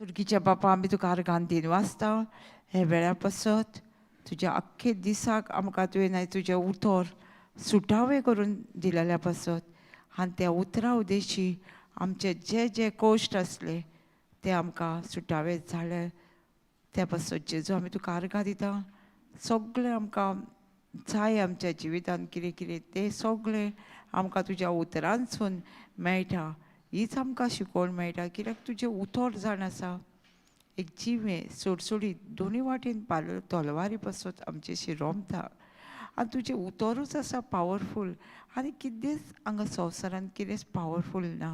तुर्कीच्या बापा आमी तुका आर्गान दिन वाचता हे वेळा पासत तुज्या आख्खे दिसाक आमकां तुवें आयज तुजें उतर सुटावे करून दिलेल्या पासत आनी त्या उतरा उदेशी आमचे जे जे कश्ट आसले ते आमकां सुटावे जाले. त्या पासत जेजू आमी तुका आर्गां दिता. सगळें आमकां जाय आमच्या जिवितान कितें कितें तें सगळें आमकां तुज्या उतरांसून मेळटा. हीच आमकां शिकोवण मेळटा कित्याक तुजें उतर जाण आसा एक जिवें सोडसोडीत दोनूय वाटेन पाल तलवारी पासत आमचेशी रोमता आनी तुजें उतरूच आसा पावरफूल आनी कितेंच हांगा संवसारांत कितेंच पावरफूल ना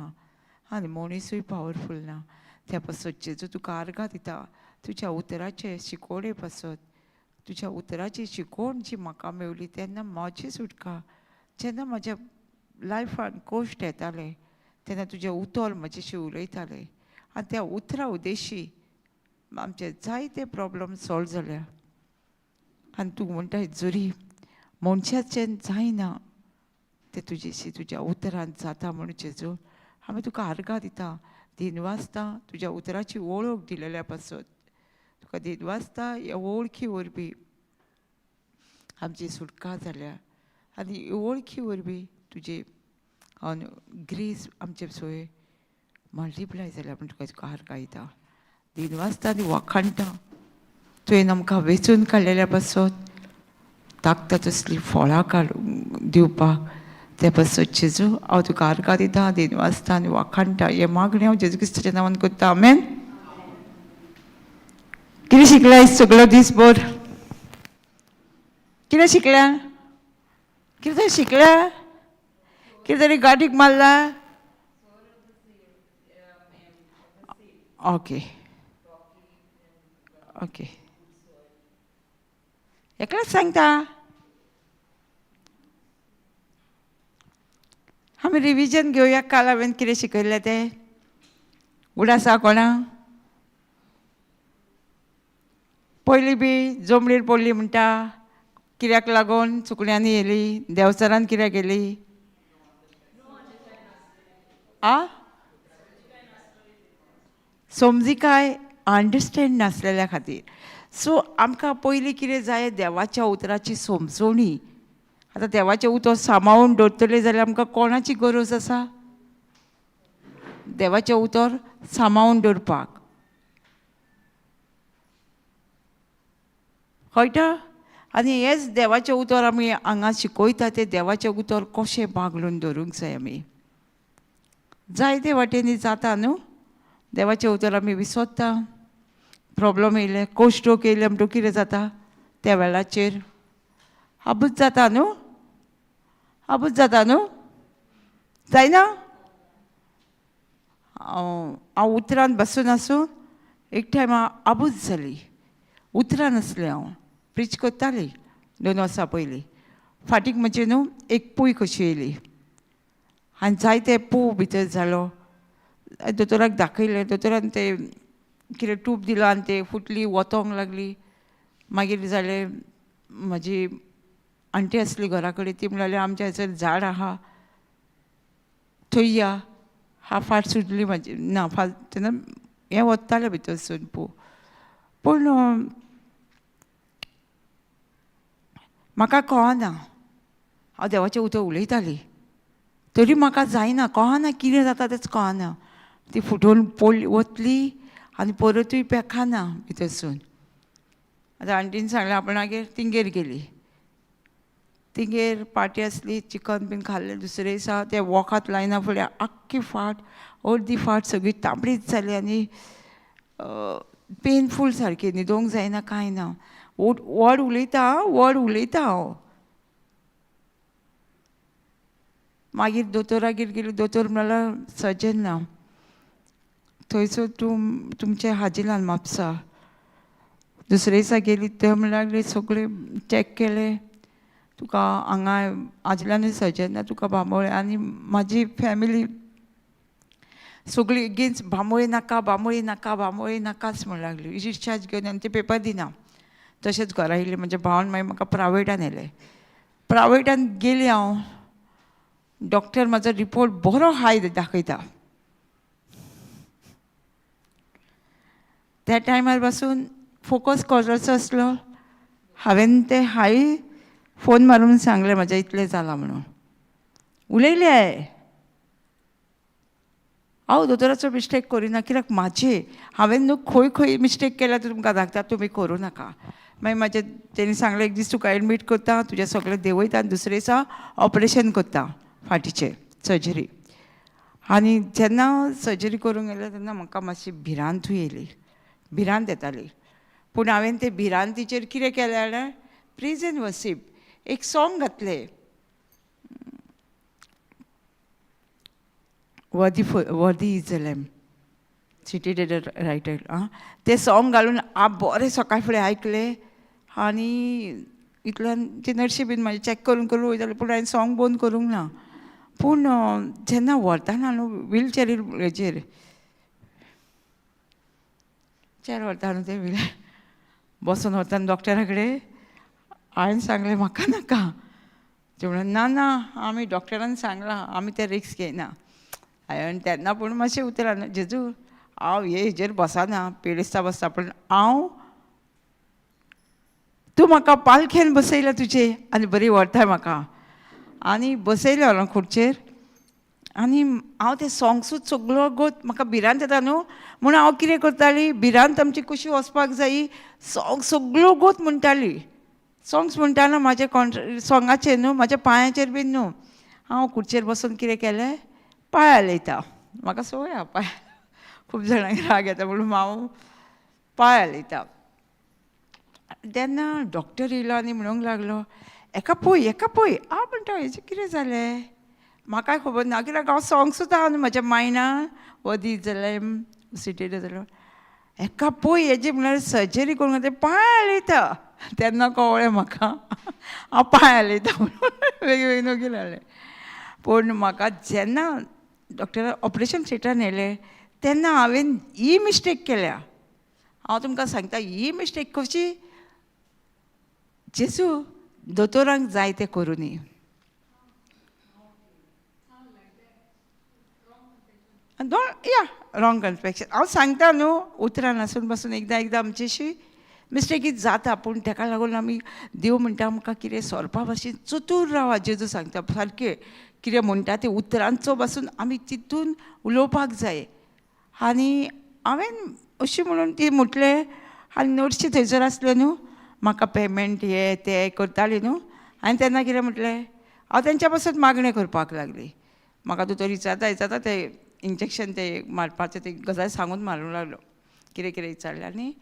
आनी मनीसूय पावरफूल ना. त्या पासत जेजू तुका आर्गां दिता तुज्या उतराचे शिकोवणे पासत. तुज्या उतराची शिकवण जी म्हाका मेवली तेन्ना म्हजी सुटका जेन्ना म्हज्या लायफान कश्ट येताले तेन्ना तुजें उतर म्हजेशी उलयतालें आनी त्या उतरा उदेशी आमचे जायते प्रॉब्लम सॉल्व जाल्या. आनी तूं म्हणटा जरी मनशाचें जायना तें तुजेशी तुज्या उतरान जाता म्हणून जेजू आमी तुका आर्गां दिता. दिन वाचता तुज्या उतराची वळख दिलेल्या पासत. तुका दिन वाचता ह्या वळखी वरवीं आमची सुटका जाल्या आनी वळखी वरवीं तुजी ग्रेस आमचे सोय मल्टिप्लाय जाल्या म्हण तुका आर्गां दिता. दिन वाचता आनी वाखाणटा तुवें आमकां वेंचून काडलेल्या पासत ताकता तसली फळां काड दिवपाक त्या पासत जेजू हांव तुका आर्गां दिता. दिन वाचता आनी वाखाणटा हें मागणें हांव जेजू क्रिस्ताच्या नांवान करता. आमेन. कितें शिकल्या सगळो दीसभर? कितें शिकल्या? कितें तरी शिकल्या? कितें तरी गांठीक मारला? ओके ओके एकलेच सांगता. आमी रिविजन घेवया. काल हांवें कितें शिकयल्लें तें उडास आसा कोणा? पयलीं बी जमनीर पडली म्हणटा कित्याक लागून सुकण्यांनी येयली देंवचारान कित्याक येयली? आ समजिकाय अंडरस्टँड नासलेल्या खातीर. सो आमकां पयलीं कितें जाय देवाच्या उतराची समजवणी. आतां देवाचें उतर सांबाळून दवरतले जाल्यार आमकां कोणाची गरज आसा? देवाचें उतर सांबाळून दवरपाक कळटा? आनी हेंच देवाचें उतर आमी हांगा शिकयता तें देवाचें उतर कशें बागलून दवरूंक जाय आमी. जायते वाटेनी जाता न्हू देवाचें उतर आमी विसरता. प्रॉब्लम येयले कोश्टोक येयले म्हणटकीर कितें जाता त्या वेळाचेर आबूज जाता न्हू? आबूज जाता न्हू? जायना? हांव उतरान बसून आसून एक टायम हांव आबूज जाली. उतरान आसलें हांव प्रिच करताली 2 वर्सां पयलीं. फाटीक म्हजे न्हू एक पूय कशी येयली आनी जायते पू भितर जालो. दोतोराक दाखयलें. दोतोरान ते कितें टूप दिलो आनी ते फुटली वतोंक लागली. मागीर जालें म्हजी आण्टी आसली घरा कडेन ती म्हणली आमच्या हयसर झाड आहा थंय या. हा फाट सुटली म्हजी ना फाट तेन्ना हें वतालें भितरसून पू. पूण म्हाका कळना हांव देवाचें उतर उलयताली तरी म्हाका जायना कळना कितें जाता तेंच कळना. ती फुटून पडली वतली आनी परतूय पेखाना भितरसून. आतां आण्टीन सांगलें आपणागेर तिंगेर गेली. तिंगेर पार्टी आसली चिकन बीन खाल्लें. दुसरे दिसा तें वखद लायना फुडें आख्खी फाट अर्दी फाट सगळी तांबडीच जाली आनी पेनफूल सारकी न्हिदोंक जायना कांय ना. व्हड उलयता व्हड उलयता हांव. मागीर दोतोरागेर गेली. दोतोर म्हणल्यार सर्जन ना थंयसर तूं तुमचें हाजिलान म्हापसा. दुसरे दिसा गेली थंय म्हणल्यार लागली सगळें चॅक केलें तुका हांगा आजिलानूय सर्जन ना तुका बांबोळे. आनी म्हाजी फॅमिली सगळी एगेन्स्ट बांबोळे नाका बांबोळे नाका बांबोळे नाकाच म्हण लागली. डिस्चार्ज घेवन आनी ते पेपर दिना. तशेंच घरा येयलें. म्हज्या भावान मागीर म्हाका प्रायवेटान व्हेलें. प्रायवेटान गेली हांव. डॉक्टर म्हाजो रिपोर्ट बरो हाय दाखयता. त्या टायमार पासून फोकस करचो आसलो. हांवें ते हाय फोन मारून सांगलें म्हजें इतलें जालां म्हणून. उलयलें हांव दोतोराचो मिस्टेक करिना कित्याक म्हाजे हांवें न्हू खंय खंय मिस्टेक केल्या तुमकां दाखयता, तुमी करूं नाका. मागीर म्हाजे तेणी सांगलें एक दीस तुका एडमीट करता, तुजें सगळें देंवयता आनी दुसरे दिसा ऑपरेशन करता फाटीचें सर्जरी. आनी जेन्ना सर्जरी करूंक गेलें तेन्ना म्हाका मातशी भिरांतूय येयली, भिरांत येताली. पूण हांवें ते भिरांतीचेर कितें केलें जाल्यार प्रेज एंड वर्शीप एक सॉंग घातलें, worthy worthy is a lamb seated at right. आं, तें सॉंग घालून हांव बरें सकाळ फुडें आयकलें आनी इतल्यान ती नर्शी बीन म्हाजी चॅक करून करून वयताली, पूण हांवें सॉंग बंद करूंक ना. पूण जेन्ना व्हरतना न्हू व्हीलचॅरीर हेजेर चॅर व्हरता न्हू ते व्हील बसून व्हरतना डॉक्टरा कडेन हांवें सांगलें म्हाका नाका. ते म्हणलें ना ना आमी डॉक्टरान सांगलां आमी तें रिस्क घेयना. हांवें तेन्ना पूण मातशें उतरां जेजू हांव हे हेजेर बसना पिडेस्ता बसता, पूण हांव तूं म्हाका पालखेन बसयला तुजे आनी बरी व्हरताय म्हाका. आनी बसयलें हांव खुर्चेर आनी हांव तें सॉंग्सूच सगळो गोत म्हाका भिरांत येता न्हू म्हणून हांव कितें करताली, भिरांत आमची कशी वचपाक जायी सॉंग सगळो गोत म्हणटाली. सॉंग्स म्हणटाना म्हाजे कॉन्ट्र सॉंगाचेर न्हू म्हाज्या पांयाचेर बीन न्हू. हांव खुर्चेर बसून कितें केलें पांय हालयता, म्हाका संवय आहा पांय, खूब जाणांक राग येता म्हणून हांव पांय हालयता. तेन्ना डॉक्टर येयलो आनी म्हणूंक लागलो एका पळय एका पळय. हांव म्हणटा हेजें कितें जालें म्हाकाय खबर ना कित्याक हांव सॉंग्सूच आहा न्हू म्हाज्या मायंडान, वदी जालें सिटेड जालो. एका पळय हेजें म्हळ्यार सर्जरी करूंक तें पांय हालयता. तेन्ना कळ्ळें म्हाका हांव पांय हालयता म्हणून बेगीन बेगीन ओगी रावलें. पूण म्हाका जेन्ना डॉक्टरान ऑपरेशन थिएटरान व्हेलें तेन्ना हांवें ही मिस्टेक केल्या. हांव तुमकां सांगता ही मिस्टेक कशी, जेजू दोतोरांक जाय तें करूं न्ही. या रॉंग कन्फेक्शन हांव सांगता न्हू उतरां नासून पासून एकदां एकदां आमची मिस्टेकी जाता. पूण ताका लागून आमी देव म्हणटा आमकां कितें सोरपा भाशेन चतूर रावा. जेजू सांगता सारकें कितें म्हणटा तें उतरांचो पासून आमी तितून उलोवपाक जाय. आनी हांवें अशें म्हणून ती म्हटलें आनी नर्शी थंयसर आसले न्हू म्हाका पेमेंट हे ते करताली न्हू. आनी तेन्ना कितें म्हटलें हांव तेंच्या पासून मागणें करपाक लागली. म्हाका दोतोर विचारता विचारता ते इंजेक्शन ते मारपाचें ते गजाल सांगून मारूंक लागलो कितें कितें विचारलें आनी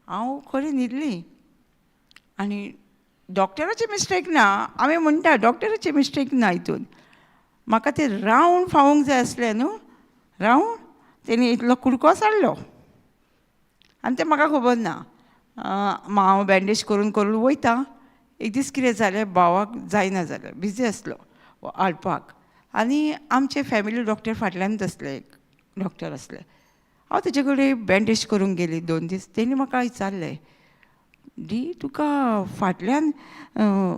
हांव खरें न्हिदली. आनी डॉक्टराची मिस्टेक ना, आमी म्हणटा डॉक्टराची मिस्टेक ना हितून. म्हाका ते रावंड फावूंक जाय आसलें न्हू, रावंड तेणी इतलो कुडको साडलो आनी तें म्हाका खबर ना. हांव बँडेज करून करून वयता. एक दीस कितें जालें भावाक जायना जालें, बिजी आसलो हाडपाक आनी आमचे फॅमिली डॉक्टर फाटल्यानच आसले, एक डॉक्टर आसले. हांव तेजे कडेन बँडेज करूंक गेली 2 दीस. तेणी म्हाका विचारलें दी तुका फाटल्यान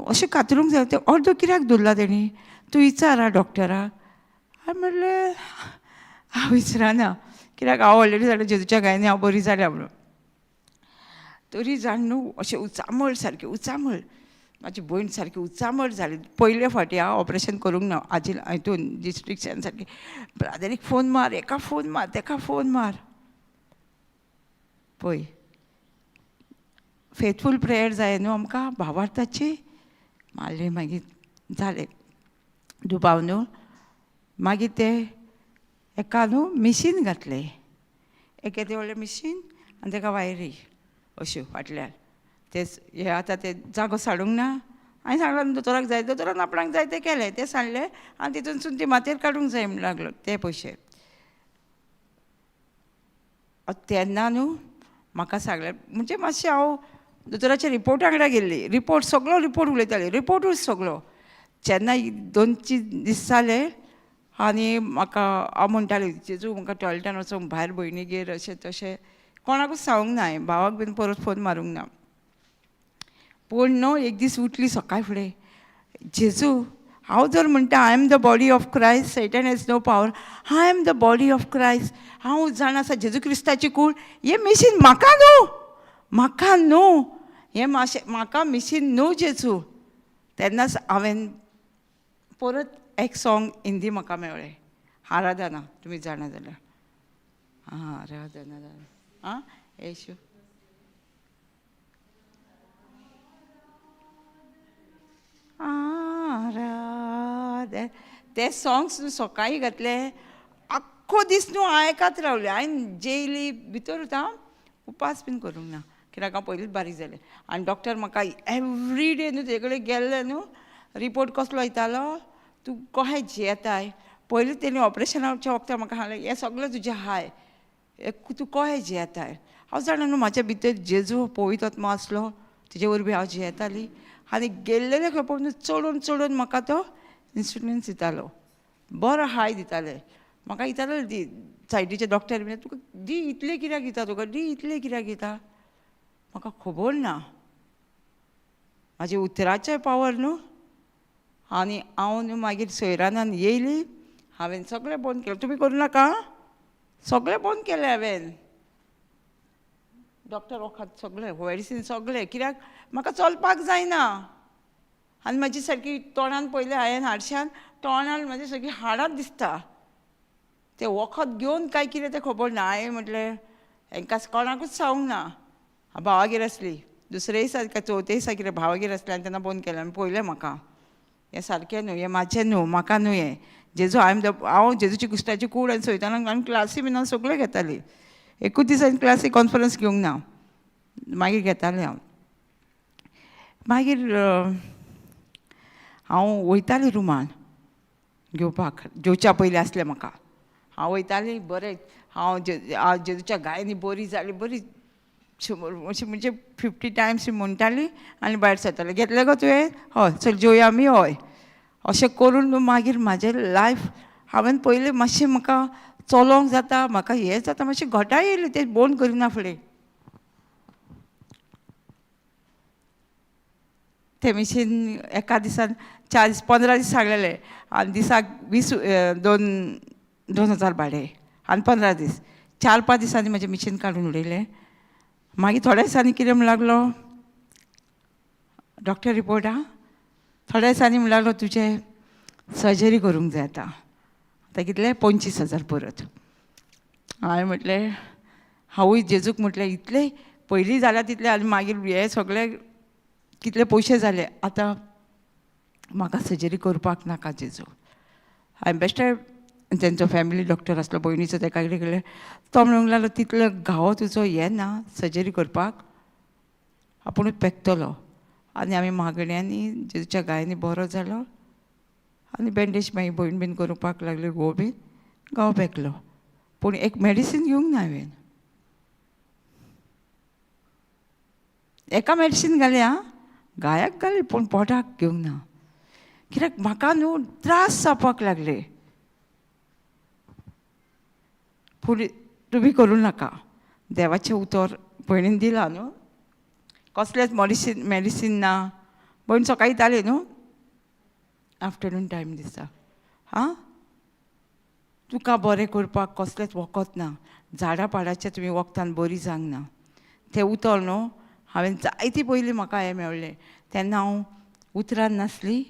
अशें कातरूंक जाय तें अर्दो कित्याक दवरला तेणी, तूं विचार आं डॉक्टराक. हांवें म्हणलें हांव विचारना कित्याक हांव ऑलरेडी जालें जेजूच्या गायनी हांव बरी जाल्या म्हणून. तरी जाण न्हू अशें उचांबळ सारकें उचांबळ, म्हाजी भयण सारकी उचांबळ जाली. पयले फावटी हांव ऑपरेशन करूंक ना आजी हितून डिस्ट्रिक्शन सारकें ब्रादरीक फोन मार, हेका फोन मार, तेका फोन मार. पळय फेथफूल प्रेयर जाय न्हू आमकां भावार्थाची. मारलें मागीर जालें दुबाव न्हू. मागीर ते एका न्हू मिशीन घातलें, एके तें व्हडलें मिशीन आनी तेका वायरी अश्यो फाटल्यान ते हे आतां ते जागो साडूंक ना. हांवें सांगलें दोतोराक जाय, दोतोरान आपणाक जाय तें केलें, तें सांडलें आनी तितूनसून ती मातयेर काडूंक जाय म्हणूंक लागलो ते पयशे. तेन्ना न्हू म्हाका सांगलें म्हणजे मातशें हांव दोतोराच्या रिपोर्टा वांगडा गेल्ली, रिपोर्ट सगळो रिपोर्ट उलयताली, रिपोर्टूच सगळो. जेन्ना 2-3 दीस जाले आनी म्हाका हांव म्हणटालें जेजू म्हाका टॉयलेटान वचूंक भायर भयणीगेर अशें तशें कोणाकूच सांगूंक ना हांवें, भावाक बीन परत फोन मारूंक ना. पूण न्हू एक दीस उठली सकाळ फुडें, जेजू हांव जर म्हणटा I am the body of Christ, Satan has no power. I am the body of Christ. हांव जाण आसा जेजू क्रिस्ताची कूड. हें मिशीन म्हाका न्हू, म्हाका न्हू, हें मातशें म्हाका मिशीन न्हू जेजू. तेन्नाच हांवें परत एक सॉंग हिंदी म्हाका मेळ्ळें, आराधना. तुमी जाणा जाल्यार आराधना आं येशू आराधना. ते सॉंग्स न्हू सकाळीं घातले, आख्खो दीस न्हू आयकत रावलें. हांवें जेयली भितर उता, उपास बीन करूंक ना, कित्याक हांव पयलींच बारीक जालें. आनी डॉक्टर म्हाका एवरी डे न्हू तेजे कडेन गेल्लें न्हू, रिपोर्ट कसलो येतालो, तूं कशें जियेताय. पयलीं तेणी ऑपरेशनाच्या वखदां म्हाका सांगलें, हें सगळें तुजें हाय, तूं कशें जियेताय. हांव जाणा न्हू म्हाज्या भितर जेजू पवित्र आत्मो आसलो, तेजे वरवीं हांव जियेताली. आनी गेल्लेले खेपो न्हू चडून चडून म्हाका तो इन्सुलीन दितालो, बरो हाय दिताले म्हाका. दिताले दी सायडीचे डॉक्टर बी, तुका दी इतले कित्याक दिता, तुका दी इतले कित्याक दिता, म्हाका खबर ना. म्हाजे उतराचें पावर न्हू. आनी हांव न्हू मागीर सोयरानान येयली, हांवें सगळें बंद केलें. तुमी करूं नाका, सगळें बंद केलें हांवें. डॉक्टर वखद सगळें, मेडिसीन सगळें, कित्याक म्हाका चलपाक जायना. आनी म्हाजी सारकी तोंडान पयलें हांवें हारशान तोंडान म्हाजी सारकी हाडांत दिसता. तें वखद घेवन काय कितें तें खबर ना. हांवें म्हटलें हेंकां कोणाकूच सांगूंक ना. हांव भावागेर आसली दुसरे दिसा काय चवथे दिसा कितें भावागेर आसलें आनी तेन्ना बंद केलें. आनी पळयलें म्हाका हें सारकें न्हू, हें म्हाजें न्हू, म्हाका न्हू हें. जेजू हांवें हांव जेजूची कुश्टाची कूड आनी सैतानाक आनी क्लासी बीन हांव सगळ्यो घेताली. एकूच दीस हांवें क्लासी कॉन्फरन्स घेवंक ना, मागीर घेतालें हांव. मागीर हांव वयतालें रुमान घेवपाक, जेवच्या पयलीं आसलें म्हाका. हांव वयतालें बरें, हांव जेजूच्या गायनी बरी जाली, बरी अशें म्हणजे 50 टायम्स म्हणटाली आनी भायर सरतालें. घेतलें गो तुवें? हय, चल जेवया आमी. हय. अशें करून मागीर म्हाजें लायफ हांवें पयलें मातशें म्हाका चलोंक जाता, म्हाका हें जाता, मातशें घटाय येयली तें बंद करिना फुडें. तें मिशीन एका दिसान 4 दीस 15 दीस सांगलेले आनी दिसाक 20 2,000 भाडें आनी 15 दीस. 4-5 दिसांनी म्हजें मिशीन काडून उडयलें. मागीर थोड्या दिसांनी कितें म्हण लागलो डॉक्टर रिपोर्ट आं, थोड्या दिसांनी म्हण लागलो तुजें सर्जरी करूंक जाय आतां. आतां कितले 25,000 परत. हांवें म्हटलें हांवूय जेजूक म्हटलें इतले पयलीं जाल्या तितले आनी मागीर हे सगळे कितले पयशे जाले, आतां म्हाका सर्जरी करपाक नाका जेजू. हांवें बेश्टे तेंचो फॅमिली डॉक्टर आसलो भयणीचो, तेका कडेन गेलें. तो म्हणूंक लागलो तितलो घावो तुजो येना सर्जरी करपाक, आपुणूच पेकतलो. आनी आमी मागण्यांनी जेजूच्या गायांनी बरो जालो आनी बँडेज मागीर भयण बीन करपाक लागली, घोव बीन घावो पेकलो. पूण एक मेडिसीन घेवंक ना हांवें, एका मेडिसीन घालें आं, गायाक घालें पूण पोटाक घेवंक ना, कित्याक म्हाका न्हू त्रास जावपाक लागले. पूण तुमी करूं नाका, देवाचें उतर भयणीन दिलां न्हू, कसलेंच मेडिसीन ना. भयण सकाळीं येताली न्हू आफ्टरनून टायम दिसा, आं तुका बरें करपाक कसलेंच वखद ना, झाडां पाडाचें तुमी वखदान बरी जावंक ना. तें उतर न्हू हांवें जायती पयलीं म्हाका हें मेळ्ळें, तेन्ना हांव उतरान नासली,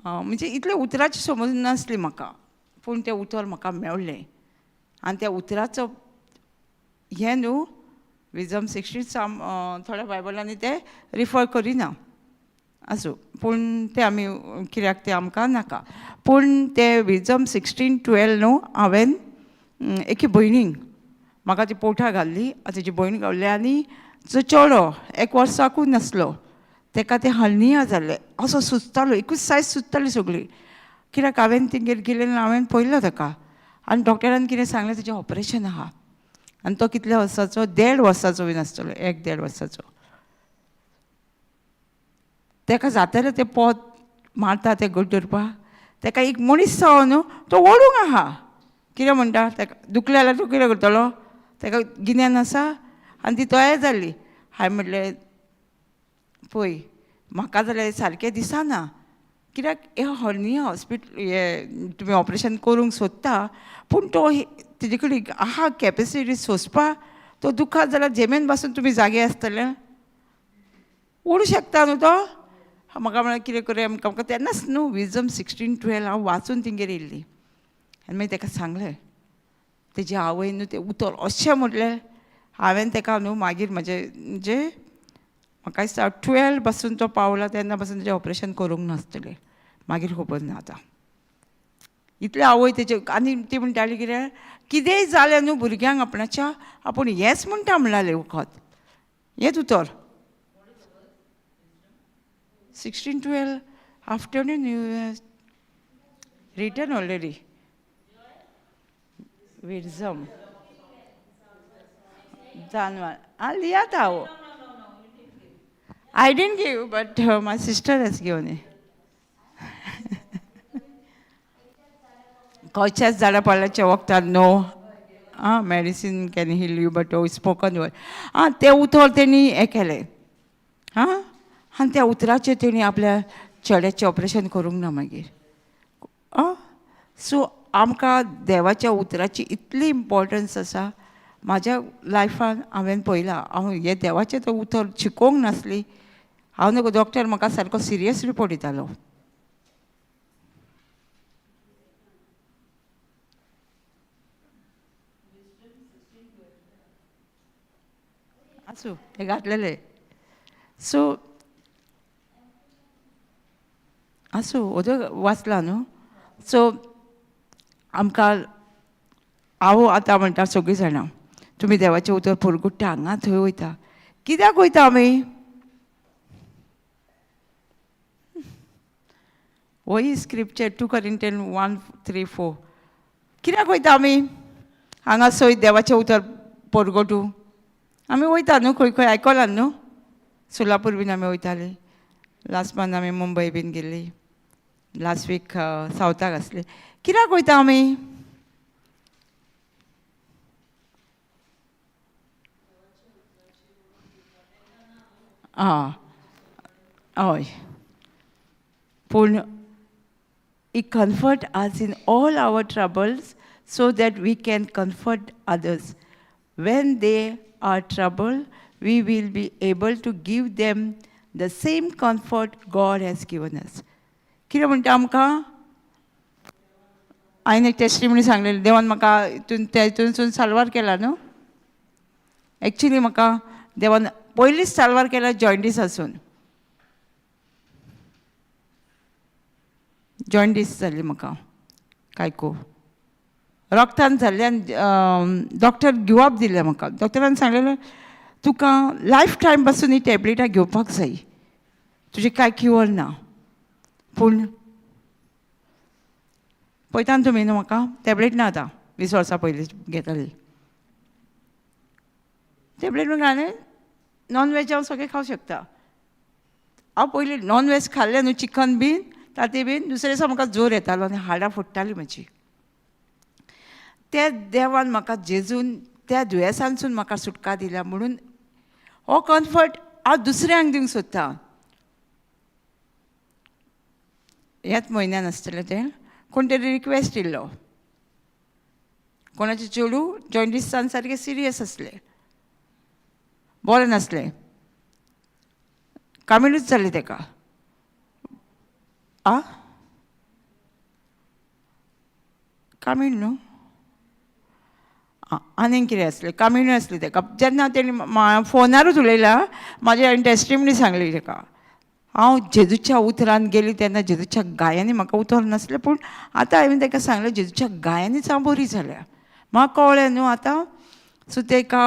म्हणजे इतलें उतराची समज नासली म्हाका, पूण तें उतर म्हाका मेळ्ळें. आनी त्या उतराचो हें न्हू विजम 16 साम थोड्या बायबलांनी तें रिफर करिना, आसूं, पूण तें आमी कित्याक तें आमकां नाका. पूण तें विजम 16:12 न्हू हांवें एके भयणीक म्हाका ती पोठा घाल्ली, तेजी भयण गावली आनी जो चेडो 1 वर्साकूय नासलो, तेका तें हर्निया जाल्लें, असो सुजतालो, एकूच सायज सुजताली सगळी. कित्याक हांवें तेंगेर गेलें हांवें पळयलो तेका आनी डॉक्टरान कितें सांगलें, तेजें ऑपरेशन आहा. आनी तो कितल्या वर्साचो, 1.5 वर्साचो बीन आसतलो, 1-1.5 वर्साचो. तेका जातालें तें पोत मारता तें घट धरपाक, तेका एक मनीस जावो न्हू तो ओडूंक आहा. कितें म्हणटा तेका दुखलें जाल्यार तूं कितें करतलो, तेका गिन्यान आसा. आनी ती तयार जाली. हांवें म्हटलें पळय म्हाका जाल्यार सारकें दिसना, कित्याक हे हर्निया हॉस्पिटल हे तुमी ऑपरेशन करूंक सोदता पूण तो तेजे कडेन आहा कॅपेसिटी सोंसपा, तो दुखात जाल्यार जेमेन बसून तुमी जागे आसतले, उडूं शकता न्हू तो. म्हाका म्हळ्यार कितें करूया आमकां तेन्नाच न्हू विजम 16:12 हांव वाचून तेंगेर येयल्ली आनी मागीर तेका सांगलें. तेजी आवय न्हू तें उतर अशें म्हटलें हांवें तेका न्हू मागीर म्हजें म्हणजे म्हाका दिसता 12 पासून तो पावला तेन्ना पासून तेजें ऑपरेशन करूंक नासतलें, मागीर खबर ना आतां. इतलें आवय तेजे आनी ती म्हणटाली कितें कितेंय जालें न्हू भुरग्यांक आपणाच्या आपूण हेंच म्हणटा म्हणलें वखद हेंच उतर 16:12 afternoon you return already wisdom जानवर आं लियात हांव. I didn't give, but my sister has given it. खंयच्याच झाडा पाल्याच्या वखदार नो आं medicine can heal you but spoken word. आं तें उतर तेणी हें केलें आं आनी त्या उतराचेर तेणी आपल्या चेड्याचें ऑपरेशन करूंक ना मागीर. आं सो आमकां देवाच्या उतराची इतली इम्पोर्टन्स आसा. म्हाज्या लायफान हांवें पळयलां, हांव हें देवाचें तें उतर शिकोवंक नासली, हांव न्हू डॉक्टर म्हाका सारको सिरियस रिपोर्ट दितालो. आसूं हें घातलेलें. सो आसूं ओदो वाचला न्हू. सो आमकां हांव आतां म्हणटा सगळीं जाणां तुमी देवाचें उतर पुरगुट्टा हांगा थंय वयता, कित्याक वयता आमी? वही स्क्रिप्चर 2 Corinthians 1:3-4 कित्याक वयता आमी हांगा सय देवाचें उतर परगटू? आमी वयता न्हू खंय खंय आयकलां न्हू, सोलापूर बीन आमी वयताली, लास्ट मंथ आमी मुंबय बीन गेल्ली, लास्ट वीक सावथाक आसली. कित्याक वयता आमी? आं हय, पूण He comfort us in all our troubles so that we can comfort others. When they are troubled, we will be able to give them the same comfort God has given us. कितें म्हणटा आमकां? हांवें एक testimony सांगलेली, देवान म्हाका हितून त्या हितूनसून साल्वार केला न्हू. एक्चुली म्हाका देवान पयलींच साल्वार केला जॉयंडीस आसून. जॉयंडीस जाल्ली म्हाका कायको रोगतान जाल्ली आनी डॉक्टर गिवप दिलें म्हाका. डॉक्टरान सांगलेलें तुका लायफ टायम पासून ही टॅबलेटां घेवपाक जाय, तुजें कांय क्युअर ना. पूण पळयता न्हू तुमी न्हू म्हाका टॅबलेट ना आतां, 20 वर्सां पयलीं घेताली टॅबलेट. म्हणून हांवें नॉन वेज हांव सगळें खावंक शकता. हांव पयलीं नॉन वेज खाल्लें न्हू, चिकन बीन ताती बीन, दुसरे दिसा म्हाका जोर येतालो आनी हाडां फुट्टालीं म्हजी. त्या देवान म्हाका जेजून त्या दुयेंसांसून म्हाका सुटका दिल्या म्हणून हो कम्फर्ट हांव दुसऱ्यांक दिवंक सोदतां. ह्याच म्हयन्यान आसतलें तें, कोण तरी रिक्वेस्ट येयल्लो, कोणाचें चेडूं जॉयंडीसान सारकें सिरियस आसलें, बरें नासलें, कामिणूच जालें तेका. आ कामीण न्हू आनीक कितें आसलें, कामिणूय आसली तेका. जेन्ना तेणी फोनारूच उलयला म्हाजी हांवें टेस्टिमनी सांगली तेका. हांव जेजूच्या उतरान गेली तेन्ना जेजूच्या गायांनी म्हाका उतर नासलें, पूण आतां हांवें तेका सांगलें जेजूच्या गायांनीच हांव बरी जाल्या, म्हाका कळ्ळें न्हू आतां. सो तेका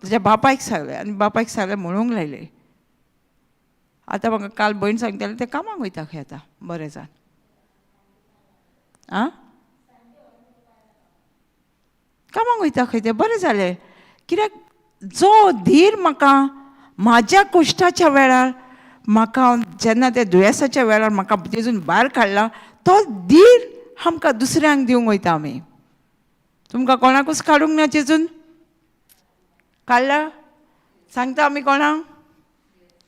तेज्या बापायक सांगलें आनी बापायक सांगलें म्हणूंक लायलें. आतां म्हाका काल भयण सांगतालें तें कामाक वयता खंय आतां बरें जावन. आं कामाक वयता खंय तें बरें जालें, कित्याक जो धीर म्हाका म्हाज्या कुश्टाच्या वेळार म्हाका जेन्ना त्या दुयेंसाच्या वेळार म्हाका तेजून भायर काडला तो धीर आमकां दुसऱ्यांक दिवंक वयता आमी. तुमकां कोणाकूच काडूंक ना तेजून काडला सांगता आमी कोणाक?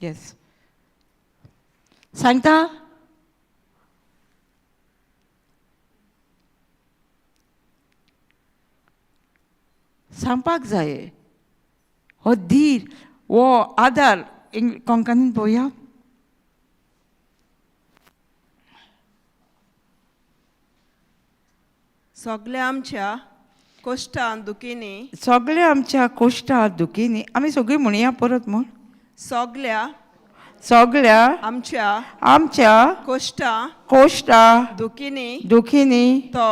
येस सांगता. सांगपाक जाय. हो धीर, हो आदार. कोंकणीन पळोवया. सगळ्या आमच्या कोश्टां दुखींनी, सगळ्या आमच्या कोश्टा दुखींनी, आमी सगळीं म्हणया परत म्हण. सगळ्या सगळ्या आमच्या आमच्या कोश्टां कोश्टा दुखींनी दुखींनी तो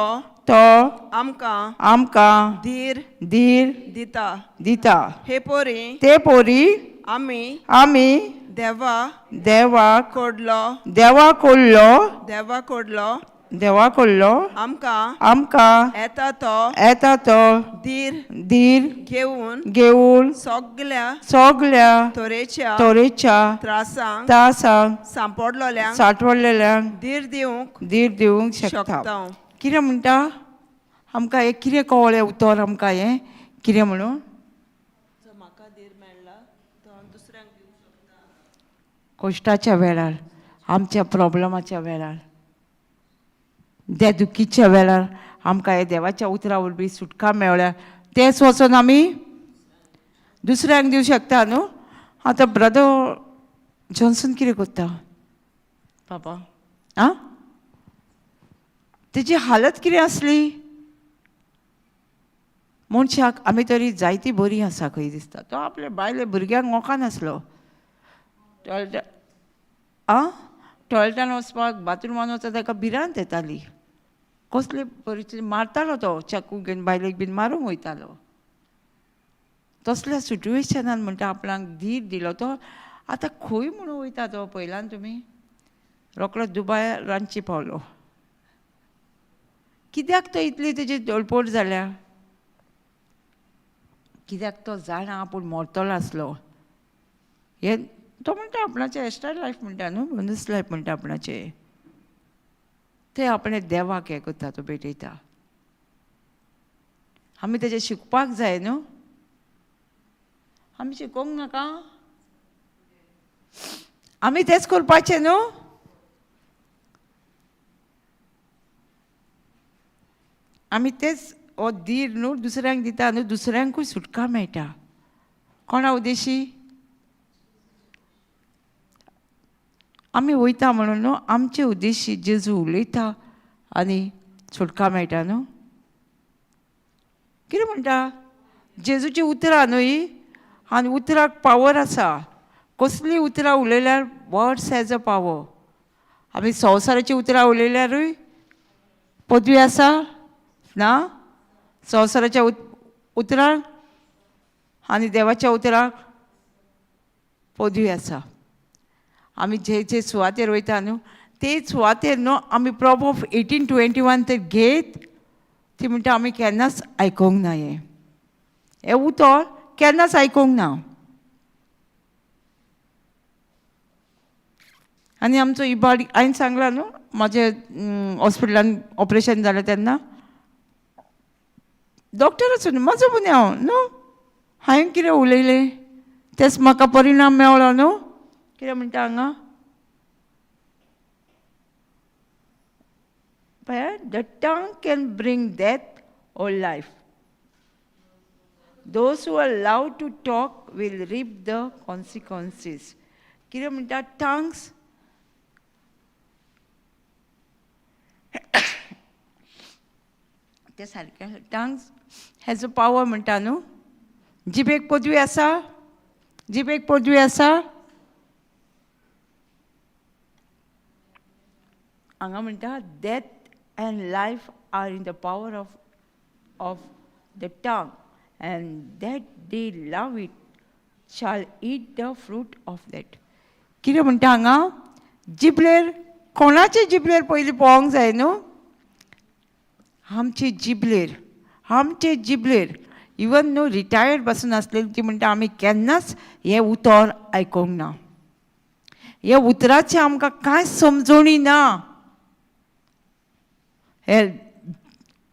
तो आमकां आमकां धीर धीर दिता. दिता. हे पोरी ते पोरी आमी आमी देवा देवाक कोडलो देवा कोडलो देवा कोडलो देवा कोडलो आमकां आमकां येता तो येता तो धीर धीर घेवन घेवन सगळ्या सगळ्या तरेच्या तरेच्या त्रासांक त्रासांक सांपडलोल्यांक साठवडलेल्यांक धीर दिवंक धीर दिवंक शकता. शकता. कितें म्हणटा आमकां हें कितें कळ्ळें उतर आमकां हें कितें म्हणून? म्हाका धीर मेळ्ळा तो हांव दुसऱ्यांक दिवंक शकता. कश्टाच्या वेळार, आमच्या प्रॉब्लमाच्या वेळार, त्या दुखीच्या वेळार आमकां हे देवाच्या उतरा वरवीं सुटका मेळ्ळ्या, तेच वचोन आमी दुसऱ्यांक दिवं शकता न्हू. आतां ब्रदर जॉन्सन कितें करता बाबा? आं, तेजी हालत कितें आसली मनशाक? आमी तरी जायती बरी आसा खंय दिसता. तो आपल्या बायले भुरग्यांक मोखान आसलो. टॉयलेटा आं टॉयलेटान वचपाक, बाथरुमान वचपाक ताका भिरांत येताली. कसले परिस्थिती मारतालो तो, चाकू घेवन बायलेक बीन मारूंक वयतालो. तसल्या सिट्युएशनान म्हणटा आपणाक धीर दिलो तो. आतां खंय म्हणून वयता तो पळयला न्हू तुमी, रोकडो दुबाय रांदची पावलो. कित्याक तो इतली तेजी डळपोट जाल्या? कित्याक तो जाणा आपूण मरतलो आसलो. हे तो म्हणटा आपणाचें एक्स्ट्रा लायफ म्हणटा न्हू, मनीस लायफ म्हणटा आपणाचें. ते आपणें देवाक हें करता, तो भेटयता. आमी तेजें शिकपाक जाय न्हू. आमी शिकोवंक नाका? आमी तेंच करपाचें न्हू. आमी तेच हो धीर न्हू दुसऱ्यांक दिता न्हू, दुसऱ्यांकूय सुटका मेळटा. कोणा उद्देशी आमी वयता म्हणून न्हू, आमचे उद्देशी जेजू उलयता आनी सुटका मेळटा न्हू. कितें म्हणटा जेजूची उतरां न्हू ही, आनी उतराक पावर आसा. कसलीं उतरां उलयल्यार, वर्ड्स हॅज अ पावर. आमी संवसाराची उतरां उलयल्यारूय पदवी आसा ना संवसाराच्या उतरांक, आनी देवाच्या उतराक पदवी आसा. आमी जे जे सुवातेर वयता न्हू, ते सुवातेर न्हू आमी प्रोवर्ब 18:21 तर घेत, ती म्हणटा आमी केन्नाच आयकोंक ना हें, हें उतर केन्नाच आयकोंक ना. आनी आमचो इबाड हांवें सांगला न्हू, म्हाजें हॉस्पिटलान ऑपरेशन जालें तेन्ना डॉक्टराचो न्हू म्हजो गुन्यांव न्हू. हांवें कितें उलयलें तेच म्हाका परिणाम मेवलो न्हू. कितें म्हणटा हांगा पळय, the tongue can bring death or life. Those who are allowed to talk will reap the consequences. कितें म्हणटा टंग्स, ते सारकें, टंग्स हॅज अ पावर म्हणटा न्हू. जिबेक पदवी आसा, जिबेक पदवी आसा. हांगा म्हणटा death and life are in the power of the tongue, and that they love it shall eat the fruit of that. कितें म्हणटा हांगा? जिबलेर, कोणाचे जिबलेर पयलीं पळोवंक जाय न्हू. आमचे जिबलेर, आमचे जिबलेर इवन न्हू रिटायर्ड पासून आसलेली ती म्हणटा आमी केन्नाच हें उतर आयकोंक ना, ह्या उतराचें आमकां कांयच समजणी ना. हे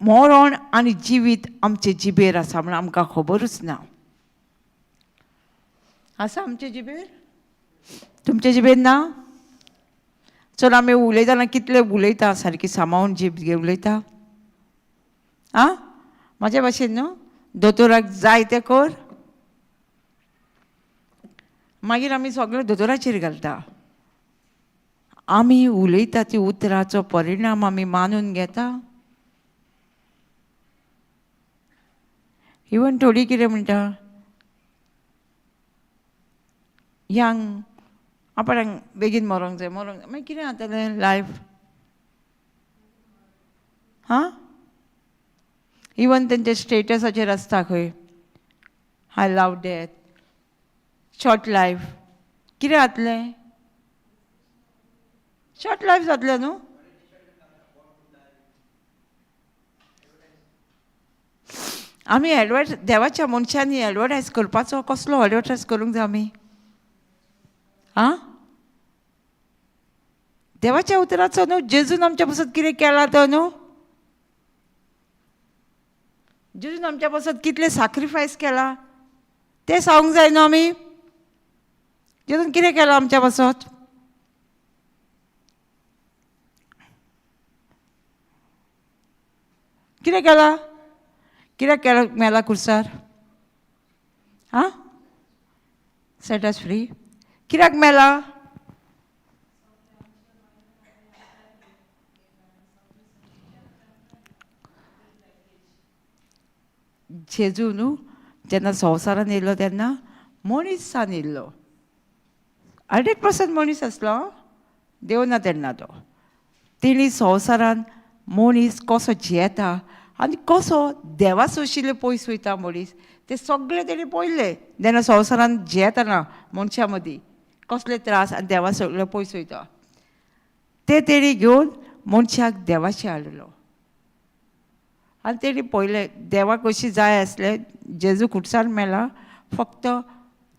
मरण आनी जिवीत आमचे जिबेर आसा म्हण आमकां खबरूच ना. आसा आमचे जिबेर? तुमचे जिबेर ना? चल, आमी उलयतना कितले उलयता सारकी सांबाळून जीब घेवन उलयता? आं, म्हाज्या भाशेन न्हू. दोतोराक जाय तें कर, मागीर आमी सगळें दोतोराचेर घालता. आमी उलयता ती उतराचो परिणाम आमी मानून घेता. इवन थोडी कितें म्हणटा, यंग आपणाक बेगीन मरोंक जाय मरोंक जाय, मागीर कितें जातलें लायफ? हां, इवन तेंच्या स्टेटसाचेर आसता खंय, I love death, short life, कितें जातलें? शॉर्ट लायफ जातलें न्हू. आमी एडवर्टायज देवाच्या मनशांनी एडवर्टायज करपाचो, कसलो एडवर्टायज करूंक जाय आमी? आं, देवाच्या उतराचो न्हू. जेजून आमच्या पासत कितें केलां तो न्हू, जेजून आमच्या पासत कितलें सॅक्रिफायस केलां तें सांगूंक जाय न्हू आमी. जेजून कितें केलां आमच्या पासत? कितें केलां? कित्याक केलां मेला कुर्सार? आं, सेट अस फ्री. कित्याक मेला? जेजू न्हू जेन्ना संवसारान येयलो तेन्ना मनीसान येयल्लो, 100% मनीस आसलो, देव ना तेन्ना तो. तेणी संवसारान मनीस कसो जियेता आनी कसो देवा सोशिल्ले पयस वयता मनीस ते सगळें तेणी पळयल्लें. जेन्ना संवसारान जियेतना मनशां मदीं कसले त्रास आनी देवा सगळे पयस वयता ते तेणी घेवन मनशाक देवाचें हाडलो. आनी तेणी पळयलें देवाक कशी जाय आसलें. जेजू खुटसान मेला फक्त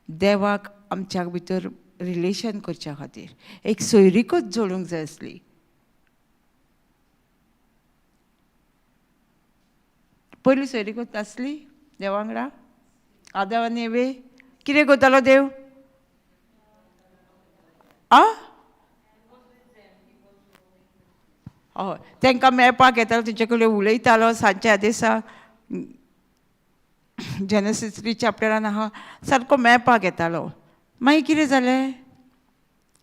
देवाक आमच्या भितर रिलेशन करच्या खातीर, एक सोयरीकच जोडूंक जाय आसली. पयली सोयरीकच आसली देवा वांगडा. आदाव आनी एवे कितें करतालो देव? आ, हय, तांकां मेळपाक येतालो, तेंचे कडेन उलयतालो सांजच्या दिसा. जेनेसीस 3 चॅप्टरान आहा, सारको मेळपाक येतालो. मागीर कितें जालें?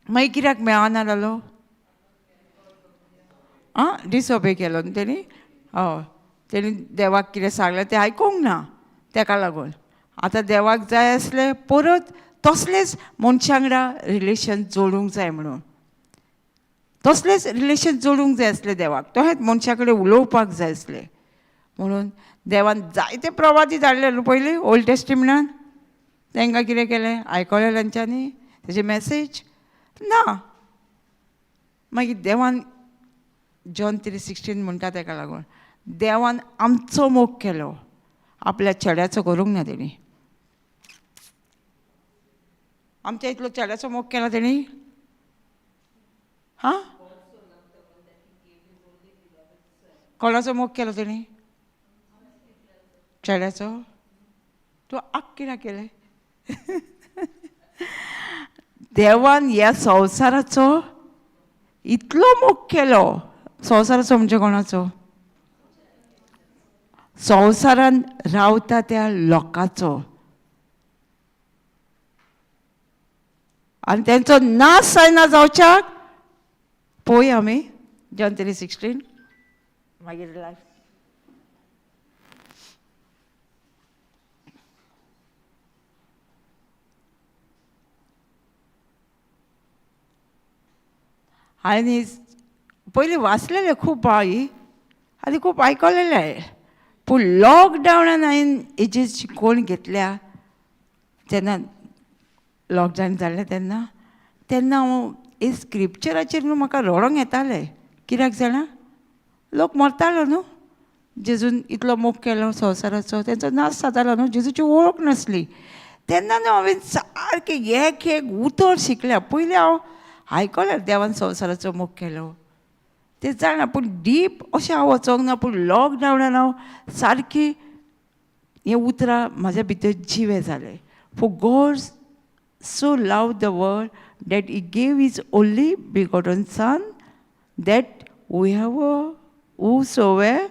मागीर कित्याक मेळना जालो? आं, डिसोबे केलो न्हू तेणी. हय, तेणी देवाक कितें सांगलें तें आयकूंक ना, तेका लागून आतां देवाक जाय आसलें परत तसलेंच मनशा वांगडा रिलेशन जोडूंक जाय म्हणून, तसलेंच रिलेशन जोडूंक जाय आसलें देवाक, तशेंच मनशा कडेन उलोवपाक जाय आसलें म्हणून देवान जायते प्रवादी धाडले न्हू पयलीं ओल्ड टेस्टिमेंटान. तांकां कितें केलें? आयकलें तांच्यांनी तेजी मॅसेज ना. मागीर देवान जॉन 3:16 म्हणटा तेका लागून देवान आमचो मोग केलो, आपल्या चेड्याचो करूंक ना तेणी. आमच्या इतलो चेड्याचो मोग केला तेणी? हां, कोणाचो मोग केलो तेणी? चेड्याचो. तूं आक कित्याक केलें? देवान ह्या संवसाराचो इतलो मोग केलो. संवसाराचो म्हणजे कोणाचो? संवसारान रावता त्या लोकांचो. आनी तेंचो नाश जायना जावच्याक पळोवया आमी जॉन 3:16 मागीर लायफ. आनी पयलीं वाचलेलें खूब आई आनी खूब आयकलेलें, पूण लॉकडावनान हांवें हेजी शिकवण घेतल्या जेन्ना लॉकडावन जालें तेन्ना, तेन्ना हांव हे स्क्रिप्चराचेर न्हू म्हाका रडोंक येतालें. कित्याक जाणा, लोक मरतालो न्हू, जेजून इतलो मोग केलो संवसाराचो, तेंचो नाश जातालो न्हू, जेजूची वळख नासली. तेन्ना न्हू हांवें सारकें एक एक उतर शिकल्या. पयलीं हांव आयकलें देवान संवसाराचो मोग केलो तें जाणा, पूण डीप अशें हांव वचोंक ना. पूण लॉकडावनान हांव सारकी हें उतरां म्हाज्या भितर जिवें जालें. For God so loved the world that he gave his only begotten son, that whoever whosoever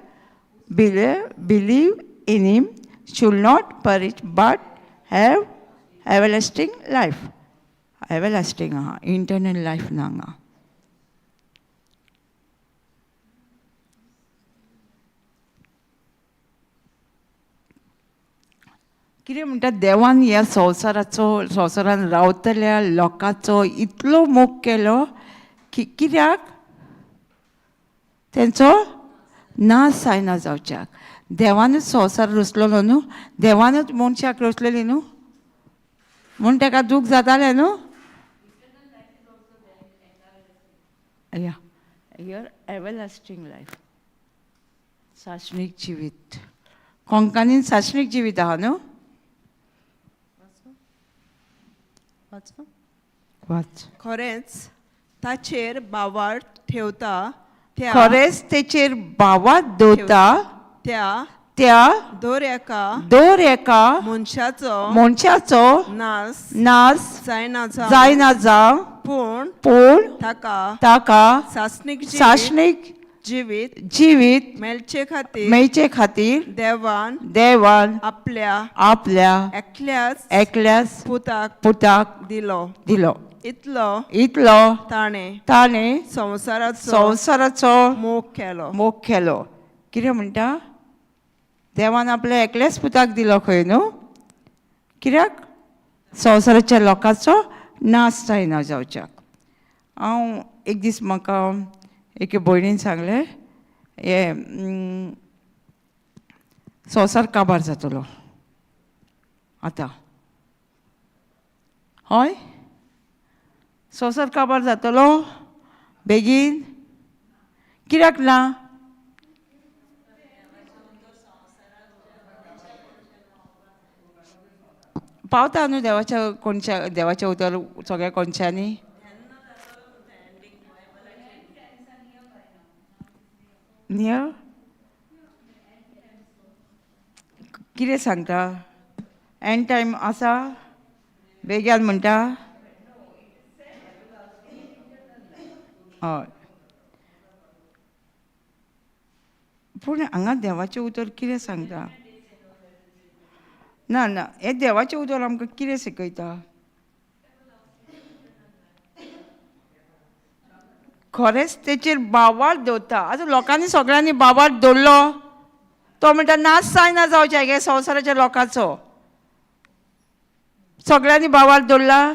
believe in him should not perish but have everlasting life. Everlasting आहा, इटर्नल लायफ ना हांगा. कितें म्हणटा, देवान ह्या संवसाराचो, संवसारान रावतल्या लोकांचो इतलो मोग केलो की कित्याक तेंचो नाश जायना जावच्याक. देवानूच संवसार रचलेलो न्हू, देवानूच मनशाक रचलेली न्हू, म्हूण ताका दूख जातालें न्हू. या your everlasting life, सासणीक जिवीत. कोंकणीन सासणीक जिवीत आहा न्हू. वाच. खरेंच ताचेर भावार्थ ठेवता त्या, खरेंच तेचेर भावार्थ दवरता त्या त्या दर एका दर एका मनशाचो मनशाचो नाश नाश जायना जावं, जायना जावं, पूण पूण ताका ताका सासणीक जिवीत सासणीक जिवीत जिवीत मेळचे खातीर मेळचे खातीर देवान देवान आपल्या आपल्या एकल्याच एकल्याच पुताक पुताक दिलो. दिलो. इतलो इतलो ताणें ताणें संवसाराचो संवसाराचो मोग केलो. मोग केलो. कितें म्हणटा, देवान आपल्या एकल्याच पुताक दिलो खंय न्हू, कित्याक संवसाराच्या लोकांचो नाश जायना जावच्याक. हांव एक दीस म्हाका एके भयणीन सांगलें, हें संवसार काबार जातलो आतां. हय, संवसार काबार जातलो बेगीन, कित्याक ना? पावता न्हू देवाच्या कोणच्या, देवाचें उतर सगळ्या कोणच्यांनी. नियर कितें सांगता, एंड टायम आसा बेग्यान म्हणटा. हय, पूण हांगा देवाचें उतर कितें सांगता? ना ना, हें देवाचें उतर आमकां कितें शिकयता? खरेंच तेचेर भावार्थ दवरता. आतां लोकांनी सगळ्यांनी भावार्थ दवरलो, तो म्हणटा नाश जायना जावचें गे संवसाराच्या लोकांचो. सगळ्यांनी भावार्थ दवरला,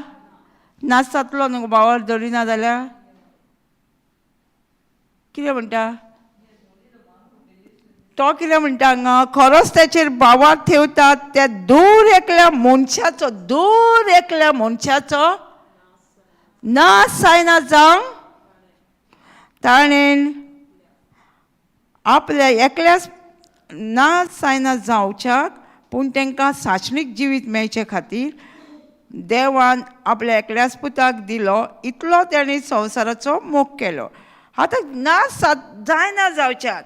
नाश जातलो न्हू भावार्थ दवरिना जाल्यार. कितें म्हणटा तो? कितें म्हणटा हांगा, खरोच तेचेर भावार्थ ठेवतात त्या दूर एकल्या मनशाचो, दूर एकल्या मनशाचो नाश जायना जावं, ताणें आपल्या एकल्याच नाश जायना जावच्याक, पूण तांकां सासणीक जिवीत मेळचे खातीर देवान आपल्या एकल्याच पुताक दिलो. इतलो ताणें संवसाराचो मोग केलो. आतां नाश जायना जावच्याक,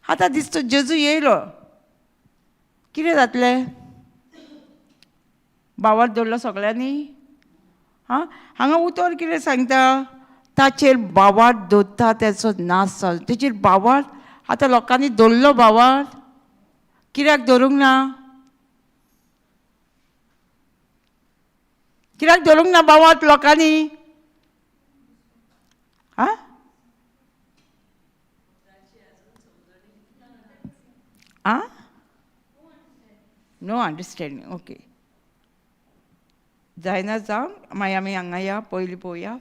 आतां दिसता जेजू येयलो, कितें जातलें? भावार्थ दवरलो सगळ्यांनी. आं, हांगा उतर कितें सांगता, ताचेर भावार्थ दवरता तेचो नाश जालो. तेचेर भावार्थ आतां लोकांनी दवरलो भावार्थ, कित्याक दवरूंक ना? कित्याक दवरूंक ना भावार्थ लोकांनी? आं, आं, नो अंडरस्टँडींग. ओके, जायना जावं, मागीर आमी हांगा या, पयलीं पळोवया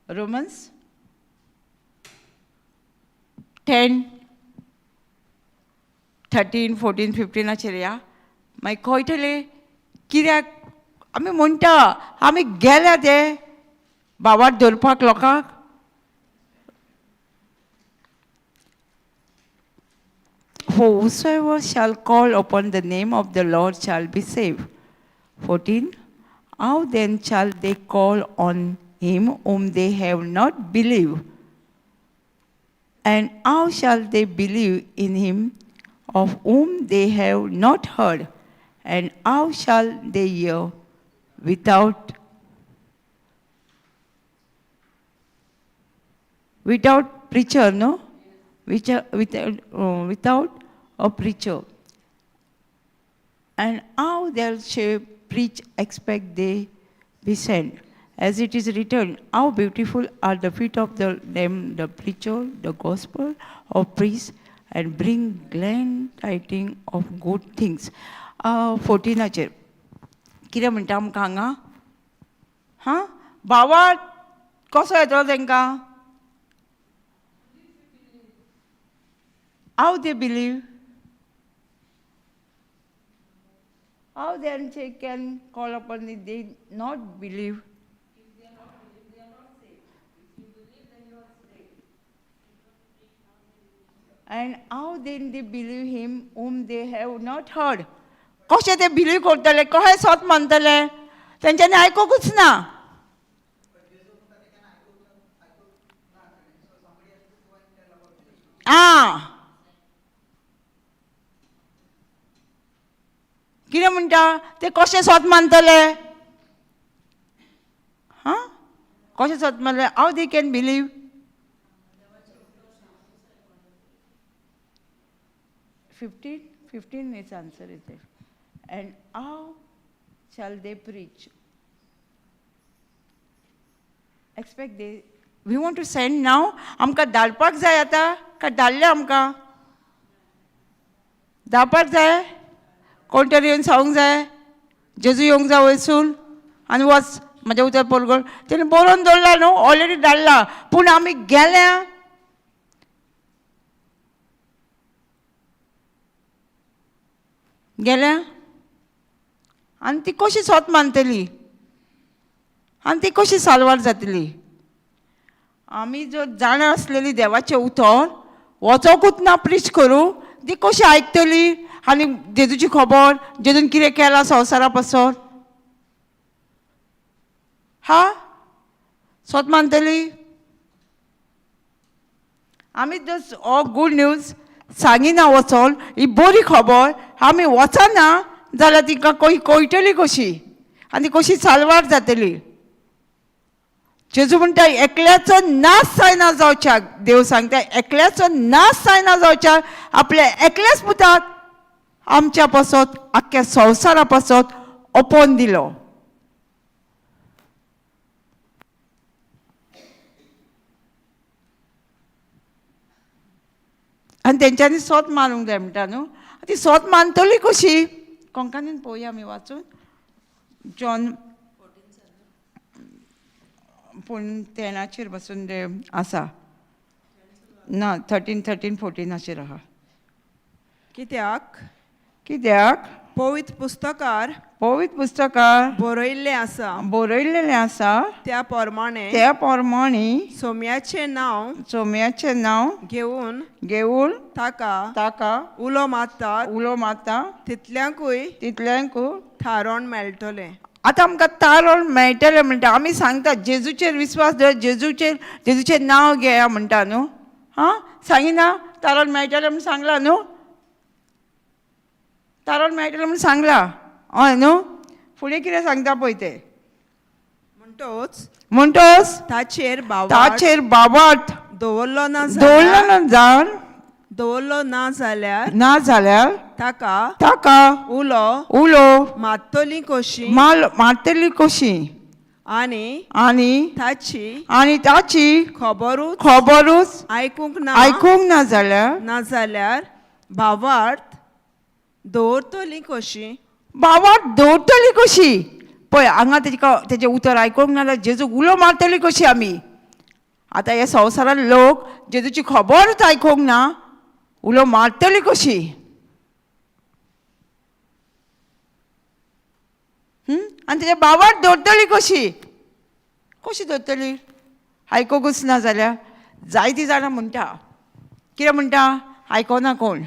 रोमन्स 10 13 14 15 या. मागीर कळटलें कित्याक आमी म्हणटा आमी गेल्या ते भावार्थ दवरपाक लोकांक. Whosoever shall call upon the name of the Lord shall be saved. 14. How then shall they call on him whom they have not believed? And how shall they believe in him of whom they have not heard? And how shall they hear without preacher, no? Without a preacher. And how they shall preach except they be sent? As it is written, how beautiful are the feet of the them the preacher, the gospel of peace, and bring glad tidings of good things. 14 कितें म्हणटा आमकां हांगा? हां, बाबा कसो येतलो तांकां? How they believe? How then they can call upon it, they not believe? If they are not believe, they are not saved. If you believe, then you are saved. And how then they believe him whom they have not heard? कशें ते believe करतले, कशें सत मानतले? तेंच्यांनी आयकुकूच ना. आं, कितें म्हणटा ते कशें सत मानतले? हां, कशें सत मानतले? How they can believe? 15 is answer is there. And how shall they preach? Expect they, we want to send now. आमकां धाडपाक जाय आतां, काय धाडलें आमकां? धाडपाक जाय, कोण तरी येवन सांगूंक जाय, जेजू येवंक जाय वयसून आनी वच म्हाज्या उतर पोरगोळ. तेणी बरोवन दवरला न्हू, ऑलरेडी धाडला, पूण आमी गेल्या. गेल्या आनी ती कशी सोत मानतली आनी ती कशी साल्वार जातली? आमी जर जाणा आसलेली देवाचें उतर वचोकूच ना प्रीच करूं, ती कशी आयकतली? आनी जेजूची खबर, जेजून कितें केलां संवसारा पासत, हा सोत मानतली? आमी जर हो गूड न्यूज सांगिना वचोन, ही बरी खबर आमी वचना जाल्यार तिका कळटली कशी आनी कशी साल्वार जातली? जेजू म्हणटा एकल्याचो नाश जायना जावच्याक, देव सांगता एकल्याचो नाश जायना जावच्याक आपल्या एकल्याच पुताक आमच्या पासत, आख्ख्या संवसारा पासत ओपोवन दिलो. आनी तेंच्यांनी सोत मानूंक जाय म्हणटा न्हू, ती सोत मानतली कशी? कोंकणीन पळोवया आमी वाचून. जॉन पूण 10 बसून ते आसा ना, 13 13 14 आहा. कित्याक? कित्याक? पवित्र पुस्तकार, पवित्र पुस्तकार बरयल्लें आसा, बरयल्लें आसा, त्या प्रमाणे, त्या प्रमाणे सोम्याचें नांव, सोम्याचें नांव घेवन, घेवन ताका, ताका उलो मारतात, उलो मारता तितल्यांकूय तितल्यांकूय थारोवन मेळटलें. आतां आमकां तारोण मेळटलें म्हणटा. आमी सांगता जेजूचेर विस्वास दवर, जेजूचेर, जेजूचें नांव घेया म्हणटा न्हू. हां, सांगिना तारोण मेळटलें म्हूण सांगलां न्हू, तारोण मेळटलें म्हूण सांगलां, हय न्हू. फुडें कितें सांगता पळय तें. म्हणटोच, म्हणटोच ताचेर बाबा ताचेर बाबात दवरलो ना दवरलो जाल्यार, ना जाण दवरलो ना जाल्यार ना जाल्यार ताका ताका उलो उलो मारतली कशी मारतली कशी आनी आनी ताची आनी ताची खबरूच खबरूच आयकूंक ना आयकूंक ना जाल्यार, ना जाल्यार भावार्थ दवरतली कशी? बाबाक दवरतली कशी? पळय हांगा तेका तेजें उतर आयकूंक ना जाल्यार जेजूक उलो मारतली कशी आमी? आतां ह्या संवसारांत लोक जेजूची खबरूच आयकूंक ना, उलो मारतली कशी? आनी तेज्या बाबाक दवरतली कशी? कशी दवरतली? आयकूंकच ना जाल्यार. जायतीं जाणां म्हणटा, कितें म्हणटा? आयकना कोण,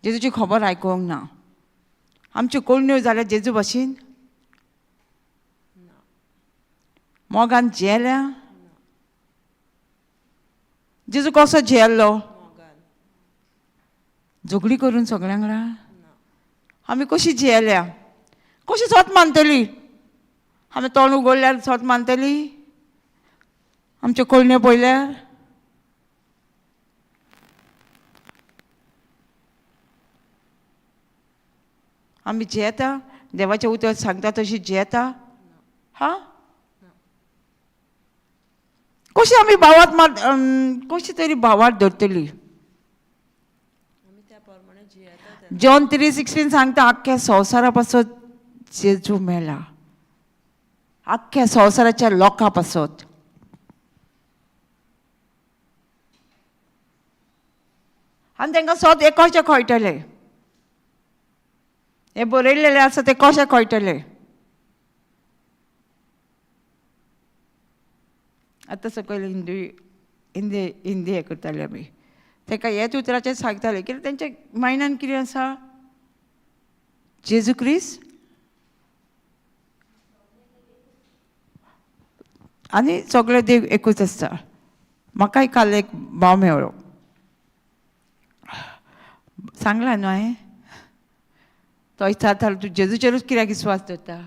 जेजूची खबर आयकूंक ना. आमच्यो कोण्यो जाल्यार जेजू भशेन मोगान जेल्या. जेजू कसो जेल्लो? झगडी करून सगळ्यां वांगडा. आमी कशी जियेल्या? कशी सोत मानतली? आमी तोंड उगडल्यार सोत मानतली? आमच्यो कोळण्यो पळयल्यार? आमी जियेता देवाचें उतर सांगता तशी जियेता. हा, कशी आमी भावात मात कशी तरी भावात धरतली. जॉन 3:16 सांगता आख्ख्या संवसारा पासत जेजू मेला, आख्ख्या संवसाराच्या लोकां पासत. आनी तांकां सोद हें कशें कळटलें, हें बरयलेलें आसा तें कशें कळटलें. आतां सकयल हिंदी हिंदी हिंदी हें करताले आमी, ताका हेच उतराचेर सांगताले कित्याक तेंच्या मायंडान कितें आसा, जेजू क्रिस्त आनी सगळे देव एकूच आसता. म्हाकाय काल एक भाव मेळ्ळो, सांगलां न्हू हांवें, तो विचारतालो तूं जेजूचेरूच कित्याक विस्वास दवरता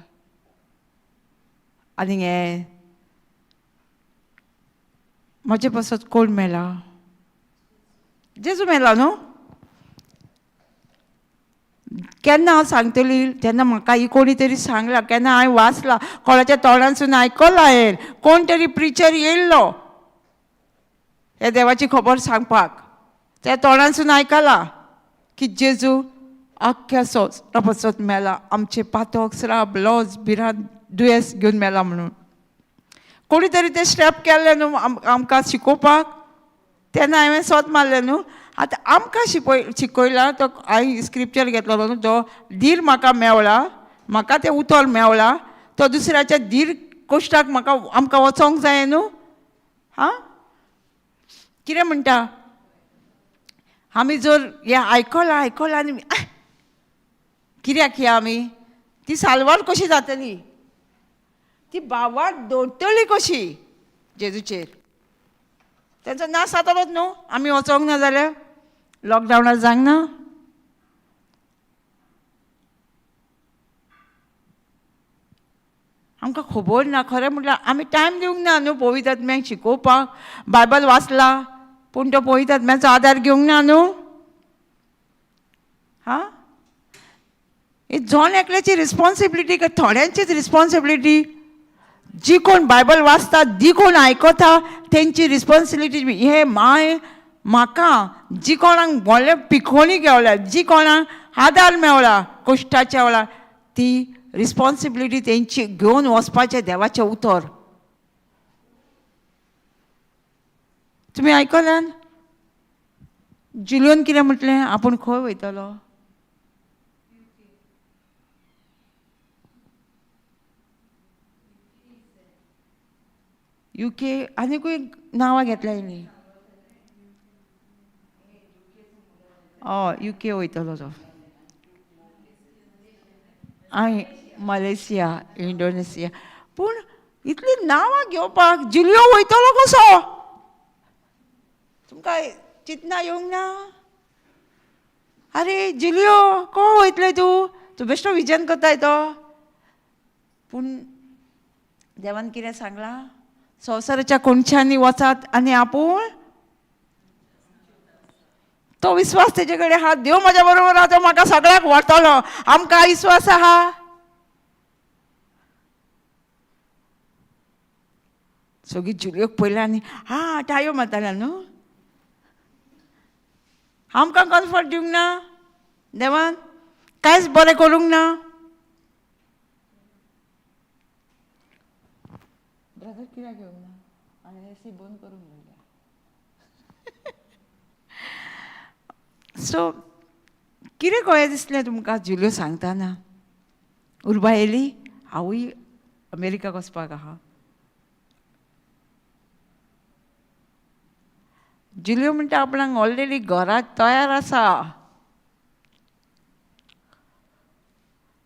आनी हें म्हजे पासत कोण मेला, जेजू मेला न्हू. केन्ना हांव सांगतली तेन्ना म्हाका ही कोणी तरी सांगला, केन्ना हांवें वाचलां, कोणाच्या तोंडांसून आयकलां हांवें, कोण तरी प्रिचर येयल्लो हे देवाची खबर सांगपाक, त्या तोंडांसून आयकलां की जेजू आख्ख्या संवसारा पासत मेला, आमचे पातक श्राप लॉज भिरांत दुयेंस घेवन मेला म्हणून. कोणी तरी ते स्टेप केल्ले न्हू आमकां शिकोवपाक, तेन्ना हांवें सोद मारलें न्हू. आतां आमकां शिकयला तो हांवें स्क्रिप्चर घेतलो न्हू, तो धीर म्हाका मेवला, म्हाका तें उतर मेवला, तो दुसऱ्याच्या धीर कोश्टाक म्हाका आमकां वचोंक जाय न्हू. हां, कितें म्हणटा आमी जर हें आयकलां आयकलां आनी कित्याक हे आमी ती साल्वार कशी जातली, ती भावार दवरतली कशी जेजूचेर, तेंचो नाश जातलोच न्हू आमी वचोंक ना जाल्यार, लॉकडावनार जावंक ना. आमकां खबर ना, खरें म्हटल्यार आमी टायम दिवंक ना न्हू पवित्र आत्म्याक शिकोवपाक. बायबल वाचला पूण तो पवित्र आत्म्याचो आदार घेवंक ना न्हू. हां, ही जण एकल्याची रिस्पोन्सिबिलिटी काय थोड्यांचीच रिस्पोन्सिबिलिटी. जी कोण बायबल वाचता, जी कोण आयकता तेंची रिस्पोन्सिबिलिटी. हे माय म्हाका जी कोणाक व्हडले पिकोणी घेवल्या, जी कोणाक आदार मेवला कश्टाच्या वेळार, ती रिस्पोन्सिबिलिटी तेंची घेवन वचपाचें देवाचें उतर. तुमी आयकल्यान जुलियन कितें म्हटलें, आपूण खंय वयतलो, युके आनीकूय नांवां घेतल्या न्ही, हय युके वयतलो तो, आनी मलेशिया इंडोनेशिया. पूण इतलीं नांवां घेवपाक जुलियो वयतलो कसो, तुमकां चिंतना येवंक ना? आरे जुलियो कोण वयतले तूं, तूं बेश्टो विजन करताय तो. पूण देवान कितें सांगलां, संवसाराच्या कोनशांनी वचात आनी आपूण तो विस्वास तेजे कडेन आहा, देव म्हज्या बरोबर आहा, तो म्हाका सगळ्याक व्हरतलो, आमकां विस्वास आहा. सगळीं जुलियोक पयलें आनी हा टायो मारताले न्हू. आमकां कम्फर्ट दिवंक ना देवान, कांयच बरें करूंक ना. ब्रदर कित्याक येवंक ना आनी एसी बंद करूंक लागल्या. सो कितें कळ्ळें दिसलें तुमकां जुलियो सांगतना, उर्बा येयली हांवूय अमेरिकाक वचपाक आहा. जुलियो म्हणटा आपणाक ऑलरेडी घरांत तयार आसा,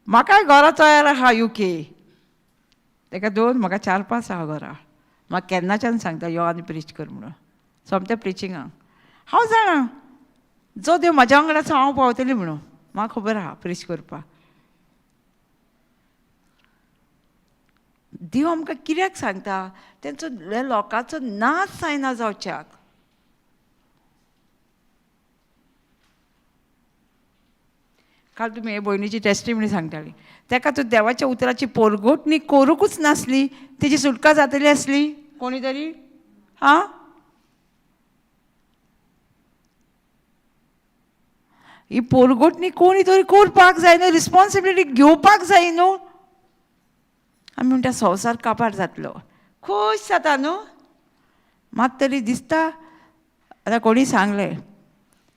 म्हाकाय घरां तयार आहा युके, ताका दोन म्हाका 4 5 आहा घरां. म्हाका केन्नाच्यान सांगता यो आनी प्रिच कर म्हणून, सोमतें प्रिचिंगाक. हांव जाणा जो देव म्हाज्या वांगडा आसा हांव पावतली म्हणून, म्हाका खबर आहा प्रिच करपाक. देव आमकां कित्याक सांगता, तेंचो लोकांचो नाश जायना जावच्याक. काल तुमी हे भयणीची टेस्टिमनी सांगताली, ताका तूं देवाच्या उतराची पोरगोटणी करूंकूच नासली, तेजी सुटका जातली आसली कोणी तरी? आं, ही पोरगोटणी कोणी तरी करपाक जाय न्हू, रिस्पोन्सिबिलिटी घेवपाक जाय न्हू. आमी म्हणटा संवसार काबार जातलो, खूश जाता न्हू, मात तरी दिसता आतां कोणी सांगलें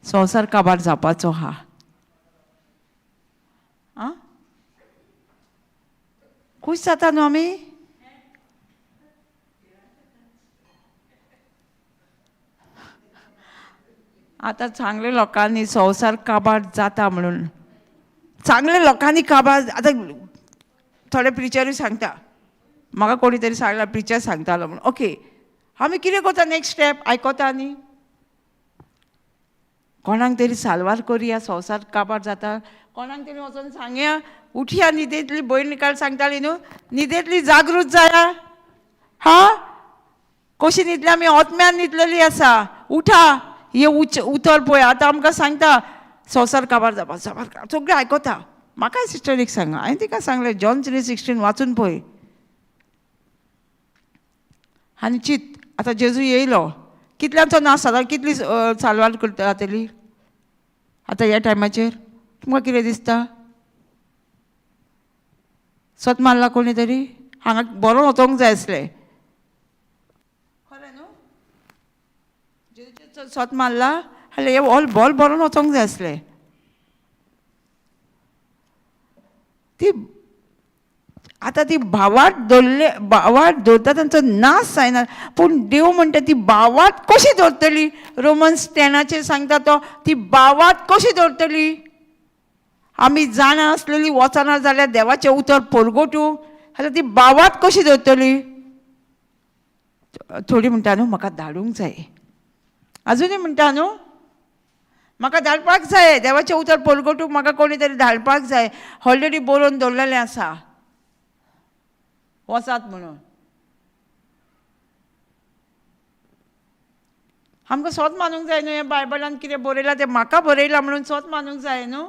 संवसार काबार जावपाचो आहा. आं, खूश जाता न्हू आमी? आतां चांगले लोकांनी संवसार काबार जाता म्हणून चांगले लोकांनी काबार, आतां थोडे प्रिचरूय सांगता, म्हाका कोणी तरी सांगला प्रिचर सांगतालो म्हणून. ओके, आमी कितें करता नेक्स्ट स्टेप आयकता न्ही, कोणाक तरी साल्वार करुया, संवसार काबार जाता, कोणाक तरी वचोन सांगया, उठया न्हिदेंतली, भयण काल सांगताली न्हू, न्हिदेंतली जागृत जाया. हा, कशी न्हिदली आमी? आत्म्यान न्हिदलेली आसा. उठा, हे उच्च उतर पळय आतां आमकां सांगता संवसार काबार जावपा, संवसार सगळें आयकता. म्हाकाय सिस्टरीक सांगा, हांवें तिका सांगलें जॉन 3:16 वाचून पळय आनी चित. आतां जेजू येयलो, कितल्यांचो नाश जाता, कितली साल्वार करता जातली आतां ह्या टायमाचेर? तुमकां कितें दिसता? सत मारला कोणी तरी? हांगा बरो वचोंक जाय आसलें, खरें न्हू? जेजूचें सत मारला जाल्यार हें ऑल बॉल बरोवन वचोंक जाय आसलें. ती आतां ती भावार्थ दवरले, भावार्थ दवरता तांचो नाश जायना, पूण देव म्हणटा ती भावार्थ कशी दवरतली? रोमन्स 10 सांगता तो, ती भावार्थ कशी दवरतली? आमी जाणा आसलेली वचना जाल्यार देवाचें उतर परगटूं जाल्यार ती भावार्थ कशी दवरतली? थोडी म्हणटा न्हू म्हाका धाडूंक जाय, आजुनूय म्हणटा न्हू म्हाका धाडपाक जाय, देवाचें उतर परगटूंक म्हाका कोणी तरी धाडपाक जाय, ऑलरेडी बरोवन दवरलेलें आसा, वचात म्हणून. आमकां सोत मानूंक जाय न्हू, हें बायबलान कितें बरयलां तें म्हाका बरयलां म्हणून सोत मानूंक जाय न्हू.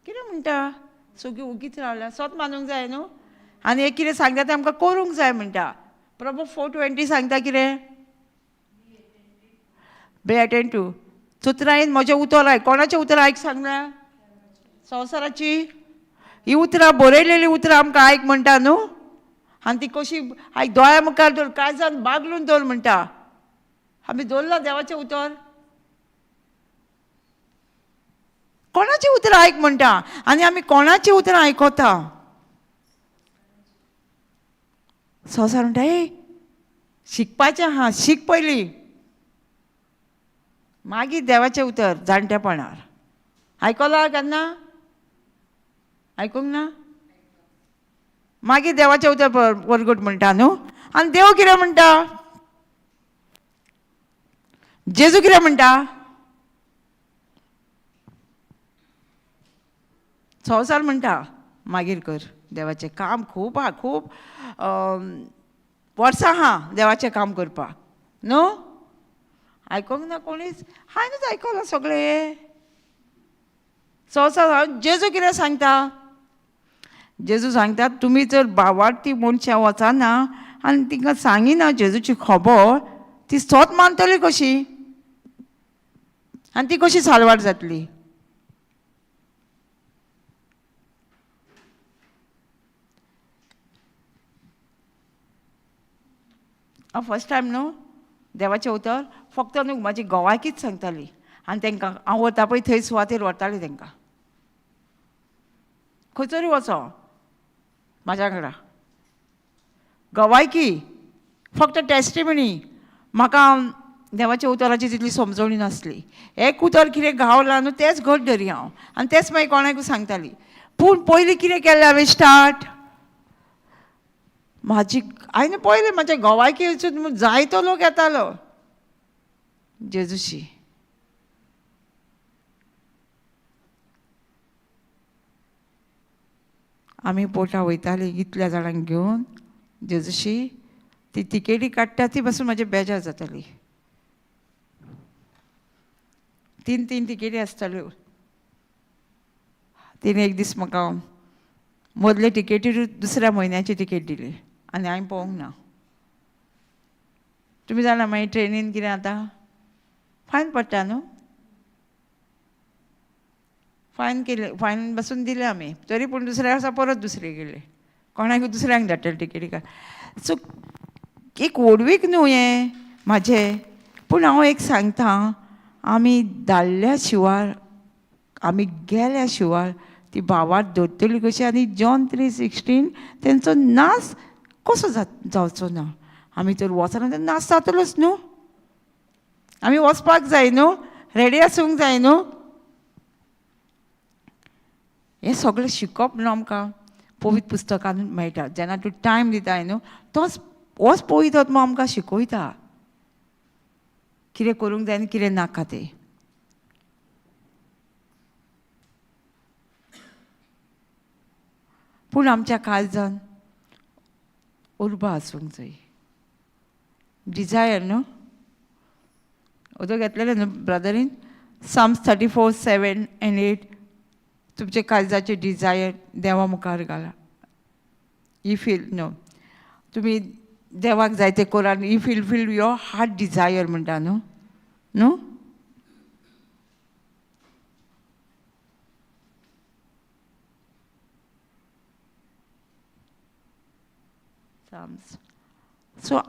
कितें म्हणटा? सगळीं ओगीच रावल्या, सोत मानूंक जाय न्हू. आनी हें कितें सांगता तें आमकां करूंक जाय म्हणटा. प्रभू 4:20 सांगता कितें? बी अटेंटीव, चतुरायेन म्हजें उतर आयक. कोणाचें उतर आयक सांगल्या? संवसाराची ही उतरां बरयलेलीं उतरां आमकां आयक म्हणटा न्हू. आनी ती कशी आयक? दोळ्या मुखार दवर, काळजान बागलून दवर म्हणटा. आमी दवरलां देवाचें उतर? कोणाचीं उतरां आयक म्हणटा आनी आमी कोणाचीं उतरां आयकता? संवसार म्हणटा ए शिकपाचें आहा, शीक पयलीं, मागीर देवाचें उतर जाणटेपणार. आयकलां केन्ना? आयकूंक ना? मागीर देवाचें उतर परगट म्हणटा न्हू. आनी देव कितें म्हणटा? जेजू कितें म्हणटा? संवसार म्हणटा मागीर कर देवाचें काम, खूब आहा, खूब वर्सां आहा देवाचें काम करपाक न्हू. आयकूंक ना कोणीच? हांवेंच आयकलां सगळें. संवसार जेजू कितें सांगता? जेजू सांगता तुमी जर भावार्थी मनशां वचना आनी तिंकां सांगिना जेजूची खबर, ती सोत मानतली कशी आनी ती कशी साल्वार जातली? हांव फर्स्ट टायम न्हू देवाचें उतर फक्त न्हू म्हाजी गोवाकीच सांगताली आनी तांकां हांव वता पळय थंय सुवातेर व्हरताली तांकां, खंयसरूय वचो म्हाज्या वांगडा. गवायकी फक्त टेस्टिमनी, म्हाका देवाच्या उतराची तितली समजवणी नासली. एक उतर कितें गावलां न्हू तेंच घट धरी हांव आनी तेंच मागीर कोणाकूय सांगताली. पूण पयलीं कितें केलें हांवें स्टार्ट म्हाजी हांवें पयलें म्हाज्या गोवायकी वचून जायतो लोक येतालो जेजूशी. आमी पोटा वयताली इतल्या जाणांक घेवन जेजूशी, ती तिकेटी काडटा ती पासून म्हाजी बेजार जाताली. 3-3 तिकेटी आसताल्यो. तिणें एक दीस म्हाका मदले टिकेटीर दुसऱ्या म्हयन्याची टिकेट दिली आनी हांवें पळोवंक ना. तुमी जाणा मागीर ट्रेनीन कितें जाता, फायन पडटा न्हू, फायन केले, फायन बसून दिले आमी, तरी पूण दुसऱ्या वर्सा परत दुसरे गेले, कोणाक दुसऱ्यांक धाडटले टिकेटी काड. सो एक व्हडवीक न्हू हें म्हाजें, पूण हांव एक सांगता, आमी धाडल्या शिवार, आमी गेल्या शिवार ती भावार धरतली कशी. आनी जॉन 3:16 तेंचो नाश कसो जावचो ना, आमी तर वचना तर नाश जातलोच न्हू. आमी वचपाक जाय न्हू, रेडी आसूंक जाय न्हू. हें सगळें शिकप न्हू आमकां पवित्र पुस्तकान मेळटा. जेन्ना तूं टायम दिताय न्हू, तोच होच पवित्र आत्मो आमकां शिकयता कितें करूंक जाय आनी कितें नाका तें. पूण आमच्या काळजान उर्बा आसूंक जाय, डिजायर न्हू. उदक घेतलेलें न्हू ब्रदरीन, Psalms 34:7 and 8, तुमचे काळजाचे डिजायर देवा मुखार घाला. You feel न्हू, तुमी देवाक जाय तें कोरान, you feel feel your heart desire म्हणटा न्हू न्हू. Psalms. So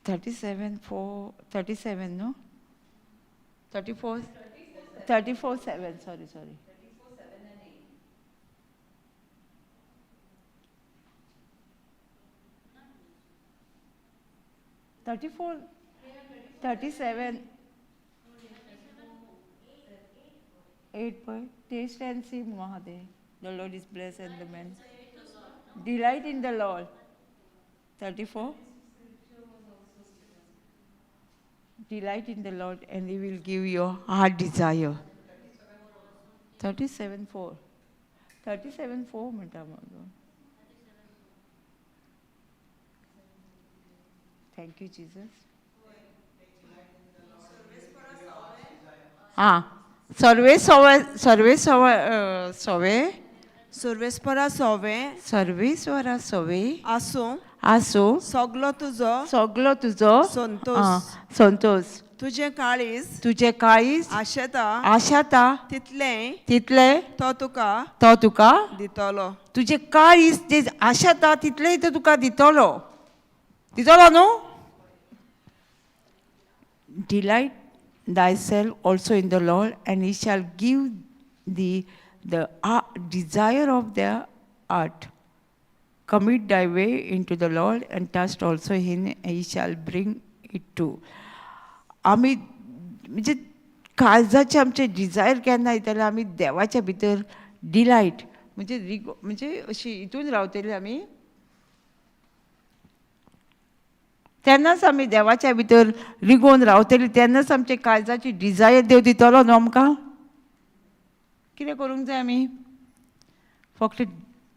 37:4, 37 no? 34, 34:7, sorry, sorry. 34:7 and 8. 34, 37, 8 point. Taste and see Mahadev. The Lord is blessed and the man. Delight in the Lord. 34. Delight in the Lord and He will give your heart desire. 37:4. 37:4 म्हणटा म्हाका. Thank you, Jesus. Ah, survey सवे, survey सवे, सवे, सर्वेस्परा सोवे, सर्वेस्वरा सोवे, आसूं, आसूं, सगलो तुजो, सगलो तुजो, संतोष, संतोष, तुजें काळीज, तुजें काळीज, आशेता, आशाता, तितलें, तितलें, तो तुका, तो तुका दितलो. तुजें काळीज जे आशाता तितलें तो तुका दितलो, दितलो न्हू. Delight thyself also in the Lord, and He shall give thee the desire of thy heart. Commit thy way into the Lord, and trust also Him, and He shall bring it to. आमी म्हणजे काळजाचे आमचे Dzire केन्ना येताले, आमी देवाच्या भितर delight म्हणजे म्हणजे अशी हितून रावतली आमी, तेन्नाच आमी देवाच्या भितर रिगोवन रावतली, तेन्नाच आमचे काळजाची डिजायर देव दितलो न्हू आमकां. कितें करूंक जाय आमी, फक्त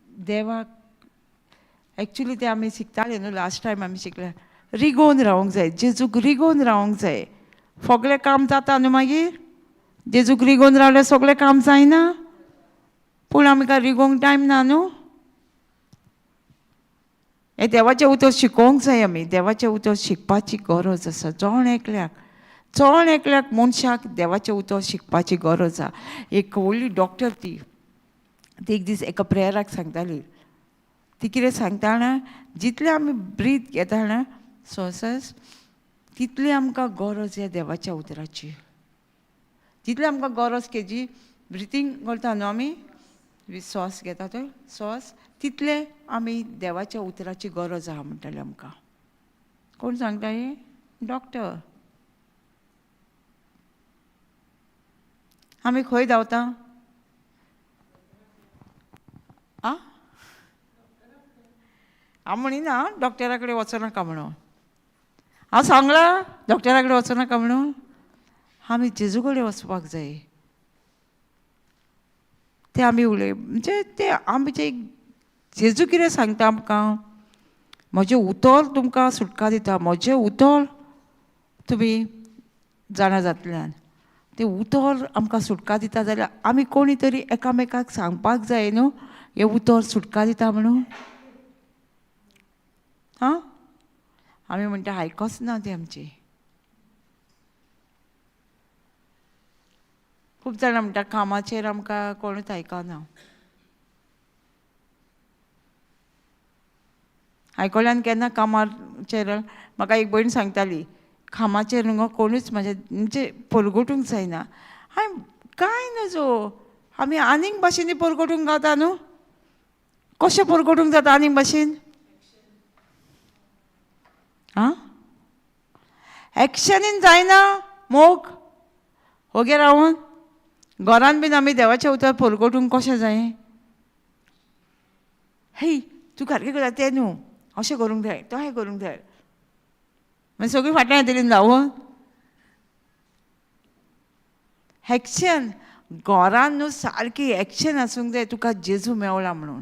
देवाक एक्चुली ते आमी शिकताले न्हू लास्ट टायम आमी शिकले, रिगोवन रावंक जाय, जेजूक रिगोवन रावंक जाय. सगळें काम जाता न्हू मागीर, जेजूक रिगोवन रावल्यार सगळें काम जायना, पूण आमकां रिगोवंक टायम ना न्हू. हें देवाचें उतर शिकोवंक जाय आमी, देवाचें उतर शिकपाची गरज आसा. जण एकल्याक, जण एकल्याक मनशाक देवाचें उतर शिकपाची गरज आसा. एक व्हडली डॉक्टर ती, ती एक दीस एका प्रेयराक सांगताली, ती कितें सांगता जाणा, जितलें आमी ब्रीथ घेता जाणा सोंसस, तितली आमकां गरज ह्या देवाच्या उतराची. जितली आमकां गरज केजी ब्रिथींग करता न्हू आमी, श्वास घेता तो श्वास, तितले आमी देवाच्या उतराची गरज आहा म्हणटाले आमकां. कोण सांगता हें? डॉक्टर. आमी खंय धांवता? आ हांव म्हणिना डॉक्टरा कडेन वचनाका म्हणून, हांव सांगलां डॉक्टरा कडेन वचनाका म्हणून, आमी जेजू कडेन वचपाक जाय. ते आमी उलय म्हणजे ते आमचे जेजू कितें सांगता आमकां, म्हजें उतर तुमकां सुटका दिता, म्हजें उतर तुमी जाणा जातल्यान. तें उतर आमकां सुटका दिता जाल्यार आमी कोणी तरी एकामेकाक सांगपाक जाय न्हू, हें उतर सुटका दिता म्हणून. हां, आमी म्हणटा आयकोच ना तें आमचें. खूब जाणां म्हणटा कामाचेर आमकां कोणूच आयकना. आयकल्यान केन्ना कामाचेर, म्हाका एक भयण सांगताली कामाचेर न्हू कोणूच म्हाजे म्हणजे परगटूंक जायना. हांवें कांय नजो, आमी आनीक भाशेनी परगटूंक गावता न्हू. कशें परगटूंक जाता आनीक भाशेन? आं, एक्शनीन जायना मोग. वगैरे रावन घरान बीन आमी देवाचें उतर परगटूंक कशें जाय? हेय तूं सारकें करता तें न्हू, अशें करूंक जाय, तशें करूंक जाय. मागीर सगळीं फाटल्यान येतली धांवून. एक्शन घरान न्हू सारकी एक्शन आसूंक जाय. तुका जेजू मेवला म्हणून,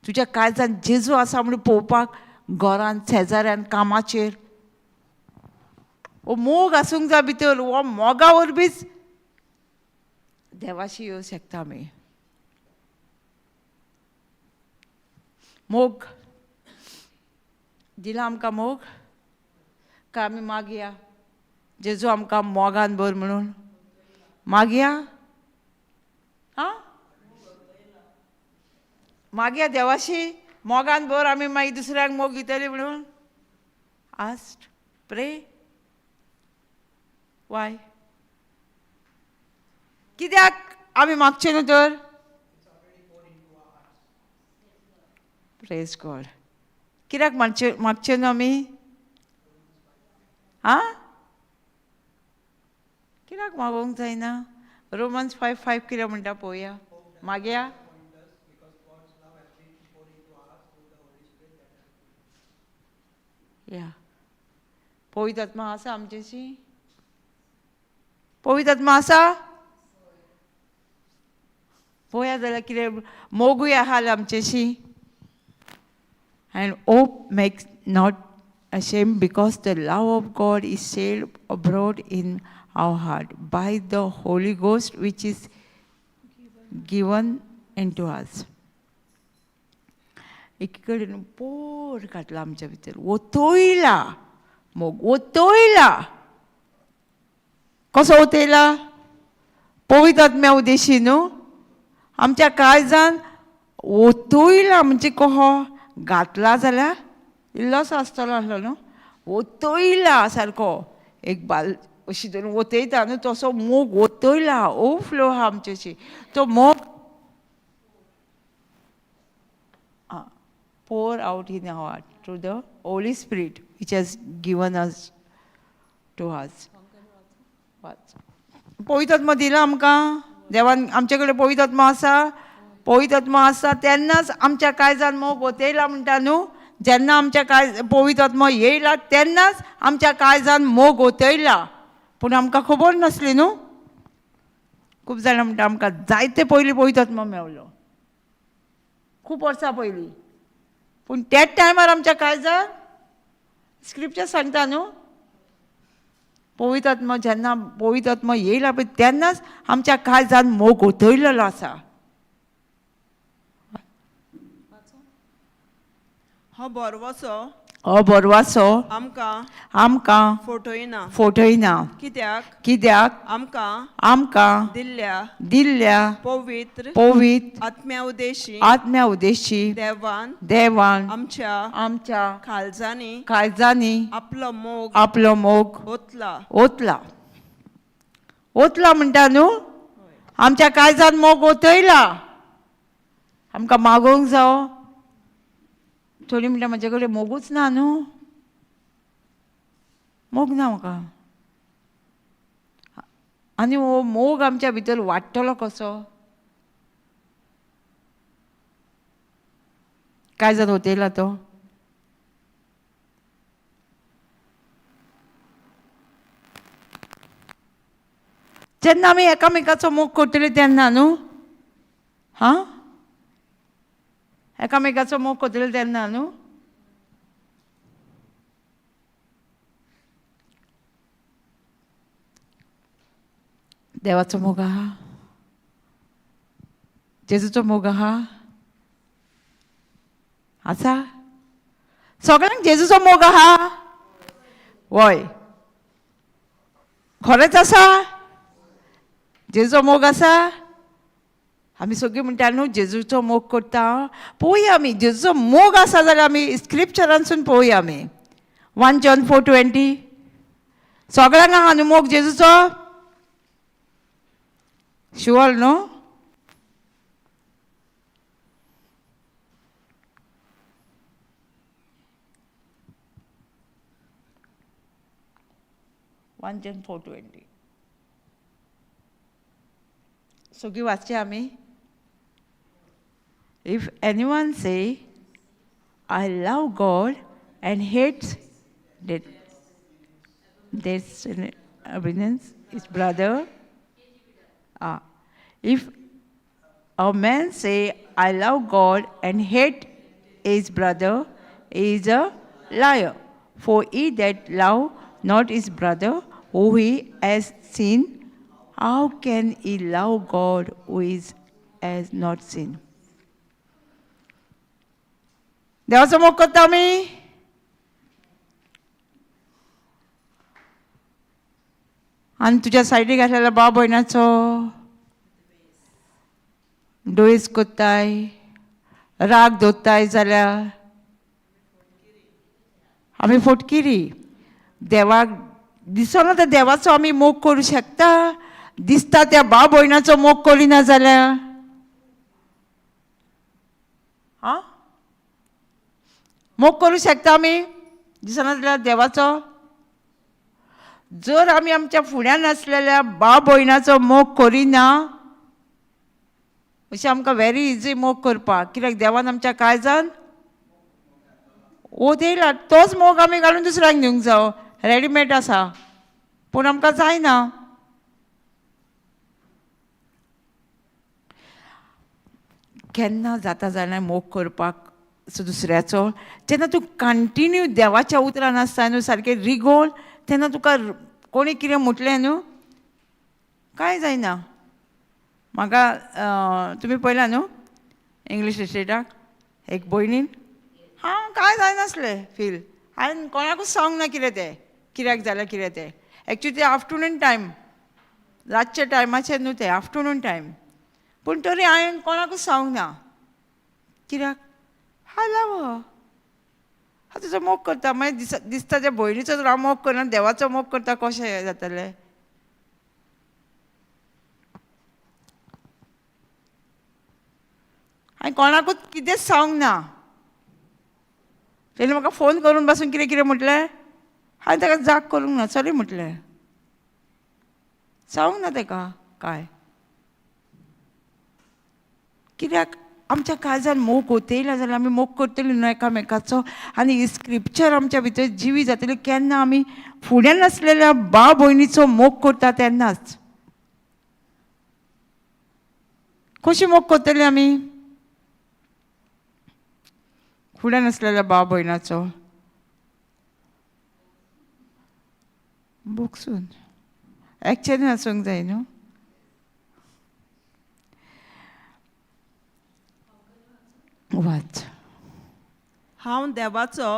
तुज्या काळजान जेजू आसा म्हणून पळोवपाक घरान, शेजाऱ्यान, कामाचेर हो मोग आसूंक जाय भितर. हो मोगा वरवींच देवाशी येवं शकता आमी. मोग दिला आमकां, मोग काय आमी मागया जेजू आमकां मोगान भर म्हणून मागया? आं, मागया देवाशी मोगान भर, आमी मागीर दुसऱ्यांक मोग दितली म्हणून. आस्ट, प्रे, वाय कित्याक आमी मागचें न्हू तर? प्रेज गॉड. कित्याक मागचें मागचें न्हू आमी? आं, कित्याक मागोवंक जायना? रोमन्स 5:5 कितें म्हणटा पळोवया. मागया. या पवित्र आत्मा आसा आमचेशी? पवित्र आत्मा आसा? पळोवया जाल्यार कितें मोगूय आहा आमचेशी. And hope makes not ashamed, because the love of God is shed abroad in our heart by the Holy Ghost which is given unto us. एकी कडेन पोर घातला आमच्या भितर, ओतयला मोग, ओतयला. कसो ओतयला? पवित्र आत्म्या उदेशी न्हू आमच्या काळजान ओतयला. म्हणजे कहो घातला जाल्यार इल्लोसो आसतलो आसलो न्हू, ओतयला सारको एक बाल अशी धरून ओतयता न्हू, तसो मोग ओतयला, ओवरफ्लो आहा आमच्याशी तो मोग. Pour out in our heart through the Holy Spirit which has given us to us. पवित्र आत्मा दिला आमकां देवान. आमचे कडेन पवित्र आत्मा आसा. पवित्र आत्मा आसा तेन्नाच आमच्या काळजान मोग ओतयला म्हणटा न्हू. जेन्ना आमच्या काळ पवित्र आत्मा येयला तेन्नाच आमच्या काळजान मोग ओतयला. पूण आमकां खबर नासली न्हू. खूब जाणां म्हणटा आमकां जायते पयलीं पवित्र आत्मा मेवलो, खूब वर्सां पयलीं. पूण त्याच टायमार आमच्या काळजान स्क्रिप्चर सांगता न्हू, पवित्र आत्मा जेन्ना पवित्र आत्मा येयला पळय तेन्नाच आमच्या काळजान मोग ओतयलेलो आसा. हो बरवसो हो बरवासो आमकां आमकां फटयना. फटयना. कित्याक? कित्याक? आमकां आमकां दिल्ल्या दिल्ल्या पवित्र पवित्र आत्म्या उदेशी आत्म्या उदेशी देवान देवान आमच्या आमच्या काळजांनी काळजांनी आपलो मोग आपलो मोग ओतला. ओतला. ओतला म्हणटा न्हू, आमच्या काळजान मोग ओतयला. आमकां मागोवंक जावो. थोडी म्हणटा म्हजे कडेन मोगूच ना न्हू, मोग ना म्हाका. आनी हो मोग आमच्या भितर वाडटलो कसो? काय जात ओतयला तो? जेन्ना आमी एकामेकाचो मोग करतले तेन्ना न्हू, हां, एकामेकाचो मोग करतले तेन्ना न्हू. देवाचो मोग आहा, जेजूचो मोग आहा, आसा सगळ्यांक जेजूचो मोग आहा? वय, खरेंच आसा जेजूचो मोग आसा? आमी सगळीं म्हणटा न्हू जेजूचो मोग करता. पळोवया आमी जेजूचो मोग आसा जाल्यार आमी स्क्रिप्चरांसून पळोवया आमी. 1 John 4:20. सगळ्यांक आहा न्हू मोग जेजूचो? शुअर न्हू? वन जॉन 4:20 सगळीं वाचचे आमी. If anyone say, I love God and hates that obedience, his brother. If a man say, I love God and hate his brother, he is a liar. For he that love not his brother, who he has seen, how can he love God who is has not seen? देवाचो मोग करता आमी? आनी तुज्या सायडीक आसलेल्या भाव भयणाचो डोयस कोत्ताय, राग दवरताय जाल्यार आमी फटकिरी. देवाक दिसना तर देवाचो आमी मोग करूं शकता, दिसता त्या भाव भयणाचो मोग करिना जाल्यार आं मोग करूं शकता आमी दिसना जाल्यार देवाचो? जर आमी आमच्या फुड्यान आसलेल्या भाव भयणाचो मोग करिना, अशें आमकां वेरी इजी मोग करपाक, कित्याक देवान आमच्या काळजान ओत येयला, तोच मोग आमी घालून दुसऱ्यांक दिवंक जावो. रेडीमेड आसा, पूण आमकां जायना. केन्ना जाता जाल्यार मोग करपाक दुसऱ्याचो, जेन्ना तूं कंटिन्यू देवाच्या उतरान आसता न्हू, सारकें रिगोल, तेन्ना तुका कोणी कितें म्हटलें न्हू कांय जायना. म्हाका तुमी पळयला न्हू इंग्लीश इस्टेटाक एक भयणीन, हांव कांय जायनासलें फील, हांवें कोणाकूच सांगूंक ना कितें तें, कित्याक जालें कितें तें. एक्चुली तें आफ्टरनून टायम, रातच्या टायमाचेर न्हू तें, आफ्टरनून टायम, पूण तरी हांवें कोणाकूच सांगूंक ना, कित्याक हांव लव, हांव तुजो मोग करता. मागीर दिसता त्या भयणीचो हांव मोग करना, देवाचो मोग करता, कशें जातलें? हांवें कोणाकूच कितेंच सांगूंक ना. तेणें म्हाका फोन करून बसून कितें कितें म्हटलें, हांवें ताका जाग करूंक ना, सॉरी म्हटलें, सांगूंक ना ताका काय. कित्याक आमच्या काळजान मोग ओतयला जाल्यार आमी मोग करतली न्हू एकामेकाचो, आनी स्क्रिप्चर आमच्या भितर जिवी जातली केन्ना आमी फुड्यान आसलेल्या भाव भयणीचो मोग करता तेन्नाच. कशी मोग करतली आमी फुड्यान आसलेल्या भाव भयणाचो? बोगसून एक्चन आसूंक जाय न्हू. वाच. हांव देवाचो,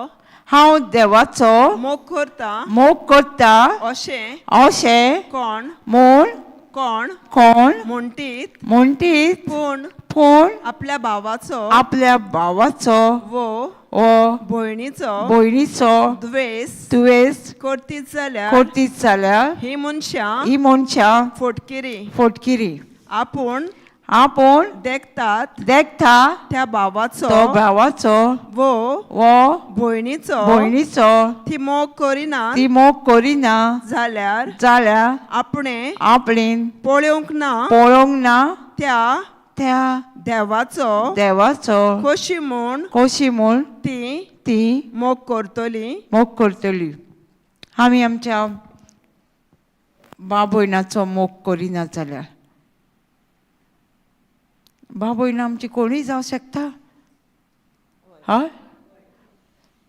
हांव देवाचो मोग करता, मोग करता अशें अशें कोण म्हूण कोण कोण म्हणटीत, म्हणटीत, पूण पूण आपल्या भावाचो, आपल्या भावाचो वो वो भयणीचो भयणीचो द्वेस द्वेस करतीत जाल्यार, करतीत जाल्यार ही मनशां ही मनशां फटकिरी. फटकिरी. आपूण आपूण देखतात देखता त्या भावाचो तो भावाचो वो वो भयणीचो भयणीचो ती मोग करिना ती मोग करिना जाल्यार जाल्यार आपणे आपणेन पळोवंक ना पळोवंक ना त्या त्या देवाचो देवाचो कशी म्हूण कशी म्हूण ती ती मोग करतली. मोग करतली. आमी आमच्या भाव भयणाचो मोग करिना जाल्यार भाव भयणां आमची कोणूय जावं शकता. हय,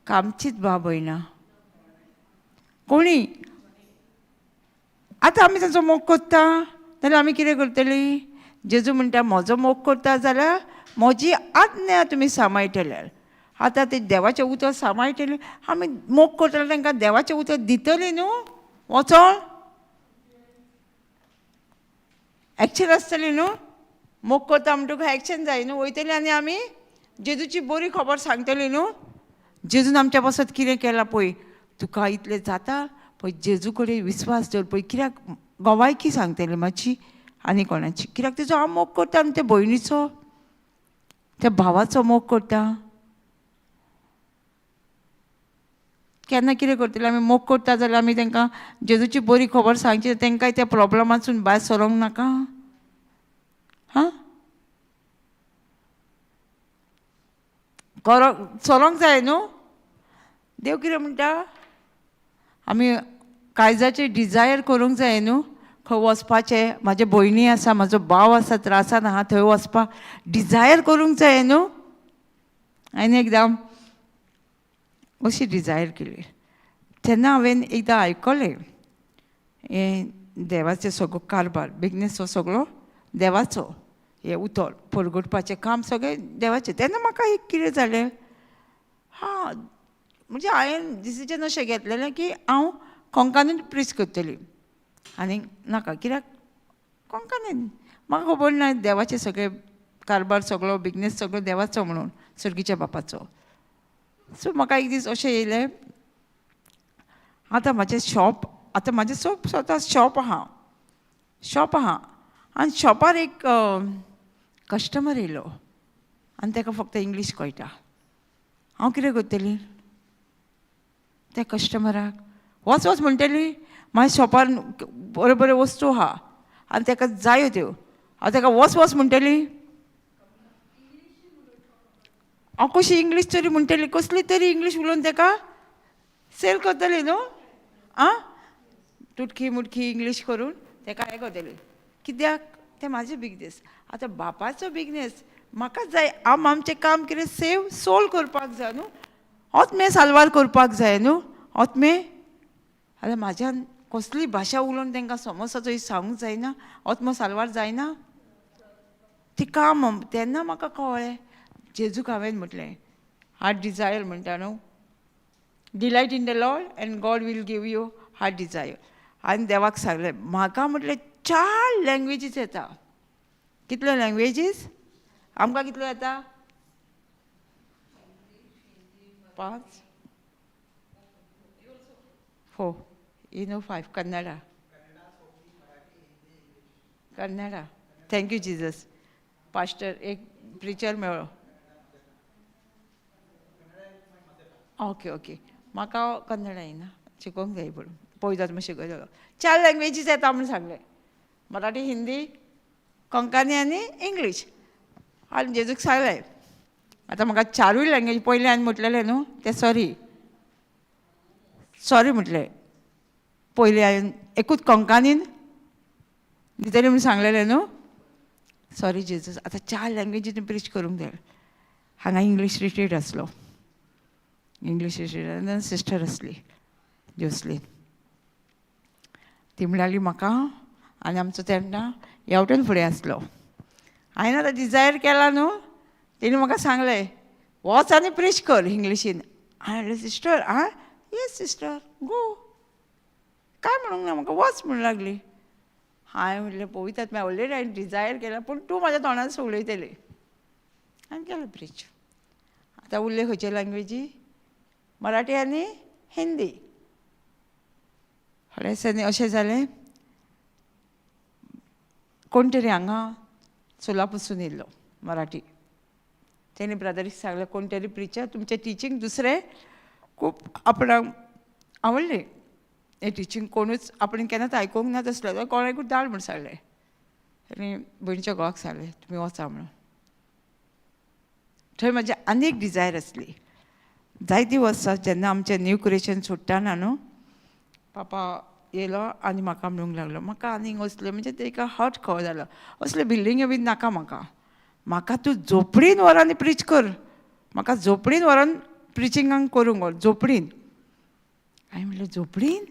आमचीच भाव भयणां कोणी. आतां आमी तांचो मोग करता, जाल्यार आमी कितें करतली? जेजू म्हणटा म्हजो मोग करता जाल्यार म्हजी आज्ञा तुमी सांबाळटले. आतां ते देवाचें उतर सांबाळटले, आमी मोग करतले तांकां देवाचें उतर दितली न्हू. वचोन एक्शन आसतली न्हू. मोग करता म्हणटकूच एक्शन जाय न्हू. वयतली आनी आमी जेजूची बरी खबर सांगतली न्हू. जेजून आमच्या पासत कितें केलां पळय, तुका इतलें जाता पळय, जेजू कडेन विस्वास दवर पळय. कित्याक गोवायकी सांगतली मातशी आनी कोणाची, कित्याक तेजो हांव मोग करता आनी त्या भयणीचो त्या भावाचो मोग करता. केन्ना कितें करतले आमी? मोग करता जाल्यार आमी तांकां जेजूची बरी खबर सांगची, तांकांय त्या प्रोब्लमासून भायर सरोंक नाका? हां, सरोंक जाय न्हू. देव कितें म्हणटा, आमी काळजाचें डिजायर करूंक जाय न्हू. खंय वचपाचें, म्हाजे भयणी आसा, म्हाजो भाव आसा त्रासान आहा, थंय वचपाक डिजायर करूंक जाय न्हू. हांवें एकदां अशी डिजायर केली. तेन्ना हांवें एकदां आयकलें हें देवाचें सगळो कारबार, बिजनेस हो सगळो देवाचो, हें उतर परगटपाचें काम सगळें देवाचें. तेन्ना म्हाका एक कितें जालें, हां म्हणजे हांवें डिसिजन अशें घेतलेलें की हांव कोंकणीन प्रीच करतली आनी नाका, कित्याक कोंकणीन म्हाका खबर ना देवाचें सगळें कारबार सगळो बिजनेस सगळो देवाचो म्हणून, सर्गीच्या बापाचो. सो म्हाका एक दीस अशें येयलें, आतां म्हाजें शॉप, आतां म्हाजें स्वता शॉप आहा, शॉप आहा आनी शॉपार एक कस्टमर येयलो आनी ताका फक्त इंग्लीश कळटा. हांव कितें करतली त्या कस्टमराक? वच वच म्हणटली, म्हाज्या शॉपार बऱ्यो बऱ्यो वस्तू आहा आनी ताका जायो त्यो, हांव ताका वच वच म्हणटली? हांव कशी इंग्लीश तरी म्हणटली, कसली तरी इंग्लीश उलोवन ताका सेल करतली न्हू. आं, तुटकी मुटकी इंग्लीश करून ताका हें करतली. कित्याक तें म्हाजें बिजनेस. आतां बापाचो बिजनेस म्हाका जाय. हांव आमचें काम कितें सेव सोल करपाक जाय न्हू, ओतमें साल्वार करपाक जाय न्हू, ओतमें. जाल्यार म्हाज्यान कसली भाशा उलोवन तांकां समजता सांगूंक जायना, ओतमो साल्वार जायना ती काम. तेन्ना म्हाका कळ्ळें, जेजूक हांवें म्हटलें हार्ट डिजायर म्हणटा न्हू, delight in the Lord and God will give you heart desire. आनी देवाक सांगलें म्हाका म्हटलें 4 लँग्वेजीस येता. कितल्यो लँग्वेजीस आमकां? कितल्यो येता? 5, 4, you know 5. Kannada, Kannada. Thank you Jesus. Pastor एक प्रिचर मेळ्ळो. ओके ओके, म्हाका कन्नडा येना, शिकोवंक जाय पूण पळयतात मातशें शिकयतलो. 4 लँग्वेजीस येता म्हूण सांगलें, मराठी, हिंदी, कोंकणी आनी इंग्लीश. आनी जेजूक सांगलें आतां म्हाका 4 लँग्वेज पयलें हांवें म्हटलेलें न्हू तें सॉरी सॉरी म्हटलें. पयलीं हांवें एकूच कोंकणीन दितलें म्हूण सांगलेलें न्हू, सॉरी जेजूस. आतां 4 लँग्वेजीन प्रीच करूंक जाय. हांगा इंग्लीश रिट्रीट आसलो, इंग्लीश रिट्रीट सिस्टर आसली जोसलीन, ती म्हणाली म्हाका आनी आमचो तेन्ना ह्या फुडें आसलो. हांवें आतां डिजायर केला न्हू, तेणी म्हाका सांगलें वच आनी प्रीच कर इंग्लिशीन. हांवें म्हणलें सिस्टर, आं येस सिस्टर गो, काय म्हणूंक ना म्हाका, वच म्हणूंक लागली. हांवें म्हणलें पळयतात, मागीर ऑलरेडी हांवें डिजायर केला पूण तूं म्हाज्या तोंडान उलयतली. हांवें केलें प्रीच. आतां उरले खंयचे लँग्वेजी? मराठी आनी हिंदी. थोड्या दिसांनी अशें जालें, कोण तरी हांगा सोलापूरसून येयल्लो मराठी, तेणी ब्रदरीक सांगलें कोण तरी प्रिचर तुमचें टिचींग दुसरें खूब आपणाक आवडलें, हें टिचींग कोणूच आपण केन्नाच आयकूंक ना तसलें, जाल्यार कोणाकूच धाड म्हूण सांगलें. आनी भयणीच्या घोवाक सांगलें तुमी वचा म्हणून. थंय म्हाजी आनी एक डिजायर आसली. जायतीं वर्सां जेन्ना आमचें न्यू क्रिएशन सोडटाना न्हू, पापा येयलो आनी म्हाका म्हणूंक लागलो, म्हाका आनीक असलें म्हणजे तेका हट खबर जालो, असले बिल्डिंग्यो बीन नाका म्हाका, म्हाका तूं झोपडीन व्हर आनी प्रीच कर, म्हाका झोपडीन व्हरोन प्रिचिंगाक करूंक व्हर, झोपडीन. हांवें म्हणलें झोपडीन?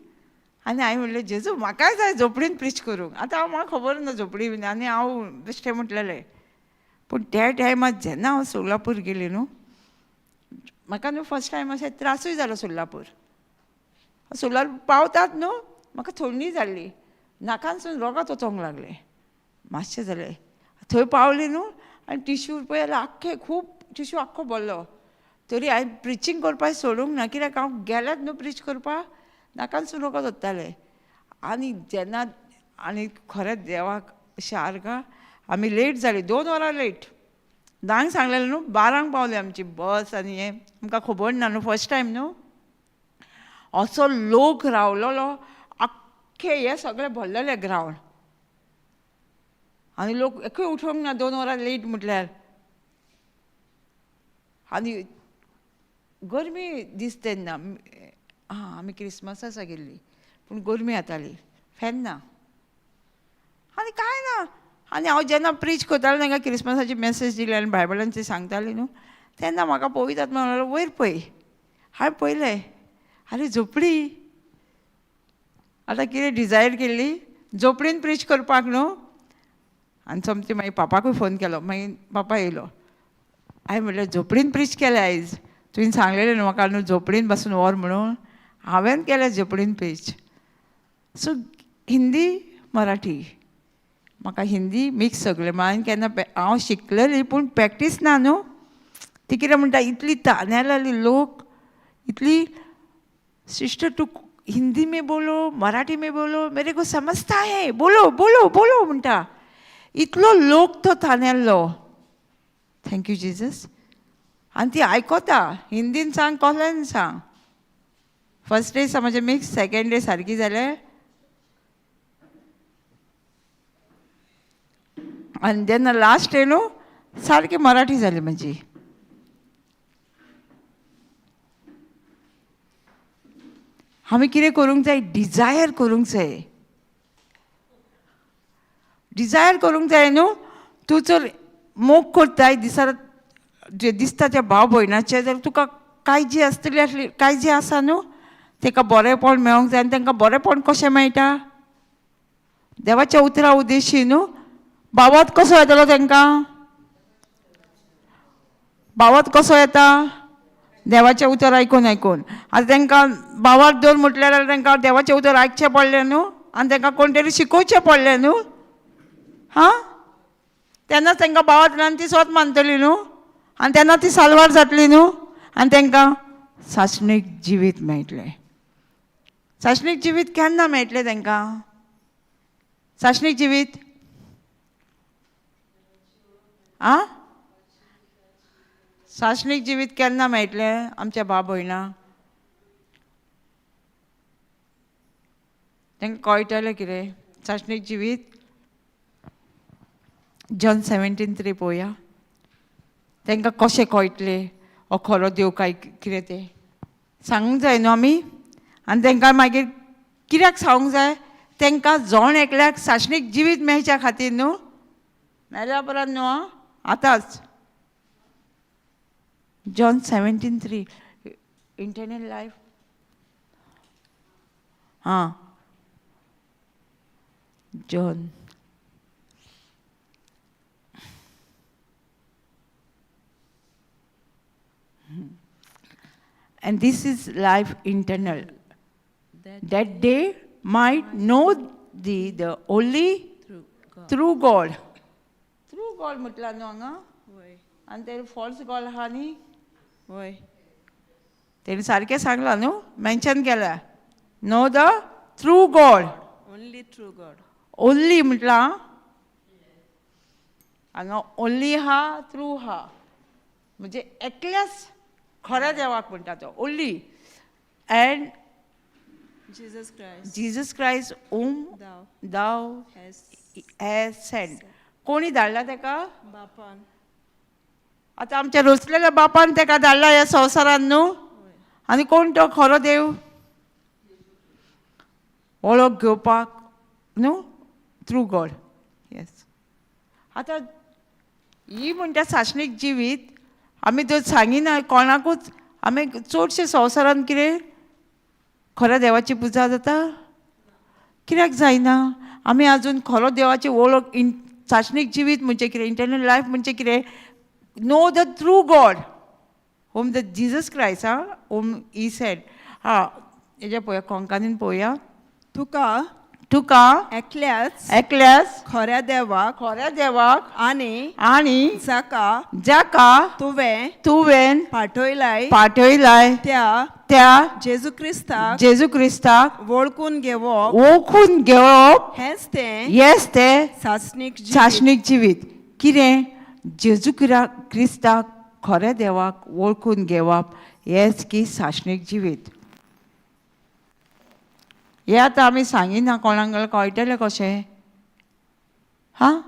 आनी हांवें म्हणलें जेजू म्हाकाय जाय झोपडीन प्रीच करूंक. आतां हांव म्हाका खबर ना झोपडी बीन आनी हांव बेश्टें म्हटलेलें. पूण त्या टायमार जेन्ना हांव सोलापूर गेलें न्हू, म्हाका न्हू फर्स्ट टायम अशें त्रासूय जालो. सोलापूर सोलापूर पावतात न्हू म्हाका थंडी जाल्ली, नाकानसून रोगात वचोंक लागलें मातशें जालें. थंय पावलें न्हू आनी टिश्यू पळय जाल्यार आख्खे खूब टिश्यू आख्खो भरलो. तरी हांवें प्रिचींग करपाक सोडूंक ना, कित्याक हांव गेल्यात न्हू प्रीच करपाक नाकानसून रोगत वतालें. आनी जेन्ना आनी खरेंच देवाक अशें आर्गां आमी लेट जाली, 2 वरां लेट. 10क सांगलेलें न्हू, 12क पावली आमची बस. आनी हें आमकां खबर ना न्हू, फर्स्ट टायम न्हू. असो लोक रावलेलो आख्खे हे सगळे भरलेले ग्रावंड आनी लोक एकूय उठोवंक ना 2 वरां लेट म्हटल्यार. आनी गरमी दीस तेन्ना, आं आमी क्रिसमसाक गेल्ली पूण गरमी जाताली, फॅन ना आनी कांय ना. आनी हांव जेन्ना प्रीच करतालें तांकां क्रिसमसाची मॅसेज दिली आनी बायबलांची सांगतालें न्हू, तेन्ना म्हाका पवित्र आत्मा म्हणलो वयर पळय. हांवें पळयलें, आरे झोपडी. आतां कितें डिजायर केल्ली झोपडीन प्रीच करपाक न्हू. आनी सोमती मागीर पापाकूय फोन केलो, मागीर पापा येयलो. हांवें म्हणलें झोपडीन प्रीच केलें आयज, तुवें सांगलेलें न्हू म्हाका न्हू झोपडीन बसून व्हर म्हणून, हांवें केलें झोपडीन प्रीच. सो हिंदी मराठी, म्हाका हिंदी मिक्स सगळें. हांवें केन्ना हांव शिकलेली पूण प्रॅक्टीस ना न्हू. ती कितें म्हणटा, इतली तानेलेली लोक, इतली सिस्टर तूं हिंदी में बोलो मराठी में बोलो मेरे को समजता है, बोलो बोलो बोलो म्हणटा. इतलो लोक तो तानेल्लो. Thank you Jesus. आनी ती आयकता, हिंदीन सांग कसल्यान सांग. फर्स्ट डे समज मिक्स, सेकेंड डे सारकी जालें. आनी जेन्ना लास्ट डे न्हू सारकी मराठी जाली म्हजी. आमी कितें करूंक जाय, डिजायर करूंक जाय, डिजायर करूंक जाय न्हू. तूं जर मोग करताय दिसा जे दिसता त्या भाव भयणाचेर जाल्यार तुका काळजी आसतली आसली, काळजी आसा न्हू, ताका बरेंपण मेळोंक जाय. आनी तांकां बरेंपण कशें मेळटा, देवाच्या उतरा उद्देशी न्हू. बावत कसो येतलो तांकां, बावत कसो येता, देवाचें उतर आयकून आयकून. आतां तांकां बावात दवर म्हटल्यार जाल्यार तांकां देवाचें उतर आयकचें पडलें न्हू, आनी तांकां कोण तरी शिकोवचें पडलें न्हू. हां, तेन्नाच तांकां बावात आनी ती स्वत मानतली न्हू, आनी तेन्ना ती साल्वार जातली न्हू, आनी तांकां सासणीक जिवीत मेळटलें. सासणीक जिवीत केन्ना मेळटलें तांकां? सासणीक जिवीत आं, सासणीक जिवीत केन्ना मेळटलें आमच्या भाव भयणां? तांकां कळटलें कितें सासणीक जिवीत? जॉन 17:3 पळोवया, तांकां कशें कळटलें हो खरो देव काय कितें तें सांगूंक जाय न्हू आमी. आनी तांकां मागीर कित्याक सांगूंक जाय, तांकां जण एकल्याक सासणीक जिवीत मेळच्या खातीर न्हू. मेल्या उपरांत न्हू आं, आतांच. John 17:3 internal life. हां, John. And this is life eternal, that they might know thee the only true God. True God म्हटला न्हू हांगा, आनी ते फॉल्स गॉड आहा न्ही, वय तेणी सारकें सांगलां न्हू, मेन्शन केलां, know the true God, only true God. Only म्हटलां हांगा, ओन्ली हा ट्रू हा, म्हणजे एकल्याच खऱ्या देवाक म्हणटा तो only. And Jesus Christ Jesus Christ whom thou thou hast has sent. कोणी धाडला ताका? बापान. आतां आमच्या रोसलेल्या बापान ताका धाडला ह्या संवसारान न्हू. आनी कोण तो खरो देव वळख घेवपाक न्हू, ट्रू गॉड. येस. आतां ही म्हणटा सासणीक जिवीत आमी जर सांगिना कोणाकूच, आमी चडशे संवसारान कितें खऱ्या देवाची पुजा जाता, कित्याक जायना? आमी आजून खरो देवाची वळख, सासणीक जिवीत म्हणजे कितें, इटर्नल लायफ म्हणजे कितें, know the true God whom the Jesus Christ आं whom he sent. हां, हेजें पळोवया, कोंकणीन पळोवया. तुका तुका एकल्याच एकल्याच खऱ्या देवाक खऱ्या देवाक आनी आनी जाका जाका तुवें तुवें पाठयलाय पाठयलाय त्या त्या जेजू क्रिस्ताक जेजू क्रिस्ताक वळखून घेवप वळखून घेवप हेंच तें येस तें सासणीक जिवीत. सासणीक जिवीत. कितें? जेजू क्रिस्ताक खऱ्या देवाक वळखून घेवप हेंच की सासणीक जिवीत. हें आतां आमी सांगिना कोणाक, कळटलें कशें? हां,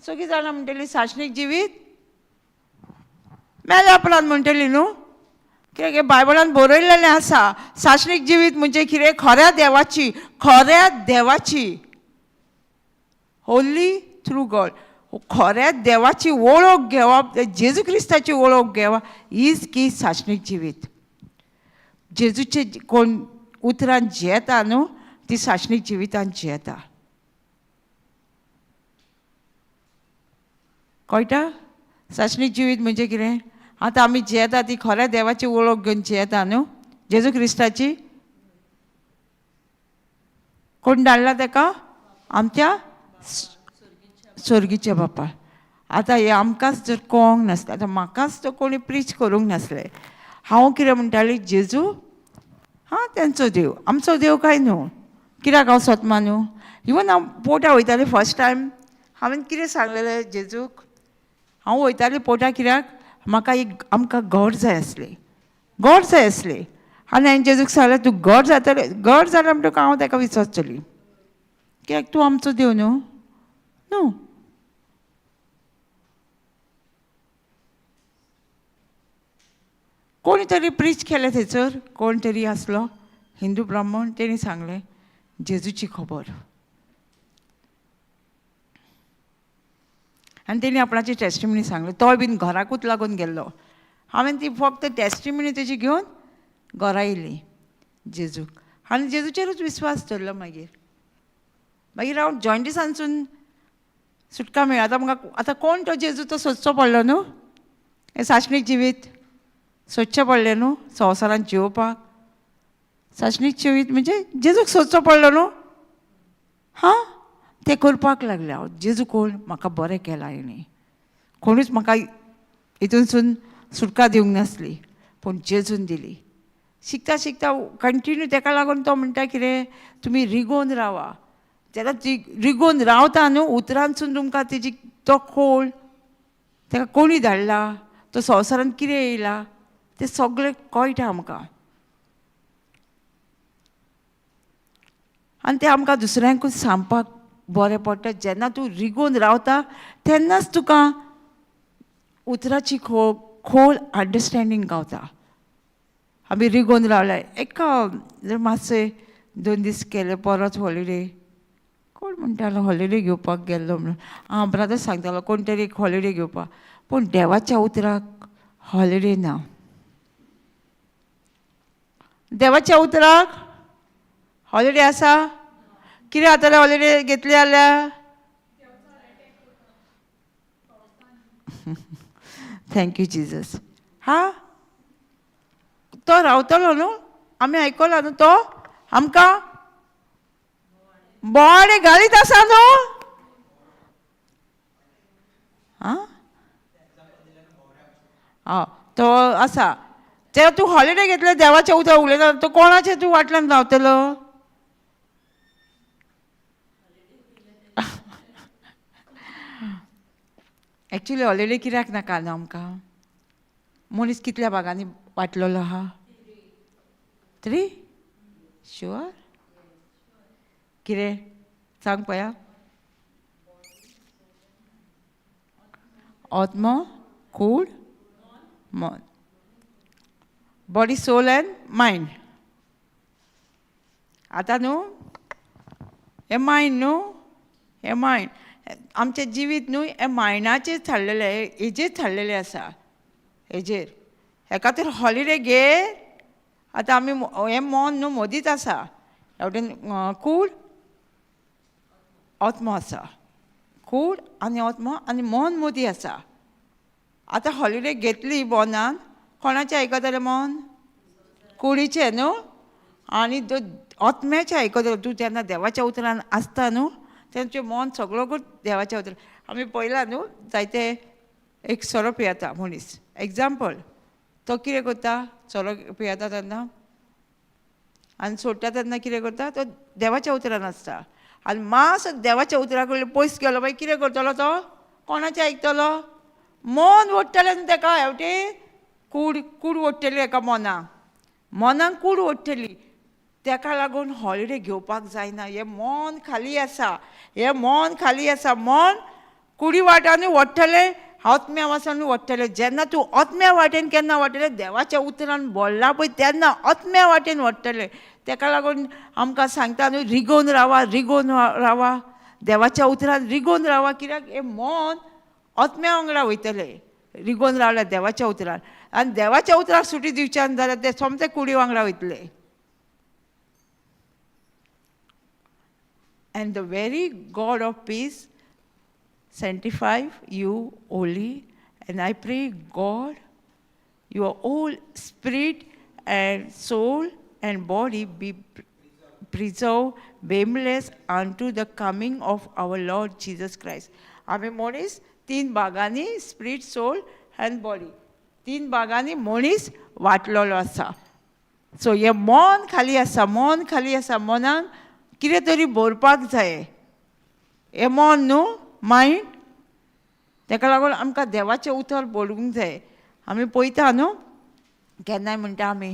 सगळीं जाणां म्हणटलीं सासणीक जिवीत मेल्या उपरांत म्हणटली न्हू, कित्याक बायबलान बरयलेलें आसा सासणीक जिवीत म्हणजे कितें? खऱ्या देवाची, खऱ्या देवाची, होली थ्रू गॉड, खऱ्या देवाची वळख घेवप, जेजू क्रिस्ताची वळख घेवप हीच की सासणीक जिवीत. जेजूचे कोण उतरान जियेता न्हू ती सासणीक जिवितान जियेता. कळटा? सासणीक जिवीत म्हणजे कितें? आतां आमी जियेता ती खऱ्या देवाची वळख घेवन जियेता न्हू, जेजू क्रिस्ताची. कोण धाडला ताका? आमच्या स्वर्गीच्या बापार. आतां हें आमकांच जर कळोंक नासलें, आतां म्हाकाच तर कोणी प्रीच करूंक नासलें, हांव कितें म्हणटालें, जेजू हां तेंचो देव, आमचो देव काय न्हू, कित्याक हांव सोदमा न्हू. इवन हांव पोटा वयतालें फर्स्ट टायम, हांवें कितें सांगलेलें जेजूक, हांव वयतालें पोटा कित्याक म्हाका एक आमकां घर जाय आसलें, घर जाय आसलें. आनी हांवें जेजूक सांगलें, तूं घर जातलें, घर जालें म्हणटकच हांव ताका विसरतली, कित्याक तूं आमचो देव न्हू न्हू. कोणी तरी प्रीच केलें थंयसर, कोण तरी आसलो हिंदू ब्राह्मण, तेणी सांगलें जेजूची खबर, आनी तेणी आपणाची टेस्टिमनी सांगली. तोय बीन घराकूच लागून गेल्लो. हांवें ती फक्त टेस्टिमनी तेजी घेवन घरा येयली जेजूक, आनी जेजूचेरूच विस्वास दवरलो. मागीर मागीर हांव जॉयंटिसांसून सुटका मेळ्ळी. आतां म्हाका आतां कोण तो जेजू तो सोदचो पडलो न्हू, हें सासणीक जिवीत सोदचें पडलें न्हू संवसारांत जिवोवपाक. सासणीक जिवीत म्हणजे जेजूक सोदचो पडलो न्हू. हां, तें करपाक लागलें हांव, जेजू कोण, म्हाका बरें केलां हेणी, कोणूच म्हाका हितूनसून सुटका दिवंक नासली, पूण जेजून दिली. शिकता शिकता कंटिन्यू तेका लागून तो म्हणटा कितें, तुमी रिगोवन रावा. जाल्यार ती रिगोवन रावता न्हू, उतरांसून तुमकां तेजी तो खोल, ताका कोणी धाडला, तो संवसारांत कितें येयला, तें सगळें कळटा आमकां. आनी तें आमकां दुसऱ्यांकूच सांगपाक बरें पडटा. जेन्ना तूं रिगोवन रावता तेन्नाच तुका उतराची खोल अंडरस्टँडींग गावता. आमी रिगोवन रावले एका मातशें 2 दीस केले परत हॉलिडे, कोण म्हणटालो हॉलिडे घेवपाक गेल्लो म्हणून, आं ब्रदर सांगतालो कोण तरी एक हॉलिडे घेवपाक, पूण देवाच्या उतराक हॉलिडे ना. देवाच्या उतराक हॉलिडे आसा? कितें जातलें हॉलिडे घेतली जाल्यार? Thank you Jesus. हा, तो रावतलो न्हू, आमी आयकला न्हू, तो आमकां बोवाळे घालीत आसा न्हू. आं आं, तो आसा. तेन्ना तूं हॉलिडे घेतले देवाचें उतर उलयता, तो कोणाचें तूं वाटल्यान रावतलो? एक्चुली हॉलिडे कित्याक नाका न्हू आमकां? मनीस कितल्या भागांनी वांटलेलो आहा? 3? शुअर? कितें सांग पळया. आत्मो, कूड, मन, बॉडी, सोल एंड मायंड. आतां न्हू हें मायंड न्हू, हें मायंड आमचें जिवीत न्हू हें मायंडाचेर थारलेलें, हेजेर थारलेलें आसा, हेजेर. हेका तर हॉलिडे घे. आतां आमी हें मन न्हू मदींच आसा, हेवटेन कूड आत्मो आसा, कूड आनी आत्मो आनी मन मदीं आसा. आतां हॉलिडे घेतली मनान, कोणाचें आयकतलें मन? कुडीचें न्हू. आनी आत्म्याचें आयकतलें. तूं जेन्ना देवाच्या उतरान आसता न्हू तेंचें मन सगळो देवाच्या उतरान. आमी पळयलां न्हू जायते एक सोरो पियेता मनीस, एग्जाम्पल, तो कितें करता सोरो पियेता तेन्ना आनी सोडटा तेन्ना कितें करता, तो देवाच्या उतरान आसता. आनी मातसो देवाच्या उतरा कडल्यान पयस गेलो मागीर कितें करतलो तो? कोणाचें आयकतलो? मन ओडटलें न्हू तेका. हेवटे कूड कूड ओडटली एका मनाक, मनाक कूड ओडटली. तेका लागून हॉलिडे घेवपाक जायना. हें मन खाली आसा, हें मन खाली आसा. मन कुडी वाटानूय ओडटलें, आत्म्या वासानूय ओडटलें. जेन्ना तूं आत्म्या वाटेन केन्ना वाडटलें, देवाच्या उतरान बोल्ला पळय तेन्ना आत्म्या वाटेन वाडटलें. तेका लागून आमकां सांगता न्हू, रिगोवन रावा, रिगोवन रावा, देवाच्या उतरान रिगोवन रावा. कित्याक हें मन आत्म्या वांगडा वयतलें रिगोवन रावल्यार देवाच्या उतरान. आनी देवाच्या उतराक सुटी दिवच्यान जाल्यार ते सोमते कुडी वांगडा वयतले. And the very God of peace sanctify you wholly, and I pray God, your whole spirit and soul and body be preserved blameless unto the coming of our Lord Jesus Christ. आमी मनीस तीन भागांनी, spirit, सोल आनी body, तीन भागांनी मनीस वांटलेलो आसा. So हें मन खाली आसा, मन खाली आसा. मनान कितें तरी भरपाक जाय. हें मन न्हू, मायंड. तेका लागून आमकां देवाचें उतर बरोवंक जाय. आमी पळयता न्हू केन्नाय म्हणटा आमी,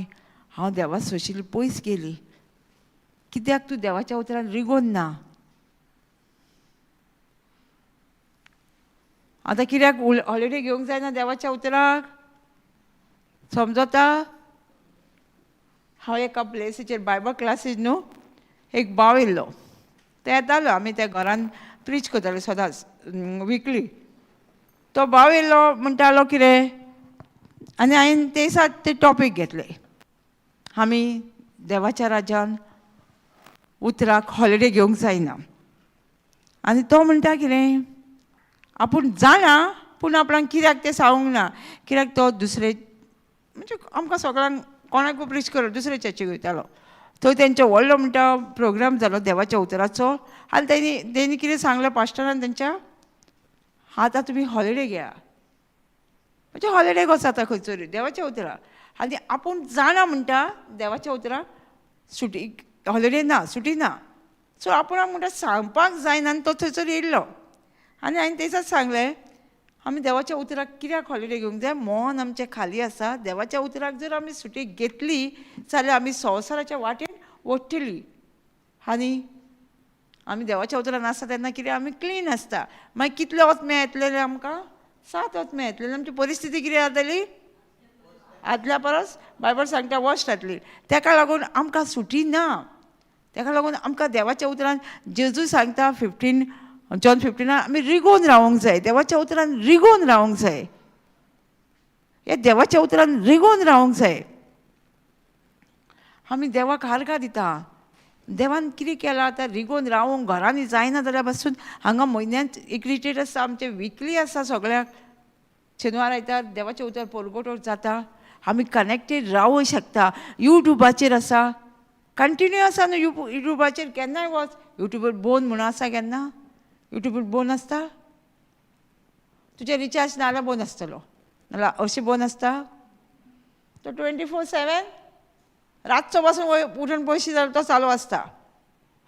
हांव देवा सोंशिल्ली पयस गेली. कित्याक तूं देवाच्या उतरान रिगोन ना? आतां कित्याक हॉलिडे घेवंक जायना देवाच्या उतराक? समजता? हांव एका प्लेसीचेर बायबल क्लासीस न्हू एक भाव येयल्लो, ते येतालो. आमी त्या घरान प्रीच करताले सदांच विकली. तो भाव येयल्लो म्हणटालो कितें, आनी हांवें ते दिसा ते टॉपीक घेतले, आमी देवाच्या राज्यान उतराक हॉलिडे घेवंक जायना. आनी तो म्हणटा कितें, आपूण जाणा पूण आपणाक कित्याक तें सांगूंक ना. कित्याक तो दुसरे म्हणजे आमकां सगळ्यांक कोणाकूय प्रीच कर दुसरे चर्चीक वयतालो. थंय तेंचो व्हडलो म्हणटा प्रोग्राम जालो देवाच्या उतराचो. आनी तेणी कितें सांगलें पास्टरान तेंच्या, आतां तुमी हॉलिडे घेया. म्हणजे हॉलिडे कसो जाता खंयसरूय देवाच्या उतराक. आनी आपूण जाणा म्हणटा देवाच्या उतराक सुटी हॉलिडे ना, सुटी ना. सो आपूण म्हणटा सांगपाक जायना. आनी तो थंयसर येयल्लो आनी हांवें तेचाच सांगलें, आमी देवाच्या उतराक कित्याक हॉलिडे घेवंक जाय? मन आमचें खाली आसा. देवाच्या उतराक जर आमी सुटी घेतली जाल्यार आमी संवसाराच्या वाटेन ओडटली. आनी आमी देवाच्या उतरान आसता तेन्ना कितें आमी क्लीन आसता. मागीर कितले आत्मे येतले आमकां? 7 आत्मे येतले. आमची परिस्थिती कितें जातली? आदल्या परस बायबल सांगता वर्स्ट जातली. तेका लागून आमकां सुटी ना. तेका लागून आमकां देवाच्या उतरान जेजू सांगता 15 जॉन 15 आमी रिगोवन रावंक जाय. देवाच्या उतरान रिगोवन रावंक जाय. हे देवाच्या उतरान रिगोवन रावंक जाय. आमी देवाक हारगा दिता. देवान कितें केलां आतां रिगोवन रावंक घरांनी जायना जाल्यार पासून हांगा म्हयन्यांत एक रिट्रीट आसता आमचें, विकली आसता सगळ्याक. शेनवार आयतार देवाचें उतर परगटोर जाता. आमी कनेक्टेड रावूंक शकता. यूट्यूबाचेर आसा, कंटिन्यू आसा न्हू यूट्यूबाचेर. केन्नाय वच यूट्यूबार बोन म्हणून आसा. केन्ना यूट्यूबार बोन आसता? तुजें रिचार्ज ना जाल्यार बोन आसतलो, नाल्यार अशें बोन आसता. तो 24/7 रातचो पासून उठून पयशे जाल्यार तो चालू आसता.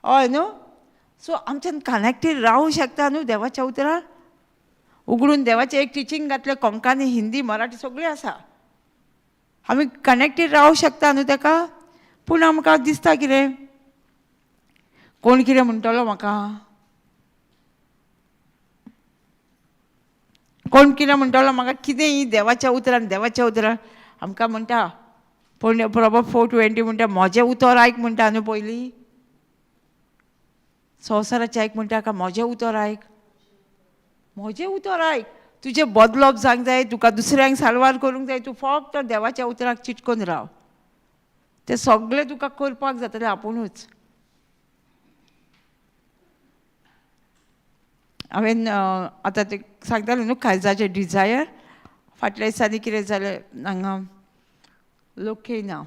हय न्हू? सो आमच्यान कनेक्टेड रावूं शकता न्हू देवाच्या उतरान. उगडून देवाचें एक टिचींग घातलें, कोंकणी, हिंदी, मराठी सगळें आसा. आमी कनेक्टेड रावूं शकता न्हू तेका. पूण आमकां दिसता कितें, कोण कितें म्हणटलो म्हाका, कोण कितें म्हणटलो म्हाका, कितें ही देवाच्या उतरान. देवाच्या उतरान आमकां म्हणटा पूण प्रॉबर 4:20 म्हणटा म्हजें उतर आयक म्हणटा न्हू. पयलीं संवसाराचें आयक म्हणटा का म्हजें उतर आयक? म्हजें उतर आयक. तुजें बदलप जावंक जाय, तुका दुसऱ्यांक साल्वार करूंक जाय. तूं फक्त देवाच्या उतराक चिटकून राव. तें सगळें तुका करपाक जातलें आपुणूच. हांवें आतां तें सांगतालें न्हू काळजाचें डिजायर. फाटल्या दिसांनी कितें जालें, हांगा लोक येयना.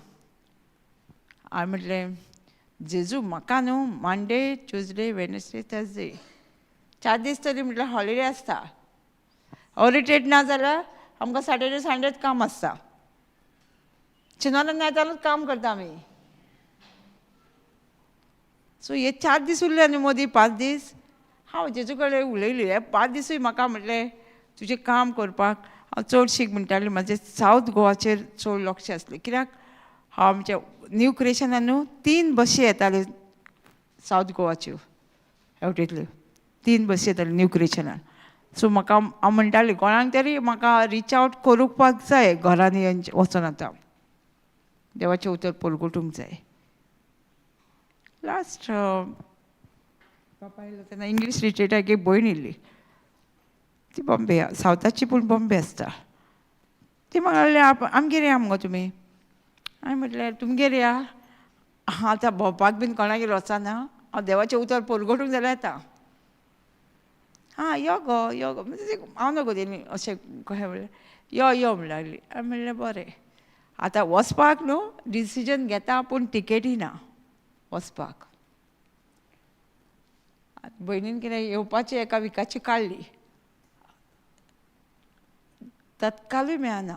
हांवें म्हटलें जेजू म्हाका न्हू मंडे, ट्युजडे, वेनसडे, थर्सडे 4 दीस तरी म्हटल्यार हॉलिडे आसता. ऑरिटेट ना जाल्यार आमकां सॅटर्डे संडेच काम आसता. शिनवारान नायतारूच काम करता आमी. सो हे 4 दीस उरले न्हू मदीं 5 दीस हांव जेजू कडेन उलयली. हे 5 दिसूय म्हाका म्हटलें तुजें काम करपाक. हांव चडशीक म्हणटालें म्हाजें सावथ गोवाचेर चड लक्ष आसलें, कित्याक हांव आमच्या न्यू क्रिएशनान न्हू 3 बशी येताल्यो सावथ गोवाच्यो, हेवटेंतल्यो 3 बशी येताल्यो न्यू क्रिएशनान. सो म्हाका हांव म्हणटालें कोणाक तरी म्हाका रिच आवट करुपाक जाय, घरांनी वचोन आतां देवाचें उतर परगटूंक जाय. लास्ट पापा येयलो तेन्ना इंग्लीश रिट्रीटाक एक भयण येयल्ली, ती बॉम्बे सावथाची पूण बॉम्बे आसता. ती म्हणली आमगेर या मुगो तुमी. हांवें म्हटलें तुमगेर या, आतां भोंवपाक बीन कोणागेर वचना, हांव देवाचें उतर परगटूंक जाल्यार येता. हां यो गो यो गो, हांव नको तेणी अशें कशें म्हणलें, यो यो म्हणूंक लागली. हांवें म्हणलें बरें. आतां वचपाक न्हू डिसिजन घेता पूण टिकेटी ना वचपाक. भयणीन कितें येवपाची एका विकाची काडली, तत्कालूय मेळना.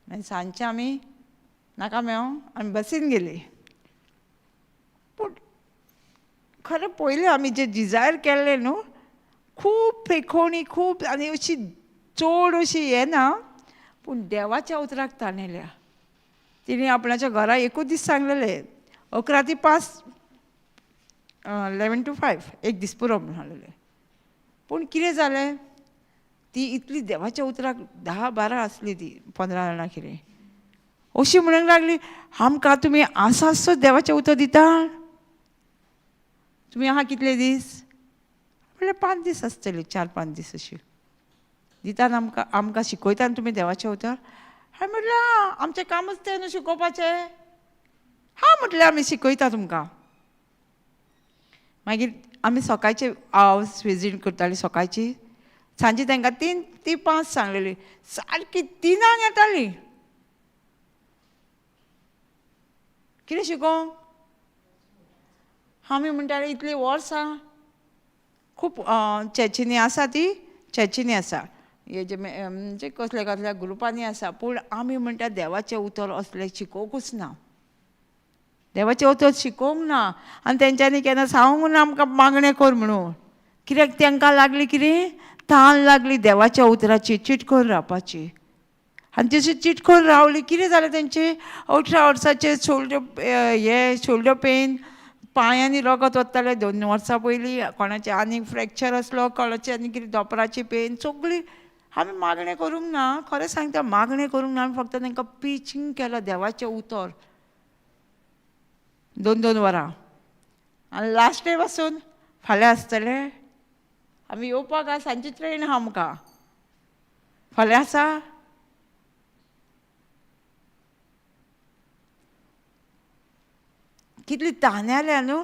मागीर सांजचे आमी नाका मेळों आमी बसीन गेली. पूण खरें पयलें आमी जें डिजायर केल्लें न्हू खूब फेकोणी खूब आनी अशी चड अशी येना, पूण देवाच्या उतराक ताणेल्या. तिणें आपणाच्या घरा एकूच दीस सांगलेलें 11 ते 5, 11 to 5 एक दीस पुरो म्हणून सांगलेलें. पूण कितें जालें, ती इतली देवाच्या उतराक 10-12 आसली ती 15 जाणां कितें अशी म्हणूंक लागली, आमकां तुमी आसा देवाचें उतर दिता, तुमी आहा कितले दीस? म्हणल्यार 5 दीस आसतले, 4-5 दीस अशी दिता आमकां, आमकां शिकयता तुमी देवाचें उतर. हांवें म्हटलें आं आमचें कामूच तें न्हू शिकोवपाचें. हां म्हटलें आमी शिकयता तुमकां. मागीर आमी सकाळचे हावस विजीट करताली सकाळची, सांजे तांकां 3 ते 5 सांगलेली, सारकी 3 येताली. कितें शिकोवंक आमी म्हणटाले इतलीं वर्सां खूब चर्चींनी आसा, ती चर्चींनी आसा, हे जे म्हणजे कसल्या कसल्या ग्रुपांनी आसा, पूण आमी म्हणटा देवाचें उतर असलें शिकोवंकूच ना, देवाचें उतर शिकोवंक ना. आनी तेंच्यांनी केन्ना सांगूंक ना आमकां मागणें कर म्हणून, कित्याक तांकां लागली कितें तान लागली देवाच्या उतराची, चिटकोन रावपाची. आनी तशी चिटकोन रावली कितें जालें तेंचें 18 वर्साचें शोल्डर हे शोल्डर पेन, पांयांनी रगत वतालें 2 वर्सां पयलीं, कोणाचें आनीक फ्रॅक्चर आसलो, कोणाचें आनी कितें दोपराची पेन, सगळी. आमी मागणें करूंक ना, खरें सांगता मागणें करूंक ना, आमी फक्त तांकां प्रिचींग केलां देवाचें उतर 2-2 वरां. आनी लास्ट डे पासून फाल्यां आसतलें आमी येवपाक आसा, सांजची ट्रेन आहा आमकां, फाल्यां आसा. कितली तान्याल्या न्हू,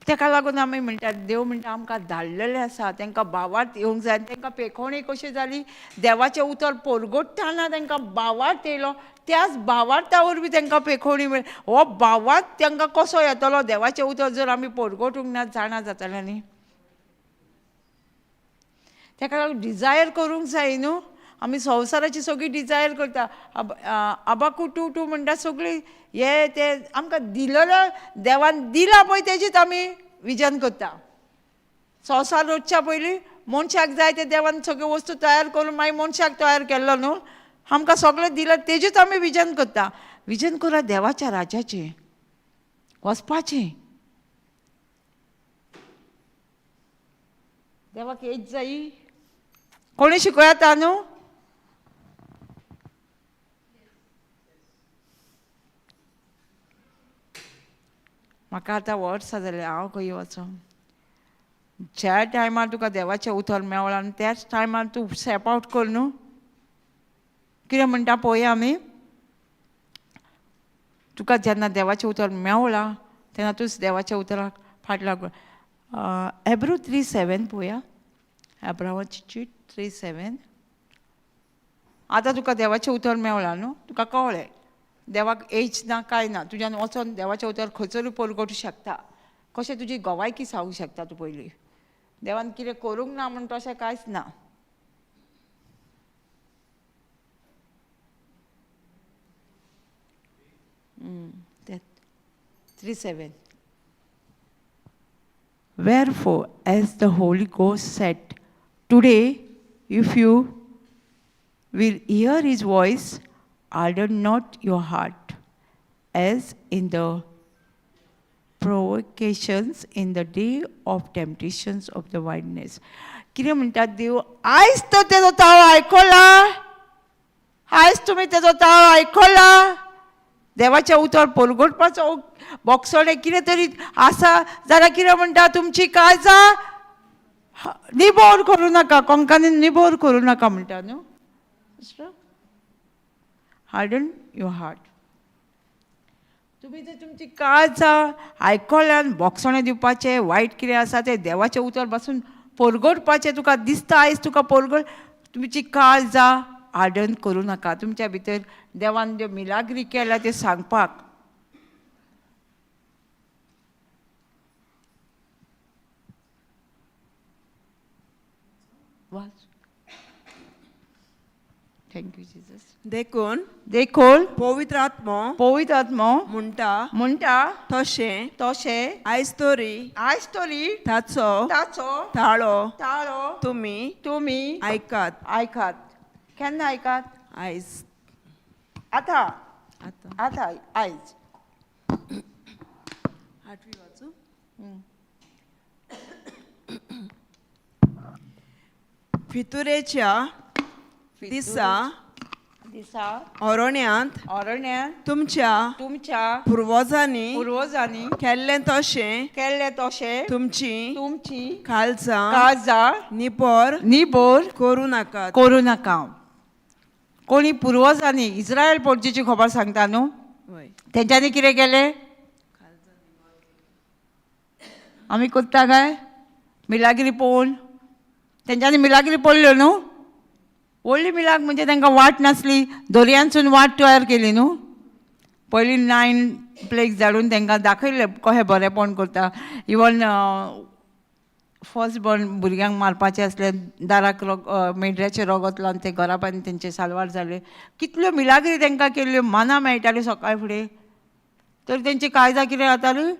तेका लागून आमी म्हणटा देव म्हणटा आमकां धाडलेलें आसा, तांकां भावार्थ येवंक जाय. तांकां पेखोणी कशी जाली, देवाचें उतर परगटतना तांकां भावार्थ येयलो, त्याच भावार्था वरवीं तांकां पेखोणी मेळ्ळी. हो भावार्थ तांकां कसो येतलो देवाचें उतर जर आमी परगटूंक ना, जाणा जातलें न्ही. तेका लागून डिजायर करूंक जाय न्हू. आमी संवसाराची सगळी डिजायर करता, आबाकू टू टू म्हणटा सगळी हे ते आमकां दिलेलो देवान दिला पळय तेजीच आमी विजन करता. संवसार रचच्या पयलीं मनशाक जाय ते देवान सगळ्यो वस्तू तयार करून मागीर मनशाक तयार केल्लो न्हू, आमकां सगळें दिलां तेजीच आमी विजन करता. विजन करा देवाच्या राज्याचें वचपाचें, देवाक येत जायी. कोणी शिकयता न्हू? म्हाका आतां वर्सां जालीं हांव खंय वचों. ज्या टायमार तुका देवाचें उतर मेवळां आनी त्याच टायमार तूं स्टेप आवट कर न्हू. कितें म्हणटा पळोवया आमी, तुका जेन्ना देवाचें उतर मेवळां तेन्ना तूं देवाच्या उतराक फाट लागून. हेब्रू 3:7 पळोवया. एब्रावाची चीट 3:7. आतां तुका देवाचें उतर मेवलां न्हू, तुका कळ्ळें देवाक एज ना कांय ना, तुज्यान वचोन देवाचें उतर खंयसरूय परगटूं शकता. कशें तुजी गवायकी सांगूंक शकता तूं पयलीं. देवान कितें करूंक ना म्हूण तशें कांयच ना. तें 3:7. Wherefore, as the Holy Ghost said, today, if you will hear his voice, harden not your heart, as in the provocations in the day of temptations of the wilderness. कितें म्हणटात देव, आयज तो तेजो ताळो आयकला, आयज तुमी तेजो ताळो आयकला. देवाचें उतर परगटपाचो बोगसणें कितें तरी आसा जाल्यार कितें म्हणटा, तुमची काळजां निबोर करूं नाका, कोंकणीन निबोर करूं नाका म्हणटा न्हू. Harden your heart. तुमी जर तुमची काळजां आयकल्यान बोगसणें दिवपाचें वायट कितें आसा तें देवाचें उतर बसून परगटपाचें तुका दिसता आयज तुका परगट, तुमची काळजां हार्डन करूं नाका. तुमच्या भितर देवान ज्यो मिलाग्री केल्या त्यो सांगपाक. वाच. Thank you Jesus. देखून देखून पवित्र आत्मो पवित्र आत्मो म्हणटा म्हणटा तशें तशें आयज तरी आयज तरी ताचो ताचो ताळो ताळो तुमी तुमी आयकात. आयकात. केन्ना आयकात? आयज. आतां. आतां. आतां आयज. आठवी वाचू. फितुरेच्या दिसा दिसा अरण्यांत अरण्यांत तुमच्या तुमच्या पुर्वजांनी पुर्वजांनी केल्लें तशें केल्लें तशें तुमची तुमची काळजां काळजां निबर निबर करूं नाकात. करूं नाका. कोणी पुर्वजांनी इस्रायल पोर्जीची खबर सांगता न्हू, तेंच्यांनी कितें केलें? आमी करता काय मिलागिरी पळोवन? तेंच्यांनी मिलागिरी पडल्यो न्हू. व्हडली मिलाग म्हणजे तांकां वाट नासली, दर्यांसून वाट तयार केली न्हू. पयलीं 9 प्लेक्स धाडून तांकां दाखयलें कशें बरेंपण करता. इवन फर्स्ट बॉर्न भुरग्यांक मारपाचें आसलें, दाराक मेंढऱ्याचें रगत लावन ते घरा बांदून तेंचे सालवार जाले. कितल्यो मिलाग्री तांकां केल्ल्यो, मनां मेळटाल्यो सकाळ फुडें. तर तेंची काळजां कितें जातालीं,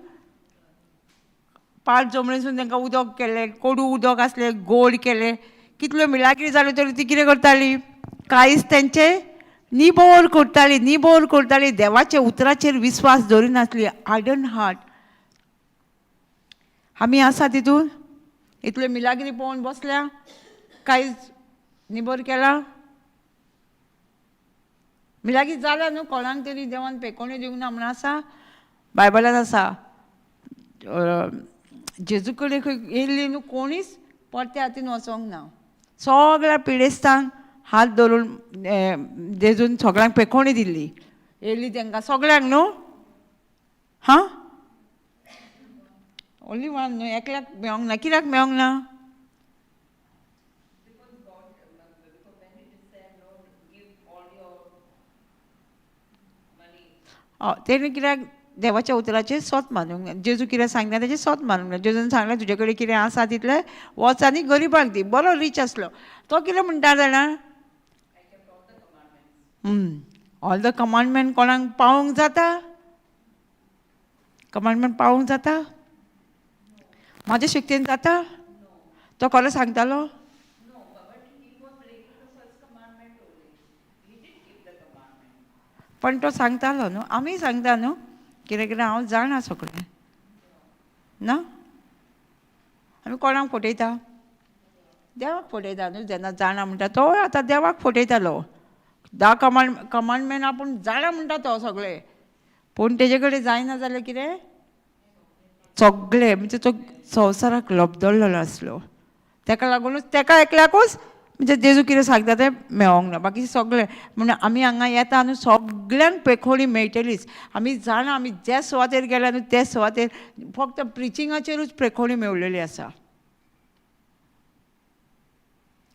पाट जमनीसून तांकां उदक केलें, कोडू उदक आसलें गोड केलें. कितल्यो मिलाग्री जाल्यो तरी ती कितें करताली, कांयच तेंचें निबोर करताली, निबोर करताली. देवाच्या उतराचेर विस्वास दवरिनासली. Harden heart. आमी आसा तितून इतल्यो मिलाग्री पळोवन बसल्या, कांयच निबोर केला? मिलाग्री जाला न्हू कोणाक तरी देवान पेकोणी दिवंक ना म्हूण आसा बायबलान आसा. जेजू कडेन खंय येयल्ली न्हू कोणीच परते हातीन वचोंक ना. सगळ्या पिडेस्तांक हात धरून जेजून सगळ्यांक पेकोणी दिल्ली. येयल्ली तांकां सगळ्यांक न्हू, हां ओन्ली वन न्हू, एकल्याक मेळोंक ना. कित्याक मेळोंक ना? हय, तेणी कित्याक देवाच्या उतराचेर सोत मानूंक ना. जेजू कितें सांगता तेजें सोत मानूंक ना. जेजून सांगलें तुजे कडेन कितें आसा तितलें वच आनी गरिबाक दी. बरो रीच आसलो तो कितें म्हणटा जाणा, ऑल the commandment कोणाक पावोवंक जाता? कमांडमेंट पावोवंक जाता? म्हाज्या शक्तीन जाता? तो खरो सांगतालो. पण तो सांगतालो न्हू, आमी सांगता न्हू कितें कितें हांव जाणा सगळें ना. आमी कोणाक फटयता? देवाक फटयता न्हू. जेन्ना जाणा म्हणटा तो आतां देवाक फटयतालो. 10 कमांडमेंट आपूण जाणा म्हणटा तो सगळें, पूण तेजे कडेन जायना जाल्यार कितें सगळें म्हणजे तो संवसाराक लबदल्लो आसलो. तेका लागूनच तेका एकल्याकूच म्हणजे जेजू कितें सांगता तें मेळोंक ना, बाकी सगळें. म्हणून आमी हांगा येता न्हू सगळ्यांक पेखोणी मेळटलीच. आमी जाणा आमी ज्या सुवातेर गेल्या न्हू त्या सुवातेर फक्त प्रिचिंगाचेरूच पेखोणी मेवलेली आसा.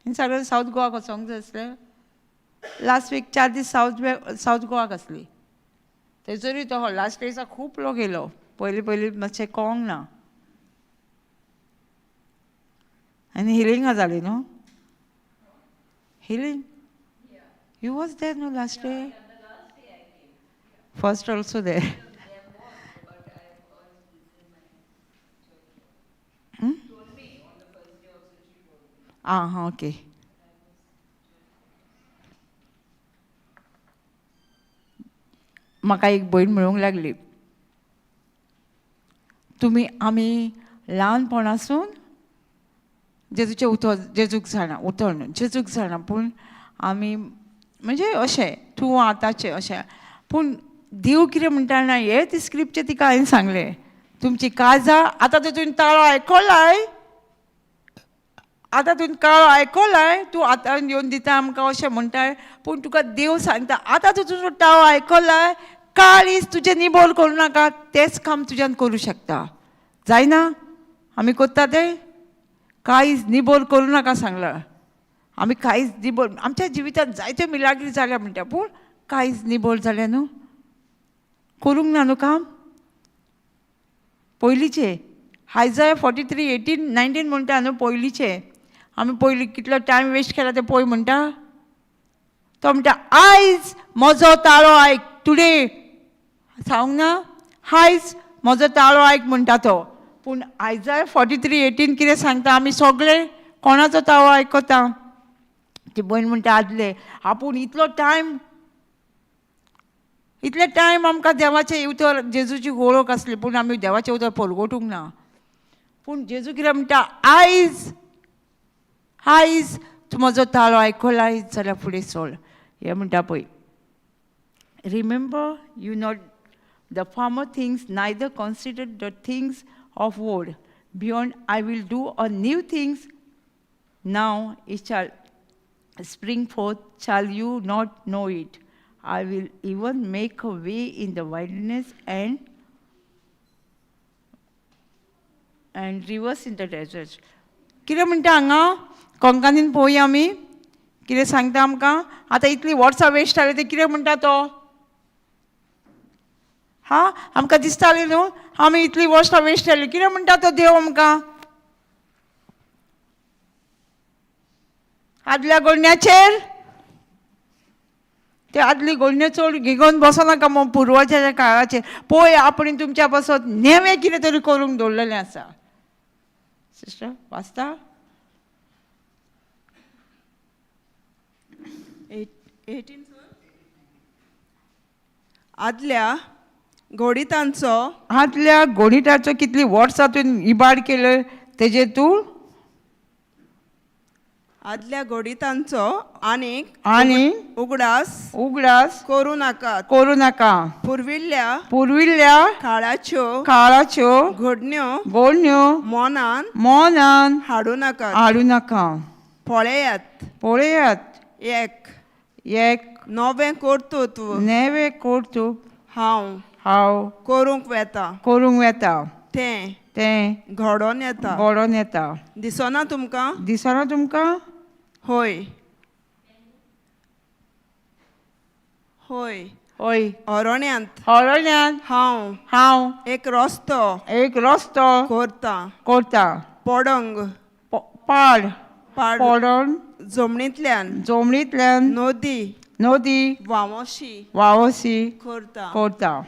सगळें सावथ गोवाक वचोंक जाय आसलें. लास्ट वीक 4 दीस सावथ गोवाक आसली. थंयसरूय तो लास्ट दिसा खूब लोक येयलो. पयलीं पयलीं मातशें कळोंक ना. आनी हिलिंगां जाली न्हू? Healing? You was there न्हू last day? First also there. आं हां ओके. म्हाका एक भयण म्हणूंक लागली, तुमी आमी ल्हानपणासून जेजूचें उतर जेजूक जाणा, उतर न्हू जेजूक जाणा, पूण आमी म्हणजे अशें तूं आतांचें अशें, पूण देव कितें म्हणटा ना हें ती स्क्रिप्चर तिका हांवें सांगलें. तुमची काळजां आतां तर तुवें ताळो आयकलाय, आतां तुवें काळो आयकलाय, तूं आतां येवन दिता आमकां अशें म्हणटाय, पूण तुका देव सांगता आतां तूं तुजो ताळो आयकलाय, काळीज तुजें निबोल करूं नाका, तेंच काम तुज्यान करूं शकता. जायना आमी करता तें? काळीज निबोल करूं नाका सांगलां. आमी काळीज निबोल आमच्या जिवितांत जायत्यो मिलाग्री जाल्या म्हणटा, पूण काळीज निबोल जालें न्हू, करूंक ना न्हू काम. पयलींचें आयजाय 43:18 19 म्हणटा न्हू, पयलींचें आमी पयलीं कितलो टायम वेस्ट केला तें पळय म्हणटा. तो म्हणटा आयज म्हजो ताळो आयक, टुडे सांगूंक ना, आयज म्हजो ताळो आयक म्हणटा तो. पूण आयजाय 43:18 कितें सांगता, आमी सगळे कोणाचो ताळो आयकता? ती भयण म्हणटा आदले आपूण इतलो टायम, इतले टायम आमकां देवाचें उतर जेजूची वळख आसली, पूण आमी देवाचें उतर परगटूंक ना. पूण जेजू कितें म्हणटा, आयज आयज तूं म्हजो ताळो आयकला जाल्यार फुडें सोड. हें म्हणटा पळय, remember you not the former things, neither consider the things of old. Beyond I will do a new things now, it shall spring forth, shall you not know it? I will even make a way in the wilderness and rivers in the desert. कितें म्हणटा हांगा कोंकणीन पळोवया आमी कितें सांगता आमकां. आतां इतलीं वर्सां वेस्ट जाली तें कितें म्हणटा तो? हा आमकां दिसतालें न्हू आमी इतलीं वर्सां वेस्ट जाली, कितें म्हणटा तो देव आमकां? आदल्या गोडण्याचेर ते आदली गोडण्यो चड घेवन बसोनाका मग पुर्वजाच्या काळाचेर. पळय आपण तुमच्या पासत नेवें कितें तरी करूंक दवरलेलें आसा. सिस्टर वाचता? 18 आदल्या गोडितांचो, आदल्या गोडिताचो कितली वर्सां तुवें इबाड केले तेजेर तूं आदल्या गोडितांचो आनीक आनी उगडास उगडास करूं नाकात. करूं नाका. पुर्विल्ल्या पुर्विल्ल्या काळाच्यो काळाच्यो घडण्यो गोडण्यो मनान मनान हाडूं नाकात. हाडूं नाका. पळयात पळयात एक एक नवें कर्तृत्व नवें कर्तृत्व हांव हांव करूंक वेता, करूंक वेता, तें तें घडोवन येता. घडोवन येता. दिसना तुमकां? दिसना तुमकां? हय हय. हय. अरण्यांत अरण्यांत हांव हांव एक रस्तो एक रस्तो करता, करता, पडंग पाड पाड पडोन जमनींतल्यान जमनींतल्यान नदी नदी व्हांवशी व्हांवशी करता. करता.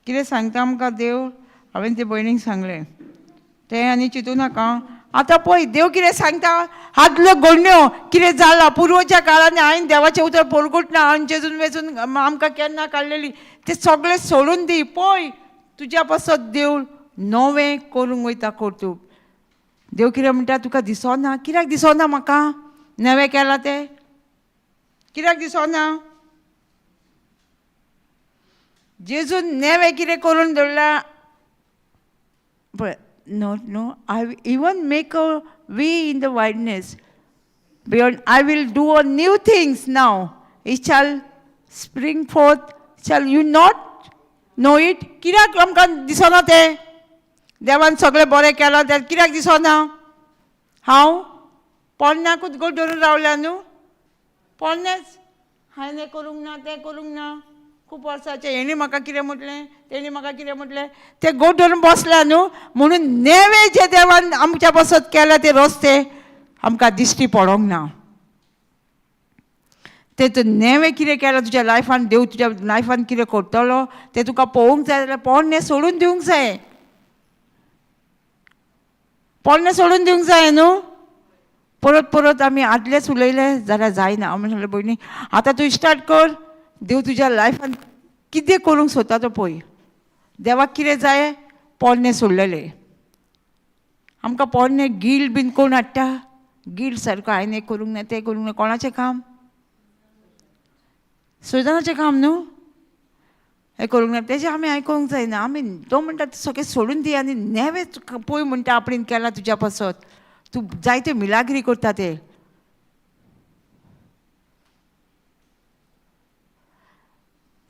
कितें सांगता आमकां देव? हांवें ते भयणीक सांगलें तें आनी चिंतू नाका. आतां पळय देव कितें सांगता, आदल्यो घडण्यो कितें जालां पुर्वच्या काळांनी हांवें देवाचें उतर परगटना, हांवें जेजून वेचून आमकां केन्ना काडलेली तें सगळें सोडून दी. पळय तुज्या पासत देव नवें करूंक वयता कर्तूब. देव कितें म्हणटा तुका दिसना? कित्याक दिसना म्हाका नवें केलां तें? कित्याक दिसना? जेजून नवें कितें करून दवरलां पळय. No, no, I will even make a way in the wilderness. Beyond, I will do a new things now. It shall spring forth. Shall you not know it? कित्याक आमकां दिसना तें? देवान सगळें बरें केलां तें कित्याक दिसना? हांव पोरण्याकूच गोड धरून रावल्या न्हू, पोरण्याच हांवें हें करूंक ना तें करूंक ना, खूब वर्साचें हेणी म्हाका कितें म्हटलें तेणी म्हाका कितें म्हटलें, तें गोड धरून बसल्या न्हू. म्हणून नेवे जे देवान आमच्या पासत केल्या ते रस्ते आमकां दिश्टी पडोंक ना. ते तूं नेवे कितें केलां तुज्या लायफान, देव तुज्या लायफान कितें करतलो तें तुका पळोवंक जाय जाल्यार पोरणें सोडून दिवंक जाय, पोरणें सोडून दिवंक जाय न्हू. परत परत आमी आदलेच उलयले जाल्यार जायना. हांव म्हणलें भयणी आतां तूं स्टार्ट कर, देव तुज्या लायफान कितें करूंक सोदता तो पळय. देवाक कितें जाय? पोरणें सोडलेलें. आमकां पोरणें गिल्ट बीन कोण हाडटा? गिल्ट सारको हांवें हें करूंक ना तें करूंक ना, कोणाचें काम? सैतानाचें काम न्हू. हें करूंक ना तेजें आमी आयकोंक जायना. आमी तो म्हणटा सगळें सोडून दी आनी नेवें पळय म्हणटा आपणेन केलां तुज्या पासत, तूं जायते मिलाग्री करता ते.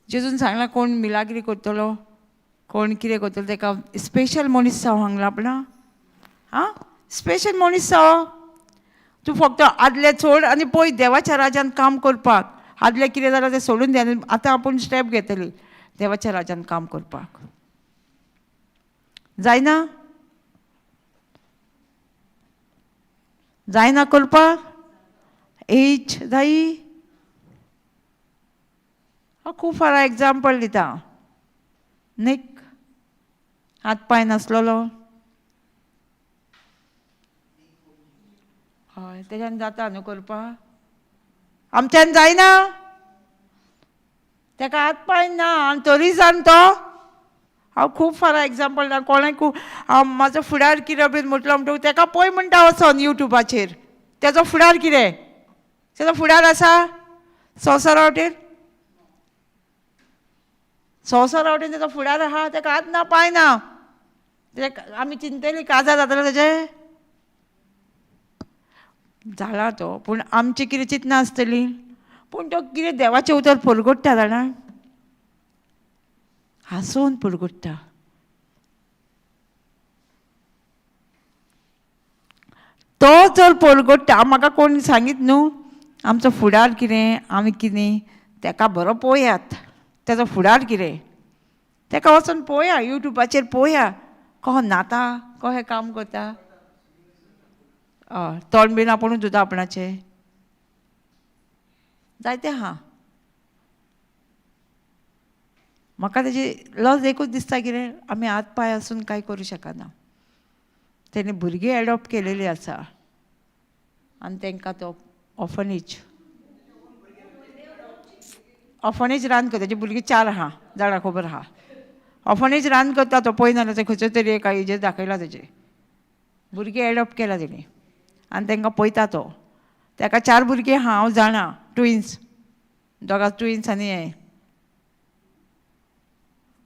जेजून सांगलां कोण मिलाग्री करतलो कोण कितें करतलो तेका स्पेशल मनीस जावं सांगलां आपणा. आं, स्पेशल मनीस जावं तूं, फक्त आदलें सोड आनी पळय देवाच्या राजान काम करपाक. आदलें कितें जालां तें सोडून दी आनी आतां आपूण स्टेप घेतली देवाच्या राजान काम करपाक. जायना? जायना करपाक? एज जायी? हांव खूब फारां एग्जाम्पल दिता. निक हात पांय नासलेलो, हय तेज्यान जाता न्हू करपाक, आमच्यान जायना. तेका हात पांय ना आनी तरी जावन तो. हांव खूब फारां एग्जाम्पल दिता. कोणाक हांव म्हाजो फुडार कितें बीन म्हटलो म्हणटकूच तेका पळय म्हणटा वचोन युट्यूबाचेर तेजो फुडार कितें, तेजो फुडार आसा संवसारा वटेन, संवसारा वटेन तेजो फुडार आहा, तेका हात ना पांय ना. तेका आमी चिंततली काजार जातलें तेजें, जाला तो. पूण आमची कितें चिंतना आसतली, पूण तो कितें देवाचें उतर परगट्टा जाणा, हांसून परगट्टा. तो जर परगट्टा, म्हाका कोण सांगीत न्हू आमचो फुडार कितें, आमी कितें, तेका बरो पळयात तेजो फुडार कितें, तेका वचोन पळोवया युट्यूबाचेर पळोवया कहो नाता कहें काम करता. हय तोंड बीन आपुणूच धुता आपणाचें, जायते आहा. म्हाका तेजी लज एकूच दिसता कितें आमी हात पांय आसून कांय करूं शकना. तेणी भुरगीं एडॉप्ट केलेली आसा आनी तांकां तो ऑर्फनेज ऑर्फनेज रान करता. तेजी भुरगीं 4 आहा जाणा खबर आहा. ऑर्फनेज रान करता तो, पळय नाल्यार ते खंयचो तरी एका हेजेर दाखयला तेजें भुरगीं एडॉप्ट केला तेणी आनी तांकां पळयता तो. ताका 4 भुरगीं आहा हांव जाणा, ट्विन्स, दोगां ट्विन्स आनी हें.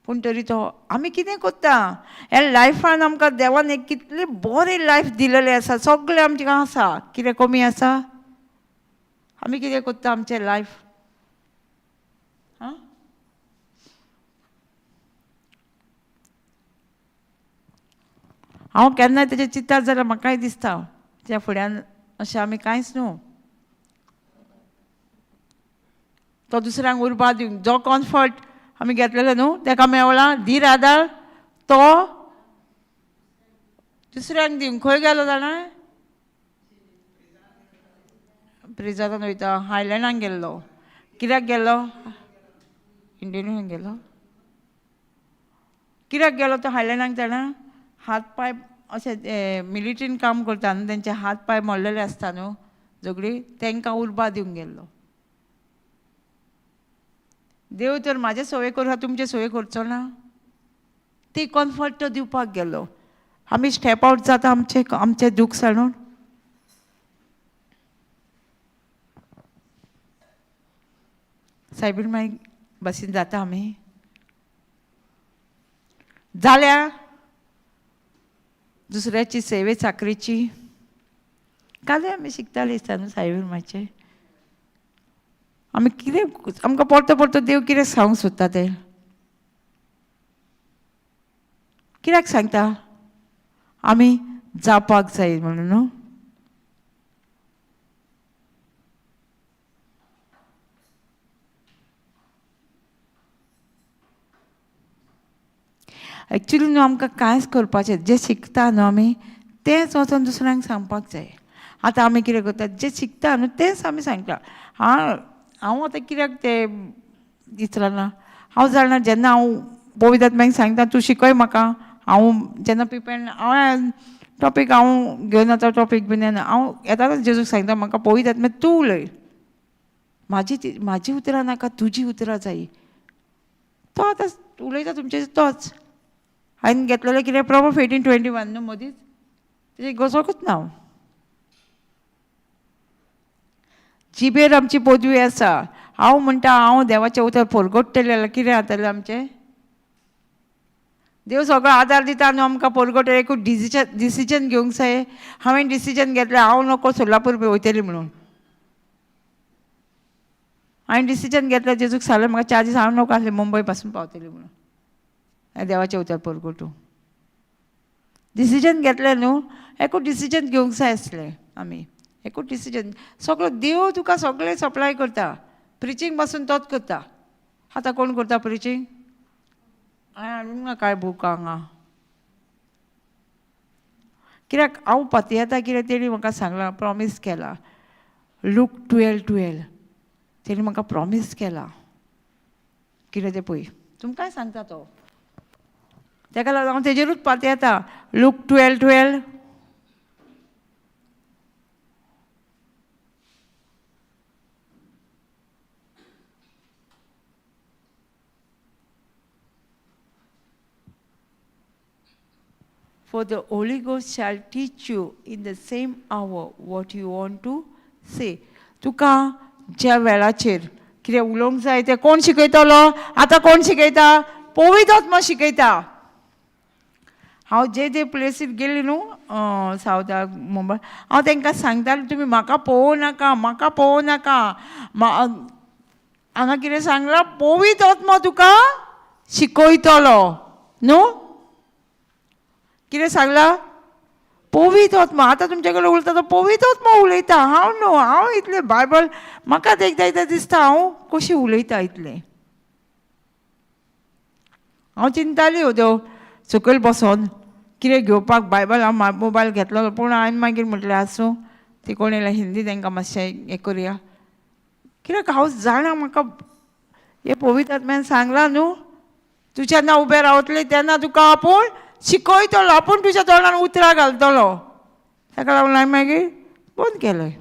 पूण तरी तो आमी कितें करता ह्या लायफान? आमकां देवान एक कितलें बरें लायफ दिलेलें आसा, सगळें आमचें आसा, कितें कमी आसा? आमी कितें करता आमचें लायफ? आं, हांव केन्नाय तेजें चिंतता जाल्यार म्हाकाय दिसता त्या फुड्यान अशें आमी कांयच न्हू. तो दुसऱ्यांक उर्बा दिवंक जो कॉम्फर्ट आमी घेतलेलो न्हू तेका मेवला धीर आदार, तो दुसऱ्यांक दिवंक खंय गेलो जाणा? प्रिजांत वयता, हायलँडाक गेल्लो. कित्याक गेल्लो? इंडियनाक गेलो. कित्याक गेलो तो हायलँडाक जाणा? हात पांय अशें मिलिट्रीन काम करता न्हू, तेंचे हात पांय मोडलेले आसता न्हू झगडी, तेंकां उर्बा दिवंक गेल्लो. देव तर म्हाजे सोवे करूं तुमचे सोवे करचो ना, ती कॉम्फर्ट तो दिवपाक गेलो. आमी स्टेप आवट जाता आमचें आमचें दूख सांडून. सायबीण मागीर बसीन जाता आमी जाल्या दुसऱ्याची सेवे चाकरीची. कालय आमी शिकताली दिसता न्हू सायबीण मातशें. आमी कितें आमकां परतो परतो देव कितें सांगूंक सोदता तें कित्याक सांगता? आमी जावपाक जाय म्हणून न्हू. एक्चुली न्हू आमकां कांयच करपाचें, जें शिकता न्हू आमी तेंच वचोन दुसऱ्यांक सांगपाक जाय. आतां आमी कितें करता, जें शिकता न्हू तेंच आमी सांगता. हांव आतां कित्याक तें विचारना, हांव जाणा जेन्ना हांव पवित्र आत्म्याक सांगता तूं शिकय म्हाका, हांव जेन्ना प्रिपेर हांव टॉपीक हांव घेवन वता, टॉपीक बीन येना, हांव येताच जेजूक सांगता म्हाका पवित्र आत्म्या तूं उलय, म्हाजी उतरां नाका, तुजी उतरां जाय. तो आतां उलयता तुमचे तोच. हांवें घेतलेलें कितें प्रोवर्ब 18:21 न्हू, मदींच तेजें गजोकूच ना हांव. जिबेर आमची पदवी आसा. हांव म्हणटा हांव देवाचें उतर परगट्टलें जाल्यार कितें जातलें आमचें? देव सगळो आदार दिता न्हू आमकां परगट, एकूच डिसिजन घेवंक जाय. हांवें डिसिजन घेतलें हांव नको सोलापूर वयतली म्हणून. हांवें डिसिजन घेतलें, जेजूक सांगलें म्हाका 4 दीस हांव नको आसलें मुंबय पासून पावतली म्हणून, देवाचें उतर परगटूं. डिसिजन घेतलें न्हू, एकूच डिसिजन घेवंक जाय आसलें आमी, एकूच डिसिजन. सगळो देव तुका सगळें सप्लाय करता, प्रिचींग पासून तोच करता. आतां कोण करता प्रिचींग? हांवें हाडूंक ना कांय बूक हांगा, कित्याक हांव पातयेता कित्याक तेणी म्हाका सांगलां, प्रॉमीस केलां. लूक 12:12 तेणी म्हाका प्रॉमीस केलां. कितें तें पळय, तुमकांय सांगता तो, तेका लागून हांव तेजेरूच पातयेता. Look 12:12. For the Holy Ghost shall teach you in the same hour what you want to say. तुका ज्या वेळाचेर कितें उलोवंक जाय तें कोण शिकयतलो? आतां कोण शिकयता? पवित्र आत्मा शिकयता. हांव जे जे प्लेसीर गेली न्हू सावथाक मुंबय, हांव तांकां सांगतालें तुमी म्हाका पळोवं नाका, म्हाका पळोवं नाका, हांगा कितें सांगलां पवित्र आत्मा तुका शिकयतलो न्हू. कितें सांगलां? पवित्र आत्मा. आतां तुमचे कडेन उलयता तो पवित्र आत्मा उलयता, हांव न्हू. हांव इतलें बायबल म्हाका एकदां एकदां दिसता हांव कशी उलयता इतलें. हांव चिंताली उदो सकयल बसोन कितें घेवपाक बायबल, हांव मोबायल घेतलो, पूण हांवें मागीर म्हटलें आसूं, ती कोण येयल्या हिंदी तांकां मातशें हें करुया, कित्याक हांव जाणा म्हाका हे पवित्र आत्म्यान सांगलां न्हू, तूं जेन्ना उबें रावतलें तेन्ना तुका आपूण शिकयतलो, आपूण तुज्या तोंडान उतरां घालतलो. ताका लागून हांवें मागीर बंद केलें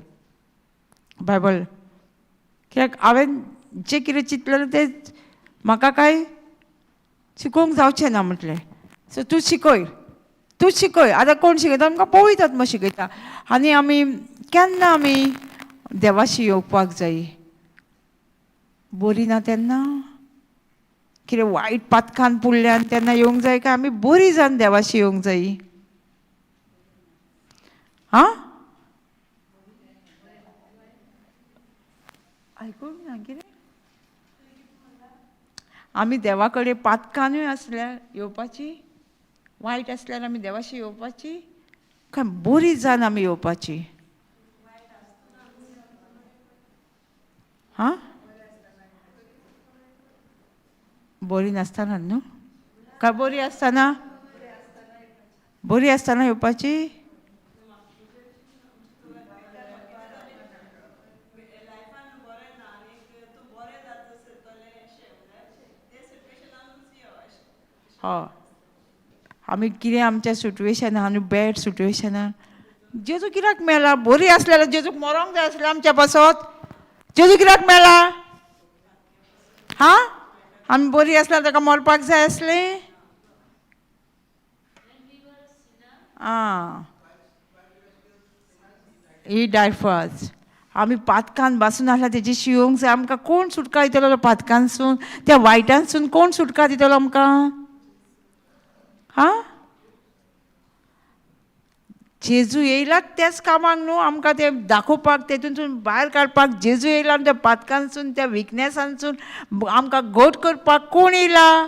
बायबल, कित्याक हांवें जें कितें चिंतलेलें तें म्हाका कांय शिकोवंक जावचें ना म्हटलें. सो तूं शिकय, तूं शिकय. आतां कोण शिकयता आमकां? पवित्र आत्मा शिकयता. आनी आमी केन्ना आमी देवाशी येवपाक जाय? बरी ना तेन्ना, कितें वायट पातकान पुडल्यान तेन्ना येवंक जाय काय आमी बरी जावन देवाशी येवंक जाय? आं, आयकूंक ना कितें? आमी देवा कडेन पातकानूय आसल्यार येवपाची, वायट आसल्यार आमी देवाशी येवपाची काय बरी जावन आमी येवपाची? हां, बरी नासतना न्हू काय बरी आसतना? बरी आसतना येवपाची. हय, आमी कितें आमच्या सिट्युएशनान आनी बॅड सिट्युएशनान जेजू कित्याक मेला? बरी आसल्यार जेजूक मरोंक जाय आसलें आमच्या पासत, जेजू कित्याक मेला? हां, आमी बरी आसल्यार ताका मरपाक जाय आसलें? आं, ही डायड फॉर अस. आमी पातकान बासून आसल्यार तेजी शिवंक जाय. आमकां कोण सुटका दितलो पातकानसून, त्या वायटानसून कोण सुटका दितलो आमकां? हां, जेजू येयला त्याच कामाक न्हू आमकां तें दाखोवपाक, तेतूनसून भायर काडपाक जेजू येयला. त्या पातकानसून, त्या विकनेसानसून आमकां घट करपाक कोण येयला?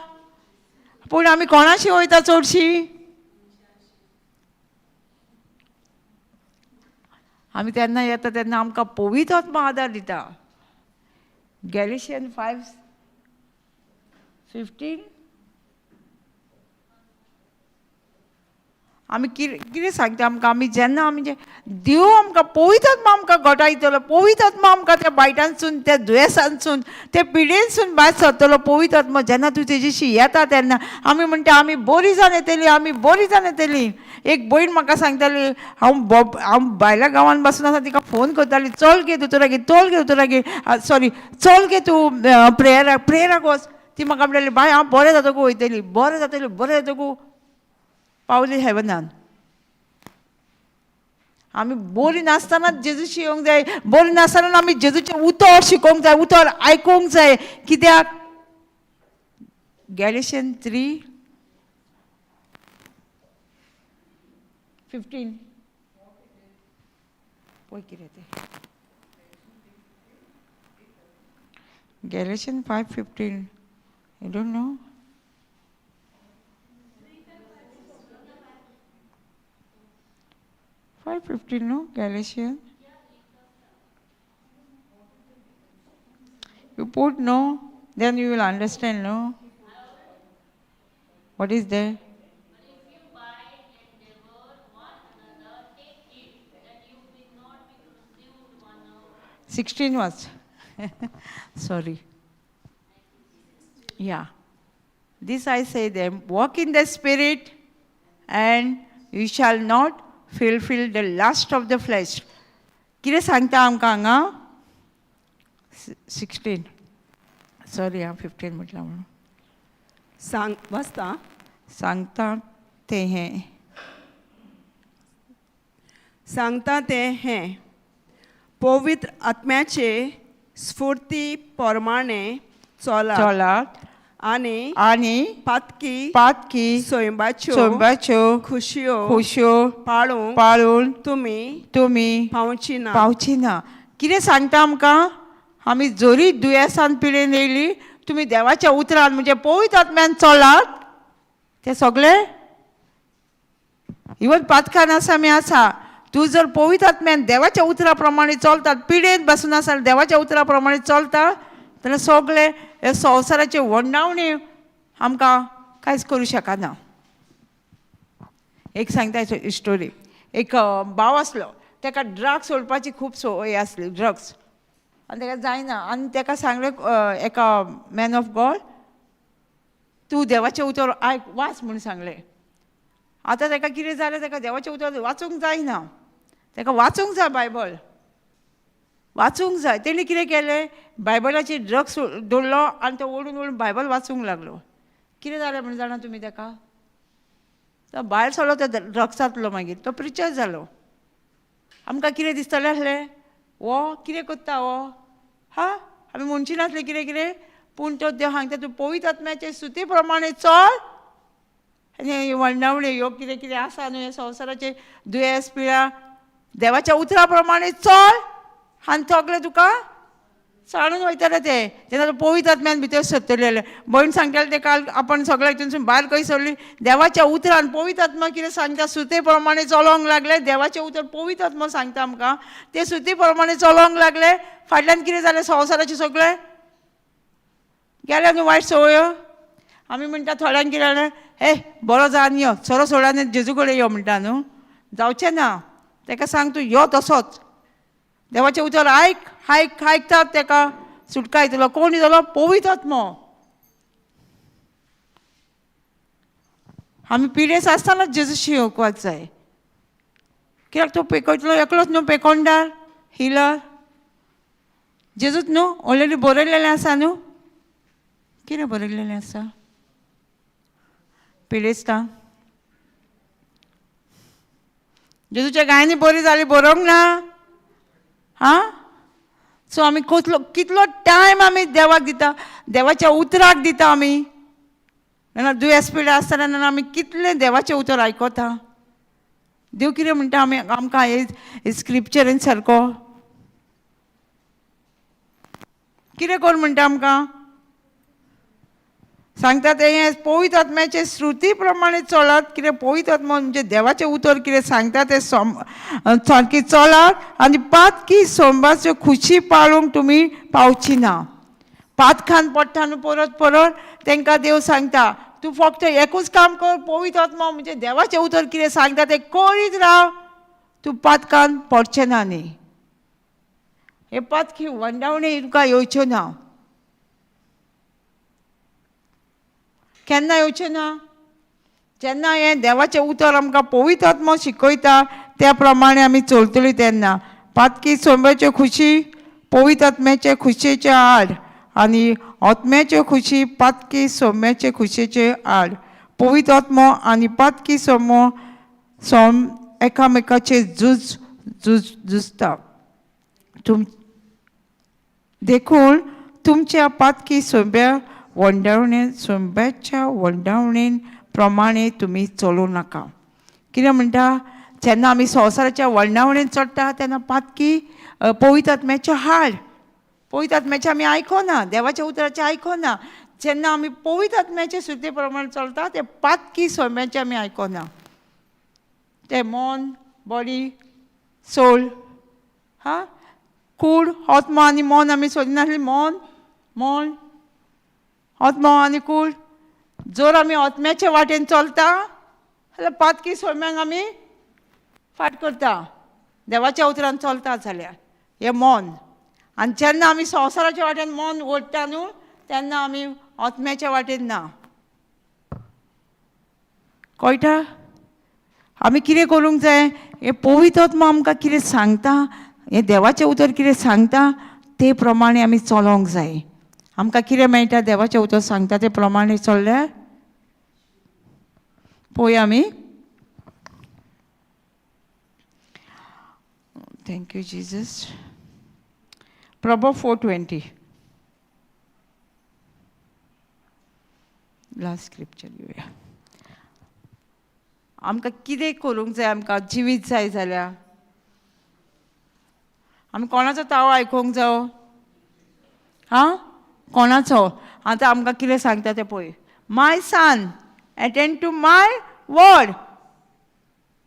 पूण आमी कोणाशी वयता चडशी? आमी तेन्ना येता तेन्ना आमकां पवित्र आत्मा आदार दिता. गॅलिशियन 5:15. आमी कितें सांगता आमकां, आमी जेन्ना आमी जे देव आमकां पवित्र आत्मा आमकां घटायतलो, पवित्र आत्मा आमकां त्या बायटांसून, त्या दुयेंसांसून, त्या पिडेनसून भायर सरतलो. पवित्र आत्मा जेन्ना तूं तेजेशी येता तेन्ना आमी म्हणटा आमी बरी जावन येतली, आमी बरी जावन येतली. एक भयण म्हाका सांगताली, हांव भायल्या गांवान बसून आसा, तिका फोन करताली, चल गे दोतोरागेर, चल गे दोतोरागेर, सॉरी चल गे तूं प्रेयराक वच. ती म्हाका म्हणटाली, बाय हांव बरें जातकू वयतली, बरें जातली, बरें जातकू पावली हेवनान. आमी बरी नासतनाच जेजूशी येवंक जाय, बरी नासतना आमी जेजूचें उतर शिकोवंक जाय, उतर आयकूंक जाय. कित्याक गॅलेशन 3:15 पळय कितें तें, Galatians 5:15, you don't know? 5:15, no? Galatians. You put no, then you will understand, no? What is there? But if you bite and devour one another, take heed that you may not be consumed one of 16 was. Sorry. Yeah. This I say them, walk in the Spirit, and you shall not fulfill the lust of the flesh. कितें सांगता आमकां हांगा? 16, sorry हांव 15 म्हटलां म्हणून. सांग वाचता. सांगता तें हें. सांगता तें हें, पवित्र आत्म्याचे स्फूर्ती प्रमाणे चलात चलात आनी आनी पातकी पातकी सैंबाच्यो सोंबाच्यो खुशयो खोश्यो पाळूंक पाळून तुमी तुमी पावची ना. पावची ना. कितें सांगता आमकां? आमी जरी दुयेंसान पिडेन येयली, तुमी देवाच्या उतरान म्हणजे पवित्र आत्म्यान चलात. ते सगळे इवन पातकान आसा आमी आसा, तूं जर पवित्र आत्म्यान देवाच्या उतरा प्रमाणे चलतात, पिडेन बसून आसा देवाच्या उतरा प्रमाणे चलता जाल्यार सगळे हे संवसाराचे वंडावणे आमकां कांयच करूं शकना. एक सांगता स्टोरी. एक भाव आसलो, ताका ड्रग्स सोडपाची खूब संवय आसली, ड्रग्स, आनी ताका जायना. आनी ताका सांगलें एका मॅन ऑफ गॉड, तूं देवाचें उतर आयक, वाच म्हूण सांगलें. आतां ताका कितें जालें, ताका देवाचें उतर वाचूंक जायना, ताका वाचूंक जाय, बायबल वाचूंक जाय. तेणी कितें केलें, बायबलाची ड्रग्स दवरलो आनी तो ओडून ओडून बायबल वाचूंक लागलो. कितें जालें म्हण जाणा तुमी? ताका तो भायर सरलो त्या ड्रग्सांतलो, मागीर तो प्रिचर जालो. आमकां कितें दिसतलें आसलें, हो कितें करता हो, हा आमी म्हणची नासलें कितें कितें, पूण तो देव सांगता तूं पवित्र आत्म्याचे सुती प्रमाणे चल आनी वंडावणे ह्यो कितें कितें आसा न्हू हे संवसाराचे दुयेंस पिळा, देवाच्या उतरा प्रमाणे चल आनी सगळें तुका सांडून वयतलें तें. तेन्ना पवित्र आत्म्यान भितर सरतलें. भयण सांगतालें तें काल, आपण सगळ्या हितूनसून भायर खंय सरली, देवाच्या उतरान पवित्र आत्मा कितें सांगता सुते प्रमाणे चलोवंक लागले. देवाचें उतर पवित्र आत्मा सांगता आमकां, ते सुते प्रमाणे चलोवंक लागले. फाटल्यान कितें जालें, संवसाराचें सगळें गेलें न्हू वायट संवयो. आमी म्हणटा थोड्यांक कितें जालें, हे बरो जावन यो, सोरो सोडा जेजू कडेन यो म्हणटा न्हू, जावचें ना. ताका सांग तूं यो तसोच, देवाचें उतर आयक, आयक आयकतात ताका सुटका येतलो. कोण येतलो? पवित्र आत्मो. आमी पिडेस आसतनाच जेजूशी येवपाक जाय, कित्याक तो पेकयतलो एकलोच न्हू, पेकोंडार हिलर जेजूच न्हू, ऑलरेडी बरयलेलें आसा न्हू. कितें बरयलेलें आसा पिडेस्ता? जेजूच्या गायनी बरी जाली बरोवंक ना. आं, सो आमी कसलो कितलो टायम आमी देवाक दिता, देवाच्या उतराक दिता आमी. ना दुयेंस पिडा आसतना ना आमी कितलें देवाचें उतर आयकता. देव कितें म्हणटा आमी आमकां हे स्क्रिप्चरीन सारको कितें कर म्हणटा आमकां सांगता तें हें पवित्र आत्म्याचे श्रुती प्रमाणे चलात. कितें पवित्र आत्मा म्हणजे देवाचें उतर कितें सांगता तें सारकें चलात आनी पातकी सोंबाच्यो खुशी पाळूंक तुमी पावची ना. पातखान पडटा न्हू परत परत, तांकां देव सांगता तूं फक्त एकूच काम कर, पवित्र आत्मा म्हणजे देवाचें उतर कितें सांगता तें करीत राव, तूं पातकान पडचें ना न्ही. हे पातकी वंडावणी तुका येवच्यो ना. केन्ना येवचें ना? जेन्ना हें देवाचें उतर आमकां पवित्र आत्मा शिकयता त्या प्रमाणे आमी चलतली तेन्ना. पातकी सोंब्याच्यो खुशी पवित्र आत्म्याचे खुशयेचे आड आनी आत्म्याच्यो खुशी पातकी सोम्याचे खुशयेचे आड. पवित्र आत्मो आनी पातकी सोमो सोम एकामेकाचे झूज झूज झुजता. देखून तुमच्या पातकी सोंब्या वंडावणे सोंब्याच्या वंडावणे प्रमाणे तुमी चलूं नाका. कितें म्हणटा? जेन्ना आमी संवसाराच्या वंडावणेन चडटा तेन्ना पातकी पवित्र आत्म्याचे हाड, पवित्र आत्म्याचें आमी आयकना, देवाच्या उतराचें आयकना. जेन्ना आमी पवित्र आत्म्याचे सुरते प्रमाण चलता ते पातकी सोंब्याचें आमी आयकना. ते मन, बॉडी, सोल, हा कूड, आत्मा आनी मन आमी सोदिनासली. मन, मन, आत्मा आनी कूड. जर आमी आत्म्याचे वाटेन चलता जाल्यार पातकी सोम्यांक आमी फाट करता, देवाच्या उतरान चलता जाल्यार हें मन. आनी जेन्ना आमी संवसाराच्या वाटेन मन ओडटा न्हू तेन्ना आमी आत्म्याच्या वाटेन ना. कळटा? आमी कितें करूंक जाय? हें पवित्र आत्मा आमकां कितें सांगता, हें देवाचें उतर कितें सांगता ते प्रमाणे आमी चलोंक जाय. आमकां कितें मेळटा देवाचें उतर सांगता ते प्रमाणे चल्ल्यार? पळोवया आमी. Thank you Jesus. Proverbs 4:20, last scripture घेवया. आमकां कितें करूंक जाय? आमकां जिवीत जाय जाल्यार आमी कोणाचो ताळो आयकूंक जावो? हां, कोणाचो? आतां आमकां कितें सांगता तें पळय. My son, attend to my word.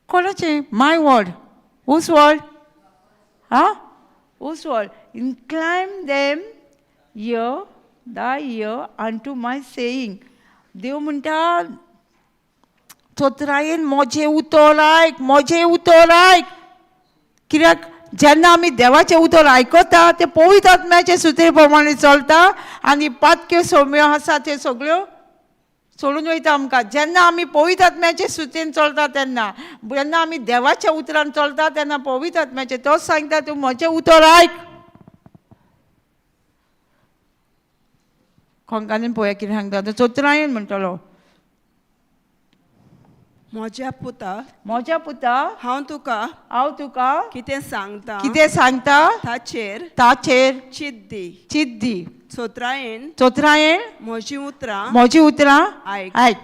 कोणाचें? My word. Whose word? हां, whose word? Incline them ear thy ear unto my saying. देव म्हणटा चतुरायेन म्हजें उतर आयक, म्हजें उतर आयक. कित्याक जेन्ना आमी देवाचें उतर आयकता तें पवित्र आत्म्याचे सुत्रे प्रमाणे चलता आनी पातक्यो सोम्यो आसा त्यो सगळ्यो सोडून वयता आमकां. जेन्ना आमी पवित्र आत्म्याचे सुत्रेन चलता तेन्ना, जेन्ना आमी देवाच्या उतरान चलता तेन्ना पवित्र आत्म्याचें तोच सांगता तूं म्हजें उतर आयक. कोंकणीन पळोवया कितें सांगता तो. चतुरायेन म्हणटलो, म्हज्या पुता, म्हज्या पुता, हांव तुका हांव तुका कितें सांगता कितें सांगता ताचेर ताचेर चिंत दी. चिंत दी. चतुरायेन चतुरायेन म्हजीं उतरां म्हजी उतरां आयक. आयक.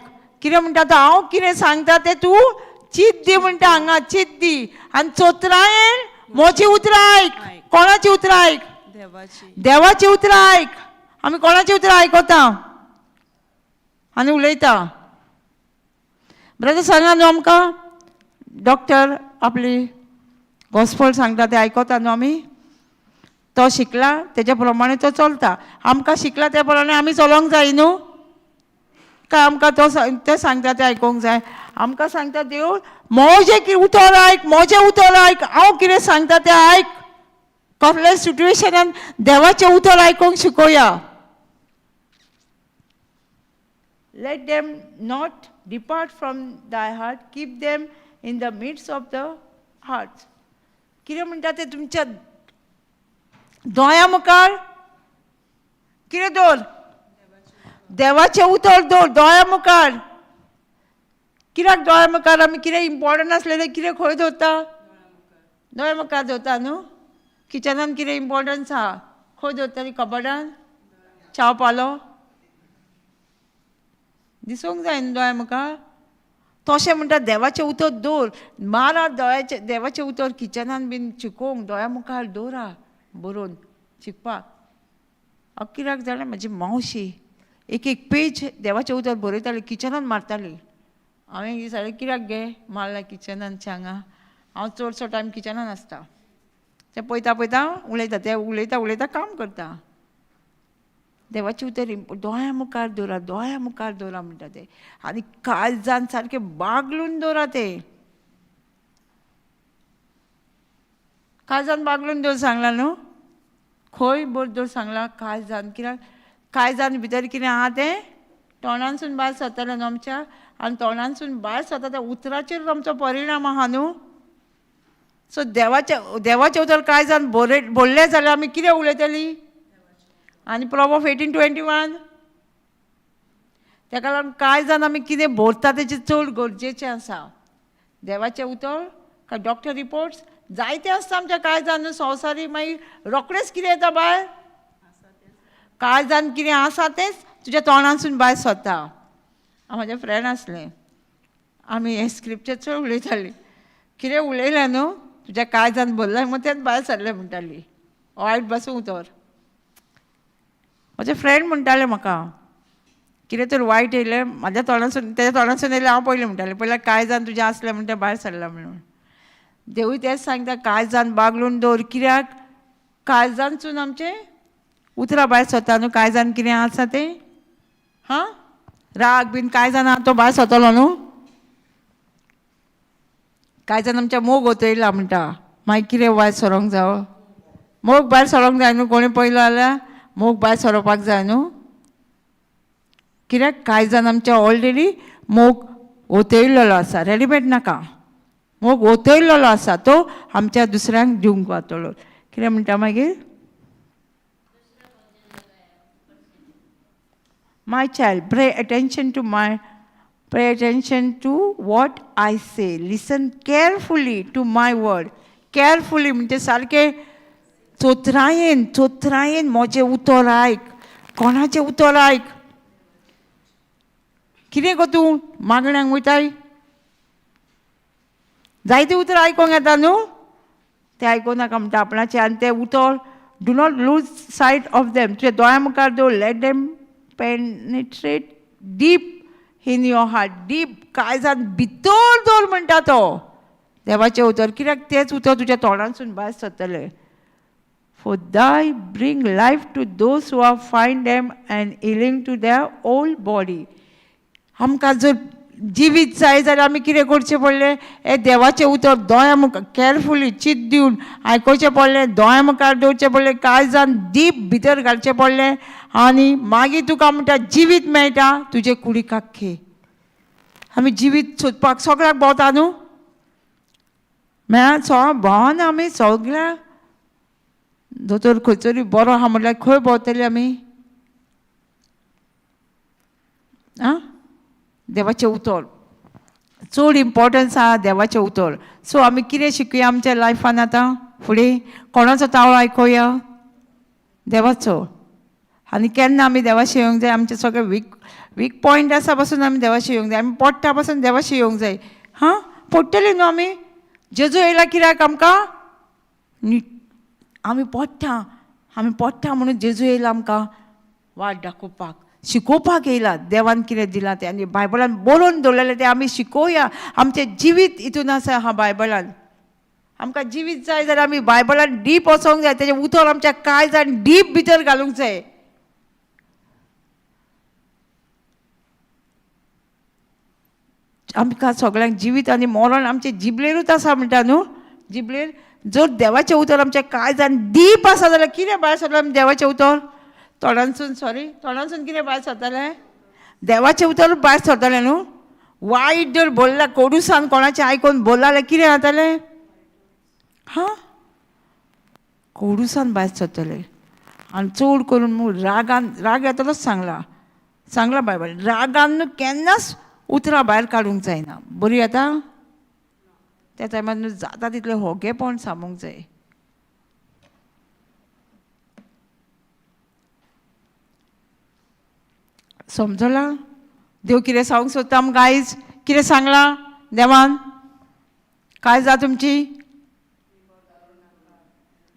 कितें म्हणटा तो? हांव कितें सांगता तें तूं चिंत दी म्हणटा हांगा, चिंत दी. आनी चतुरायेन म्हजी उतरां आयक. आयक. कोणाची उतरां आयक? देवाची. देवाची उतरां आयक. आमी कोणाची उतरां आयकता आनी उलयता? ब्रदर सांगा न्हू आमकां, डॉक्टर आपली गॉस्पल सांगता तें आयकता न्हू आमी? तो शिकला तेज्या प्रमाणे तो चलता. आमकां शिकला त्या प्रमाणे आमी चलोंक जाय न्हू? काय आमकां तो तें सांगता तें आयकूंक जाय? आमकां सांगता देव, म्हजें कितें उतर आयक, म्हजें उतर आयक, हांव कितें सांगता तें आयक. कसल्या सिट्युएशनान देवाचें उतर आयकूंक शिकोया. Let them not depart from thy heart, keep them in the midst of the heart. कितें म्हणटा तें? तुमच्या दोळ्यां मुखार कितें दवर? देवाचें उतर दवर दोळ्यां मुखार. कित्याक दोळ्यां मुखार? आमी कितें इम्पॉर्टंट आसलेलें कितें खंय दवरता? दोळ्यां मुखार दवरता न्हू? किचनान कितें इम्पॉर्टन्स आहा खंय दवरतली? कबडान च्याव पालो दिसूंक जाय न्हू दोळ्यां मुखार? तशें म्हणटा देवाचें उतर दवर. मारा दोळ्याचें देवाचें उतर किचनान बीन शिकोवंक दोळ्यां मुखार दवरा बरोवन शिकपाक. हांव कित्याक जाणा, म्हजी मावशी एक एक पेज देवाचें उतर बरयताली, किचनान मारताली. हांवें विचारलें, कित्याक गे मारला किचनान हांगा? हांव चडसो टायम किचनान आसता, तें पळयता पळयता उलयता, तें उलयता उलयता काम करता. देवाचें उतर दोळ्या मुखार दवरा, दोळ्या मुखार दवरा म्हणटा तें, आनी काळजान सारकें बागलून दवरा तें. काळजान बागलून दवर सांगलां न्हू, खंय बरें दवर सांगलां? काळजान. कित्याक काळजान भितर कितें आहा तें तोंडानसून भायर सरतलें न्हू आमच्या, आनी तोंडानसून भायर सरता त्या उतराचेर आमचो परिणाम आहा न्हू. सो देवाचें उतर काळजान बोल्लें जाल्यार आमी कितें उलयतलीं? आनी प्रोवर्ब 18:21, ताका लागून काळजान आमी कितें भरता तेचें चड गरजेचें आसा. देवाचें उतर काय डॉक्टर रिपोर्ट्स जायते आसता आमच्या काळजान न्हू. संवसारी मागीर रोखडेंच कितें येता भायर, काळजान कितें आसा तेंच तुज्या तोंडानसून भायर सरता. म्हजें फ्रेंड आसलें, आमी हें स्क्रिप्चर चड उलयतालीं, कितें उलयलें न्हू तुज्या काळजान भरलें म्हूण तेंच भायर सरलें म्हणटाली, वायट बसूं उतर. म्हजें फ्रेंड म्हणटालें म्हाका, कितें तर वायट येयलें म्हाज्या तोंडासून, तेज्या तोंडासून येयलें हांव पयलीं म्हणटालें, पयलीं काळजान तुजें आसलें म्हण तें भायर सरलां म्हणून. देवूय तेंच सांगता, काळजान बागलून दवर. कित्याक काळजानसून आमचें उतरां भायर सरता न्हू. काळजान कितें आसा तें, हां, राग बीन काळजान आहा तो भायर सरतलो न्हू. काळजान आमच्या मोग वतयला म्हणटा, मागीर कितें भायर सरोंक जावो? मोग भायर सरोंक जाय न्हू. कोणी पयलो जाल्यार मोग भायर सरोवपाक जाय न्हू. कित्याक काळजान आमच्या ऑलरेडी मोग ओतयलेलो आसा, रेडीमेड नाका, मोग ओतयलेलो आसा तो आमच्या दुसऱ्यांक दिवंक वतलो. कितें म्हणटा मागीर? My child, pay attention to my, pay attention to what I say. Listen carefully to my word. Carefully म्हणजे सारकें चोत्रायेन, चोत्रायेन म्हजें उतर आयक. कोणाचें उतर आयक? कितें गो तूं मागण्यांक वयताय? जायतीं उतरां आयकोंक येता न्हू, तें आयकों नाका म्हणटा आपणाचें. आनी तें उतर do not lose sight of them. तुज्या दोळ्या मुखार दवर, let them penetrate deep in your heart. Deep काळजान भितर दवर म्हणटा तो देवाचें उतर. कित्याक तेंच उतर तुज्या तोंडानसून भायर सरतलें. For thy bring life to those who are find them and healing to their whole body. आमकां जर जिवीत जाय जाल्यार आमी कितें करचें पडलें? हें देवाचें उतर दोळ्या मुखार केअरफुली चिंत दिवन आयकोचें पडलें, दोळ्या मुखार दवरचें पडलें, काळजान डीप भितर घालचें पडलें, आनी मागीर तुका म्हणटा जिवीत मेळटा तुजे कुडीक आख्खें. आमी जिवीत सोदपाक सगळ्याक भोंवता न्हू, मेळ्ळा सगळ्या भोंवना आमी सगळ्या. दोतोर खंयसरूय बरो आहा म्हणल्यार खंय भोंवतली आमी? आं, देवाचें उतर चड इम्पोर्टन्स आहा, देवाचें उतर. सो आमी कितें शिकूया आमच्या लायफान आतां फुडें? कोणाचो ताळो आयकोया? देवाचो. आनी केन्ना आमी देवाशी येवंक जाय? आमचे सगळे वीक पॉयंट आसा पासून आमी देवाशी येवंक जाय. आमी पडटा पासून देवाशी येवंक जाय. हां, पडटली न्हू आमी. जेजू येयला कित्याक आमकां? आमी पडटा, आमी पडटा म्हणून जेजू येयला आमकां वाट दाखोवपाक, शिकोवपाक येयला. देवान कितें दिलां तें आनी बायबलान बरोवन दवरलेलें तें आमी शिकोवया. आमचें जिवीत हितून आसा हा बायबलान. आमकां जिवीत जाय जाल्यार आमी बायबलान डीप वचोंक जाय, तेजें उतर आमच्या काळजान डीप भितर घालूंक जाय. आमकां सगळ्यांक जिवीत आनी मरण आमचे जिबलेरूच आसा म्हणटा न्हू. जिबलेर जर देवाचें उतर आमच्या काळजान डीप आसा जाल्यार कितें भायर सरलें आमी देवाचें उतर तोंडानसून, सॉरी, तोंडानसून कितें भायर सरतलें? देवाचें उतर भायर सरतलें न्हू. वायट जर बोल्ला, कोडूसान कोणाचें आयकून बोल्ला जाल्यार कितें जातलें? हां, कोडूसान भायर सरतलें. आनी चड करून म्हूण रागान, राग येतलोच सांगला, सांगला बायबल, रागान न्हू केन्नाच उतरां भायर काडूंक जायना. बरी येता त्या टायमार न्हू जाता तितलें होगेपण सांबूंक जाय. समजलां देव कितें सांगूंक सोदता आमकां आयज? कितें सांगलां देवान? काय जा तुमची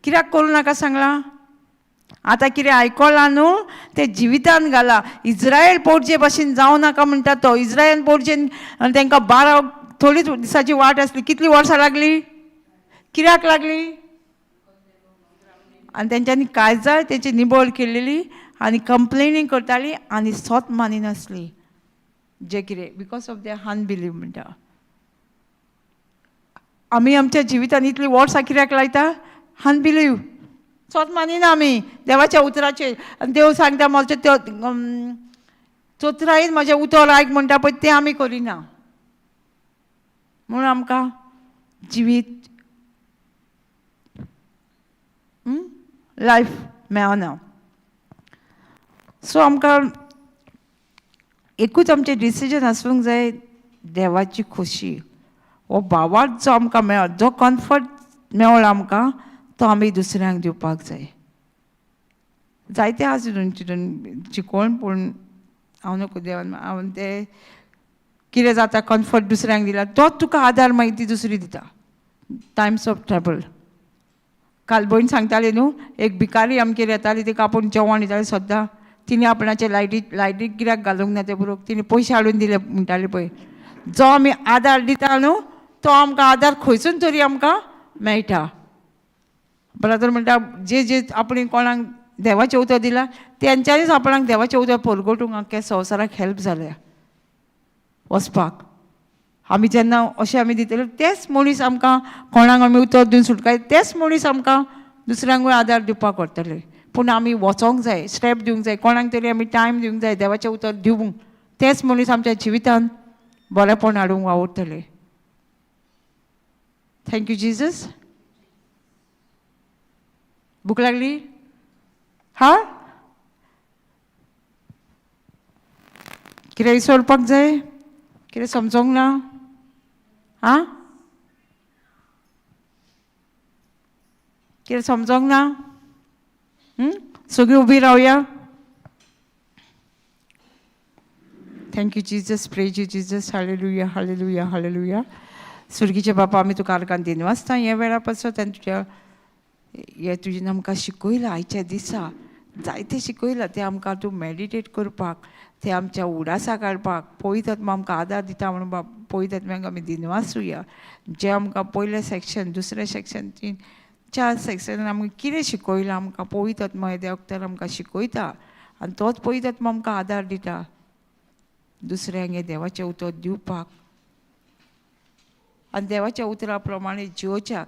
कित्याक करूं नाका सांगलां? आतां कितें आयकलां न्हू तें जिवितान घालां. इज्रायल पोरजे भाशेन जावं नाका म्हणटा तो. इज्रायल पोरजेन तांकां 12 थोडीच दिसाची वाट आसली. कितलीं वर्सां लागली? कित्याक लागली? आनी तेंच्यांनी काळजां तेंची निबळ केलेली आनी कंप्लेनींग करताली आनी सोत मानिनासली जे कितें because of the अनबिलीव म्हणटा. आमी आमच्या जिवितान इतली वर्सां कित्याक लायता? अनबिलीव, सोत मानिना आमी देवाच्या उतराचेर. आनी देव सांगता म्हजें त्यो चतुरायेन म्हजें उतर आयक म्हणटा पळय, तें आमी करिना म्हणून आमकां जिवीत लायफ मेळना. सो आमकां एकूच आमचें डिसिजन आसूंक जाय, देवाची खोशी. हो भावार्थ जो आमकां मेळ्ळो, जो कम्फर्ट मेळ्ळो आमकां, तो आमी दुसऱ्यांक दिवपाक जाय. जायते आसा तितून तितून शिकोवन, पूण हांव नको देवान हांव ते कितें जाता, कम्फर्ट दुसऱ्यांक दिला तोच तुका आदार मागीर ती दुसरी दिता टायम्स ऑफ ट्रबल. काल भयण सांगताली न्हू, एक भिकारी आमगेर येताली, तिका आपूण जेवण दिताली सद्दां. तिणें आपणाचे लायटीक कित्याक घालूंक ना ते बरोबर तिणें पयशे हाडून दिले म्हणटाली पळय. जो आमी आदार दिता न्हू तो आमकां आदार खंयसून तरी आमकां मेळटा. ब्रदर म्हणटा जे जे आपणे कोणाक देवाचें उतर दिलां तेंच्यांनीच आपणाक देवाचें उतर परगटूंक आख्ख्या संवसाराक हेल्प जाल्या वचपाक. आमी जेन्ना अशें आमी दितले तेच मनीस आमकां कोणाक आमी उतर दिवन सुटकाय तेच मनीस आमकां दुसऱ्यांकूय आदार दिवपाक व्हरतले. पूण आमी वचोंक जाय, स्टेप दिवंक जाय, कोणाक तरी आमी टायम दिवंक जाय देवाचें उतर दिवंक. तेच मनीस आमच्या जिवितान बरेंपण हाडूंक वावुरतले. Thank you Jesus. भूक लागली? हा, कितें विसरपाक जाय? कितें समजोंक ना? आं, कितें समजोंक ना? सगळीं उबी रावया. Thank you Jesus, praise you Jesus. Hallelujah, hallelujah, hallelujah. सुर्गीचे बापा, आमी तुका आर्गान दिनवासता हे वेळा पासत आनी तुज्या हे तुजेन आमकां शिकयलां आयच्या दिसा, जायतें शिकयलां तें आमकां तूं मेडिटेट करपाक, तें आमच्या उडासा काडपाक पवित्र आत्मा आमकां आदार दिता म्हणून बाप पवित्र आत्म्याक आमी दिनवासूया. जें आमकां पयलें सेक्शन, दुसरें सेक्शन, 3 4 सेक्शनान आमकां कितें शिकयलां आमकां पवित्र आत्मा हे वखदार आमकां शिकयता आनी तोच पवित्र आत्मा आमकां आदार दिता दुसऱ्यांक हें देवाचें उतर दिवपाक आनी देवाच्या उतरा प्रमाणे जियोवच्याक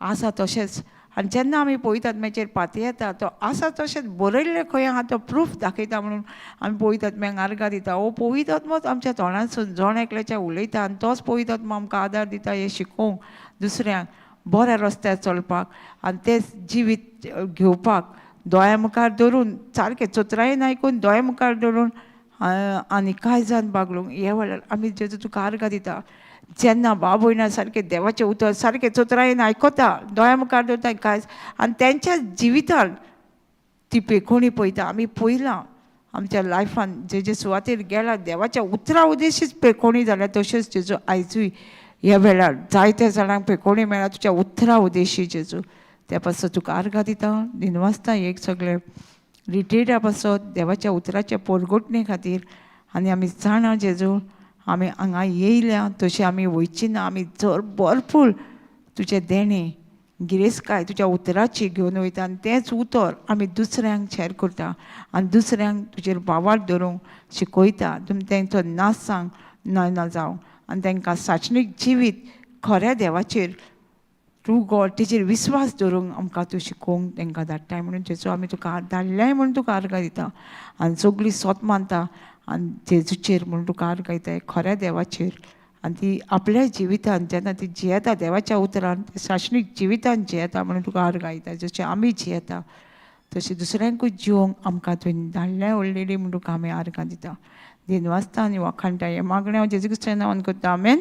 आसा तशेंच. आनी जेन्ना आमी पवित्र आत्म्याचेर पातयेता तो आसा तशेंच बरयल्लें खंय आहा तो प्रूफ दाखयता म्हणून आमी पवित्र आत्म्याक आर्गां दिता. हो पवित्र आत्मोच आमच्या तोंडांतसून जण एकल्याच्या उलयता आनी तोच पवित्र आत्मो आमकां आदार दिता हें शिकोवंक दुसऱ्यांक बऱ्या रस्त्यार चलपाक आनी तें जिवीत घेवपाक दोळ्या मुखार धरून सारकें चतुरायेन आयकून दोळ्या मुखार धरून आनी कांय जाण बागलूंक हे वेळार आमी जेजू तुका आर्गां दिता. जेन्ना भाव भयणां सारकें देवाचें उतर सारकें चतुरायेन आयकता दोळ्या मुखार दवरता कांय आनी तेंच्या जिवितान ती पेखोणी पळयता. आमी पळयलां आमच्या लायफान जे जे सुवातेर गेला देवाच्या उतरा उदेशीच पेखोणी जाल्या, तशेंच जेजू आयजूय ह्या वेळार जायत्या जाणांक पेखोणी मेळ्ळा तुज्या उतरा उदेशी जेजू. त्या पासत तुका आर्गां दिता, दिनवासता एक सगळे रिट्रिटा पासत देवाच्या उतराच्या पोरगोटणे खातीर. आनी आमी जाणा जेजू आमी हांगा येयल्या तशी आमी वयची ना, आमी जर भरपूर तुजें देणें गिरेस्तकाय तुज्या उतराची घेवन वयता आनी तेंच उतर आमी दुसऱ्यांक शॅर करता आनी दुसऱ्यांक तुजेर भावार्थ धरूंक शिकयता. तुमी तेंचो नाश सांग ना जावं आनी तांकां साचणीक जिवीत खऱ्या देवाचेर ट्रू गॉड तेजेर विस्वास दवरूंक आमकां तूं शिकोवंक तांकां धाडटाय म्हणून जेजू आमी तुका धाडल्याय म्हणून तुका आर्गां दिता आनी सगळीं सोत मानता आनी जेजूचेर म्हणून तुका आर्गां दिता खऱ्या देवाचेर. आनी ती आपल्या जिवितान जेन्ना ती जियेता देवाच्या उतरान सासणीक जिवितान जियेता म्हणून तुका आर्गां दिता. जशें आमी जियेता तशें दुसऱ्यांकूय जिवंक आमकां तुवें धाडल्या ऑलरेडी म्हणून तुका आमी आर्गां दिता. दिनवासता आनी वाखाणटा हें मागणें हांव जेजू क्रिस्ताच्या नांवान करता. आमेन.